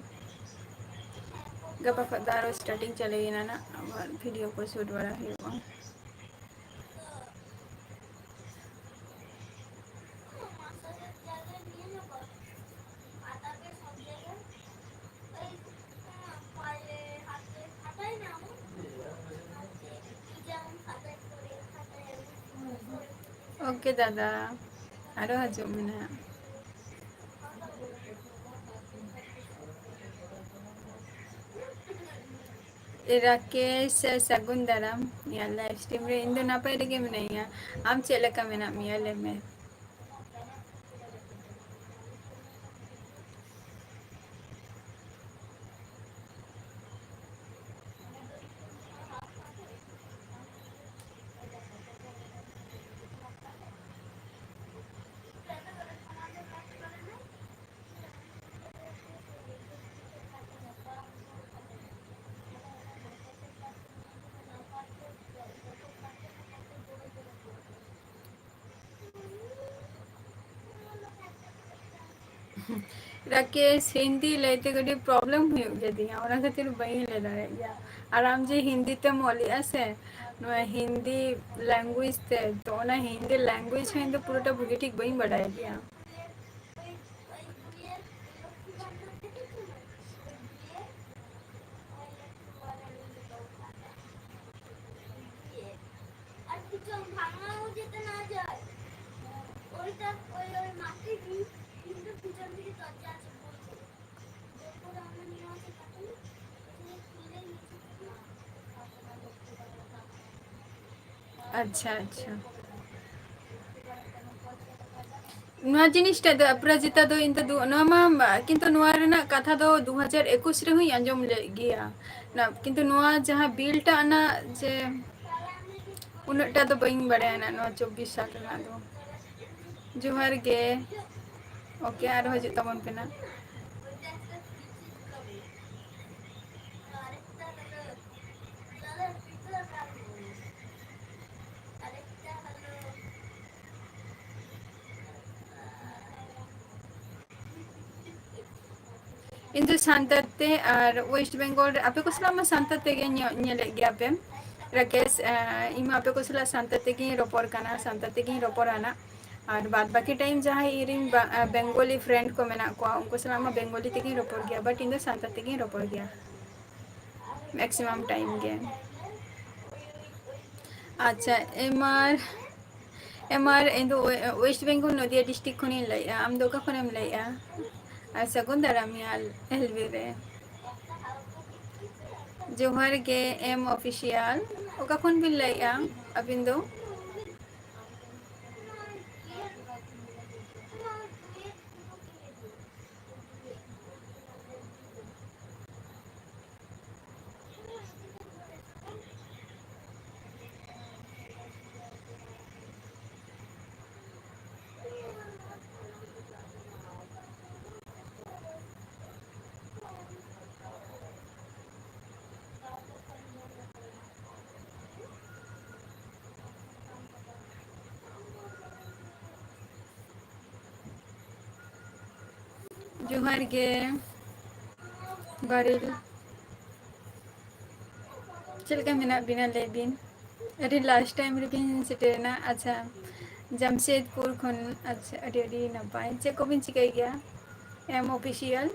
ᱜᱟᱯᱟ ᱠᱷᱚᱡ ᱫᱚ ᱟᱨᱚ starting ᱪᱟᱹᱞᱩᱭᱮᱱᱟ ᱱᱟᱜ, ᱟᱵᱟᱨ video ᱠᱚ shoot ᱵᱟᱲᱟ ᱦᱩᱭᱩᱜᱼᱟ᱾ OK ᱫᱟᱫᱟ, ᱟᱨᱚ ᱦᱤᱡᱩᱜ ᱢᱮ ᱱᱟᱦᱟᱜ᱾ ᱨᱟᱠᱮᱥ, ᱥᱟᱹᱜᱩᱱ ᱫᱟᱨᱟᱢ ᱤᱧᱟᱹᱜ live stream ᱨᱮ᱾ ᱤᱧ ᱫᱚ ᱱᱟᱯᱟᱭ ᱨᱮᱜᱮ ᱢᱮᱱᱟᱧᱟ, ᱟᱢ ᱪᱮᱫ ᱞᱮᱠᱟ ᱢᱮᱱᱟᱜ ᱢᱮᱭᱟ ᱞᱟᱹᱭ ᱢᱮ? ᱨᱟᱠᱮᱥ, ᱦᱤᱱᱫᱤ ᱞᱟᱹᱭᱛᱮ ᱠᱟᱹᱴᱤᱡ problem ᱦᱩᱭᱩᱜ ᱜᱮᱛᱤᱧᱟ, ᱚᱱᱟ ᱠᱷᱟᱹᱛᱤᱨ ᱵᱟᱹᱧ ᱞᱟᱹᱭ ᱫᱟᱲᱮᱭᱟᱜ ᱜᱮᱭᱟ᱾ ᱟᱨ ᱟᱢ ᱡᱮ ᱦᱤᱱᱫᱤ ᱛᱮᱢ ᱚᱞᱮᱜᱼᱟ ᱥᱮ, ᱱᱚᱣᱟ ᱦᱤᱱᱫᱤ language ᱛᱮ, ᱛᱚ ᱚᱱᱟ ᱦᱤᱱᱫᱤ language ᱦᱚᱸ ᱤᱧ ᱫᱚ ᱯᱩᱨᱟᱹᱴᱟ ᱵᱷᱟᱹᱜᱤ ᱴᱷᱤᱠ ᱵᱟᱹᱧ ᱵᱟᱰᱟᱭ ᱜᱮᱭᱟ᱾ ᱟᱪᱪᱷᱟ, ᱟᱪᱪᱷᱟ᱾ ᱱᱚᱣᱟ ᱡᱤᱱᱤᱥᱴᱟᱜ ᱫᱚ, ᱚᱯᱨᱟᱡᱤᱛᱟ ᱫᱚ, ᱤᱧ ᱫᱚ ᱫᱩ-, ᱱᱚᱣᱟ ᱢᱟ, ᱠᱤᱱᱛᱩ ᱱᱚᱣᱟ ᱨᱮᱱᱟᱜ ᱠᱟᱛᱷᱟ ᱫᱚ ᱫᱩ ᱦᱟᱡᱟᱨ ᱮᱠᱩᱥ ᱨᱮᱦᱚᱸᱧ ᱟᱸᱡᱚᱢ ᱞᱮᱫ ᱜᱮᱭᱟ᱾ ᱱᱟ-, ᱠᱤᱱᱛᱩ ᱱᱚᱣᱟ ᱡᱟᱦᱟᱸ ᱵᱤᱞ ᱴᱟᱜ ᱨᱮᱱᱟᱜ ᱡᱮ ᱩᱱᱟᱹᱜ ᱴᱟ ᱫᱚ ᱵᱟᱹᱧ ᱵᱟᱲᱟᱭᱟ ᱱᱟ-, ᱱᱚᱣᱟ ᱪᱚᱵᱵᱤᱥ ᱥᱟᱞ ᱨᱮᱱᱟᱜ ᱫᱚ᱾ ᱡᱚᱦᱟᱨ ᱜᱮ᱾ OK, ᱟᱨᱦᱚᱸ ᱦᱤᱡᱩᱜ ᱛᱟᱵᱚᱱ ᱯᱮ ᱱᱟ᱾ ᱤᱧ ᱫᱚ ᱥᱟᱱᱛᱟᱲ ᱛᱮ ᱟᱨ West Bengal ᱨᱮ ᱟᱯᱮ ᱠᱚ ᱥᱟᱞᱟᱜ ᱢᱟ ᱥᱟᱱᱛᱟᱲ ᱛᱮᱜᱮ ᱧᱮ-, ᱧᱮᱞᱮᱫ ᱜᱮᱭᱟ ᱯᱮ ᱨᱟᱠᱮᱥ, ᱮᱸ, ᱤᱧ ᱢᱟ ᱟᱯᱮ ᱠᱚ ᱥᱟᱞᱟᱜ ᱥᱟᱱᱛᱟᱲ ᱛᱮᱜᱮᱧ ᱨᱚᱯᱚᱲ ᱠᱟᱱᱟ, ᱥᱟᱱᱛᱟᱲ ᱛᱮᱜᱮᱧ ᱨᱚᱯᱚᱲᱟ ᱱᱟᱜ᱾ ᱟᱨ ᱵᱟᱫ ᱵᱟᱹᱠᱤ time ᱡᱟᱦᱟᱸᱭ ᱤᱧᱨᱮᱱ ᱵᱟ-, ᱮᱸ, Bengali friend ᱠᱚ ᱢᱮᱱᱟᱜ ᱠᱚᱣᱟ, ᱩᱱᱠᱩ ᱥᱟᱞᱟᱜ ᱢᱟ Bengali ᱛᱮᱜᱮᱧ ᱨᱚᱯᱚᱲ ᱜᱮᱭᱟ, but ᱤᱧ ᱫᱚ ᱥᱟᱱᱛᱟᱲ ᱛᱮᱜᱮᱧ ᱨᱚᱯᱚᱲ ᱜᱮᱭᱟ maximum time ᱜᱮ᱾ ᱟᱪᱪᱷᱟ, ᱮᱢᱟᱨ, ᱮᱢᱟᱨ, ᱤᱧ ᱫᱚ ᱳᱭᱮ-, West Bengal ᱱᱚᱫᱤᱭᱟ district ᱠᱷᱚᱱᱤᱧ ᱞᱟᱹᱭᱮᱜᱼᱟ᱾ ᱟᱢ ᱫᱚ ᱚᱠᱟ ᱠᱷᱚᱱᱮᱢ ᱞᱟᱹᱭᱮᱜᱼᱟ? ᱟᱨ ᱥᱟᱹᱜᱩᱱ ᱫᱟᱨᱟᱢ ᱭᱟ ᱮᱞ ᱵᱤ ᱨᱮ᱾ ᱡᱚᱦᱟᱨ ᱜᱮ ᱮᱢ Official᱾ ᱚᱠᱟ ᱠᱷᱚᱱ ᱵᱤᱱ ᱞᱟᱹᱭᱮᱜᱼᱟ ᱟᱹᱵᱤᱱ ᱫᱚ? ᱡᱚᱦᱟᱨ ᱜᱮ ᱵᱟᱨᱤᱞ᱾ ᱪᱮᱫ ᱞᱮᱠᱟ ᱢᱮᱱᱟᱜ ᱵᱤᱱᱟ ᱞᱟᱹᱭ ᱵᱤᱱ? ᱟᱹᱰᱤ last time ᱨᱮᱵᱤᱱ ᱥᱮᱴᱮᱨᱮᱱᱟ᱾ ᱟᱪᱪᱷᱟ, ᱡᱟᱢᱥᱮᱫᱽᱯᱩᱨ ᱠᱷᱚᱱ᱾ ᱟᱪᱪᱷᱟ, ᱟᱹᱰᱤ ᱟᱹᱰᱤ ᱱᱟᱯᱟᱭ᱾ ᱪᱮᱫ ᱠᱚᱵᱤᱱ ᱪᱤᱠᱟᱹᱭ ᱜᱮᱭᱟ? M Official᱾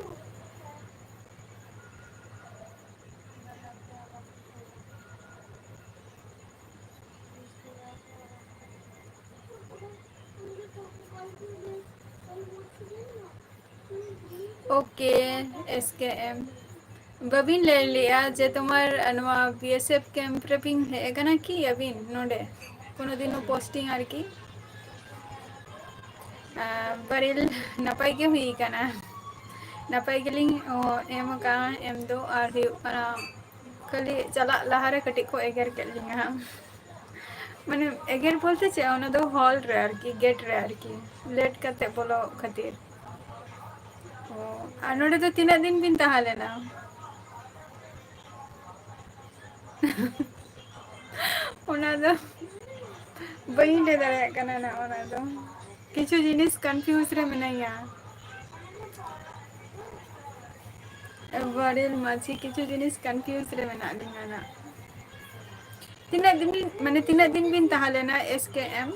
OK, S K M᱾ ᱵᱟᱹᱵᱤᱱ ᱞᱟᱹᱭ ᱞᱮᱜᱼᱟ ᱡᱮ ᱛᱳᱢᱟᱨ ᱱᱚᱣᱟ B S F camp ᱨᱮᱵᱤᱱ ᱦᱮᱡ ᱟᱠᱟᱱᱟ ᱠᱤ ᱟᱹᱵᱤᱱ ᱱᱚᱰᱮ? ᱠᱳᱱᱳ ᱫᱤᱱ ᱦᱚᱸ posting ᱟᱨᱠᱤ᱾ ᱟᱨ ᱵᱟᱨᱮᱞ ᱱᱟᱯᱟᱭ ᱜᱮ ᱦᱩᱭ ᱠᱟᱱᱟ, ᱱᱟᱯᱟᱭ ᱜᱮᱞᱤᱧ, ᱚ, ᱮᱢ ᱟᱠᱟᱱᱟ ᱮᱢ ᱫᱚ, ᱟᱨ ᱦᱩᱭᱩᱜ ᱠᱟᱱᱟ ᱠᱷᱟᱹᱞᱤ ᱪᱟᱞᱟᱜ ᱞᱟᱦᱟᱨᱮ ᱠᱟᱹᱴᱤᱡ ᱠᱚ ᱮᱜᱮᱨ ᱠᱮᱫ ᱞᱤᱧᱟ ᱦᱟᱸᱜ᱾ ᱢᱟᱱᱮ ᱮᱜᱮᱨ ᱵᱚᱞᱛᱮ ᱪᱮᱫ, ᱚᱱᱟ ᱫᱚ hall ᱨᱮ ᱟᱨᱠᱤ, gate ᱨᱮ ᱟᱨᱠᱤ, late ᱠᱟᱛᱮ ᱵᱚᱞᱚ ᱠᱷᱟᱹᱛᱤᱨ᱾ ᱚ, ᱟᱨ ᱱᱚᱰᱮ ᱫᱚ ᱛᱤᱱᱟᱹᱜ ᱫᱤᱱ ᱵᱤᱱ ᱛᱟᱦᱮᱸ ᱞᱮᱱᱟ? ᱚᱱᱟ ᱫᱚ ᱵᱟᱹᱧ ᱞᱟᱹᱭ ᱫᱟᱲᱮᱭᱟᱜ ᱠᱟᱱᱟ ᱱᱟᱜ ᱚᱱᱟ ᱫᱚ᱾ ᱠᱤᱪᱷᱩ ᱡᱤᱱᱤᱥ confuse ᱨᱮ ᱢᱤᱱᱟᱹᱧᱟ᱾ ᱵᱟᱨᱮᱞ ᱢᱟᱹᱡᱷᱤ, ᱠᱤᱪᱷᱩ ᱡᱤᱱᱤᱥ confuse ᱨᱮ ᱢᱮᱱᱟᱜ ᱞᱤᱧᱟ ᱱᱟᱜ᱾ ᱛᱤᱱᱟᱹᱜ ᱫᱤᱱ ᱵᱤᱱ, ᱢᱟᱱᱮ ᱛᱤᱱᱟᱹᱜ ᱫᱤᱱ ᱵᱤᱱ ᱛᱟᱦᱮᱸ ᱞᱮᱱᱟ S K M?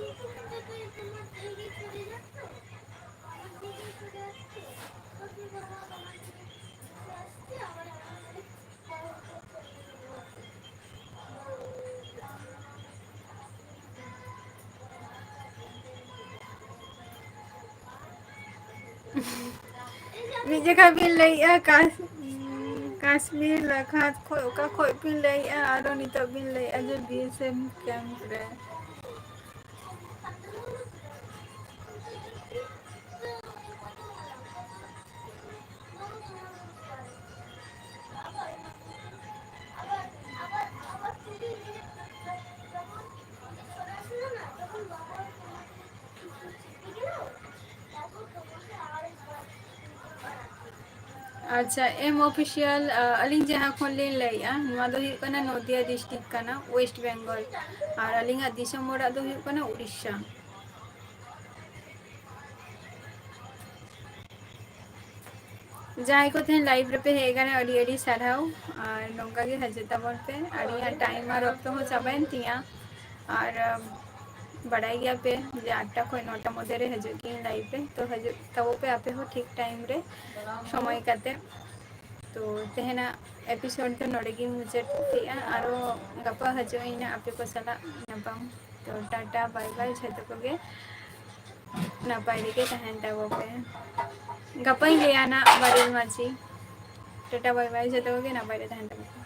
ᱢᱤᱫ ᱡᱚᱠᱷᱟ ᱵᱤᱱ ᱞᱟᱹᱭᱮᱜᱼᱟ ᱠᱟᱥ-, ᱠᱟᱥᱢᱤᱨ ᱞᱟᱠᱷᱟᱛ ᱠᱷᱚᱡ, ᱚᱠᱟ ᱠᱷᱚᱡ ᱵᱤᱱ ᱞᱟᱹᱭᱮᱜᱼᱟ, ᱟᱨᱚ ᱱᱤᱛᱚᱜ ᱵᱤᱱ ᱞᱟᱹᱭᱮᱜᱼᱟ ᱡᱮ B S F camp ᱨᱮ᱾ ᱟᱪᱪᱷᱟ, M Official, ᱟ, ᱟᱹᱞᱤᱧ ᱡᱟᱦᱟᱸ ᱠᱷᱚᱱ ᱞᱤᱧ ᱞᱟᱹᱭᱮᱜᱼᱟ, ᱱᱚᱣᱟ ᱫᱚ ᱦᱩᱭᱩᱜ ᱠᱟᱱᱟ ᱱᱚᱫᱤᱭᱟ district ᱠᱟᱱᱟ, West Bengal᱾ ᱟᱨ ᱟᱹᱞᱤᱧᱟᱜ ᱫᱤᱥᱚᱢ ᱚᱲᱟᱜ ᱫᱚ ᱦᱩᱭᱩᱜ ᱠᱟᱱᱟ ᱩᱲᱤᱥᱥᱟ᱾ ᱡᱟᱦᱟᱸᱭ ᱠᱚ ᱛᱮᱦᱮᱧ live ᱨᱮᱯᱮ ᱦᱮᱡ ᱟᱠᱟᱱᱟ, ᱟᱹᱰᱤ ᱟᱹᱰᱤ ᱥᱟᱨᱦᱟᱣ᱾ ᱟᱨ ᱱᱚᱝᱠᱟ ᱜᱮ ᱦᱤᱡᱩᱜ ᱛᱟᱵᱚᱱ ᱯᱮ᱾ ᱟᱹᱞᱤᱧᱟᱜ time ᱟᱨ ᱚᱠᱛᱚ ᱦᱚᱸ ᱪᱟᱵᱟᱭᱮᱱ ᱛᱤᱧᱟ᱾ ᱟᱨ ᱵᱟᱰᱟᱭ ᱜᱮᱭᱟ ᱯᱮ ᱡᱮ ᱟᱴᱴᱟ ᱠᱷᱚᱱ ᱱᱚᱴᱟ ᱢᱚᱫᱽᱫᱷᱮ ᱨᱮ ᱦᱤᱡᱩᱜ ᱜᱤᱧ live ᱨᱮ, ᱛᱚ ᱦᱤᱡᱩᱜ ᱛᱟᱵᱚ ᱯᱮ ᱟᱯᱮ ᱦᱚᱸ ᱴᱷᱤᱠ time ᱨᱮ ᱥᱚᱢᱚᱭ ᱠᱟᱛᱮ᱾ ᱛᱚ ᱛᱮᱦᱮᱧᱟᱜ episode ᱫᱚ ᱱᱚᱰᱮ ᱜᱤᱧ ᱢᱩᱪᱟᱹᱫ ᱠᱮᱫᱼᱟ᱾ ᱟᱨᱚ ᱜᱟᱯᱟ ᱦᱤᱡᱩᱜ ᱟᱹᱧ ᱱᱟᱜ ᱟᱯᱮ ᱠᱚ ᱥᱟᱞᱟᱜ ᱧᱟᱯᱟᱢ᱾ ᱛᱚ ᱴᱟᱴᱟ bye bye ᱡᱷᱚᱛᱚ ᱠᱚᱜᱮ, ᱱᱟᱯᱟᱭ ᱨᱮᱜᱮ ᱛᱟᱦᱮᱱ ᱛᱟᱵᱚ ᱯᱮ᱾ ᱜᱟᱯᱟᱧ ᱞᱟᱹᱭᱟ ᱱᱟᱜ ᱵᱟᱨᱮᱞ ᱢᱟᱹᱡᱷᱤ᱾ ᱴᱟᱴᱟ bye bye ᱡᱷᱚᱛᱚ ᱠᱚᱜᱮ, ᱱᱟᱯᱟᱭ ᱨᱮ ᱛᱟᱦᱮᱱ ᱛᱟᱵᱚ ᱯᱮ᱾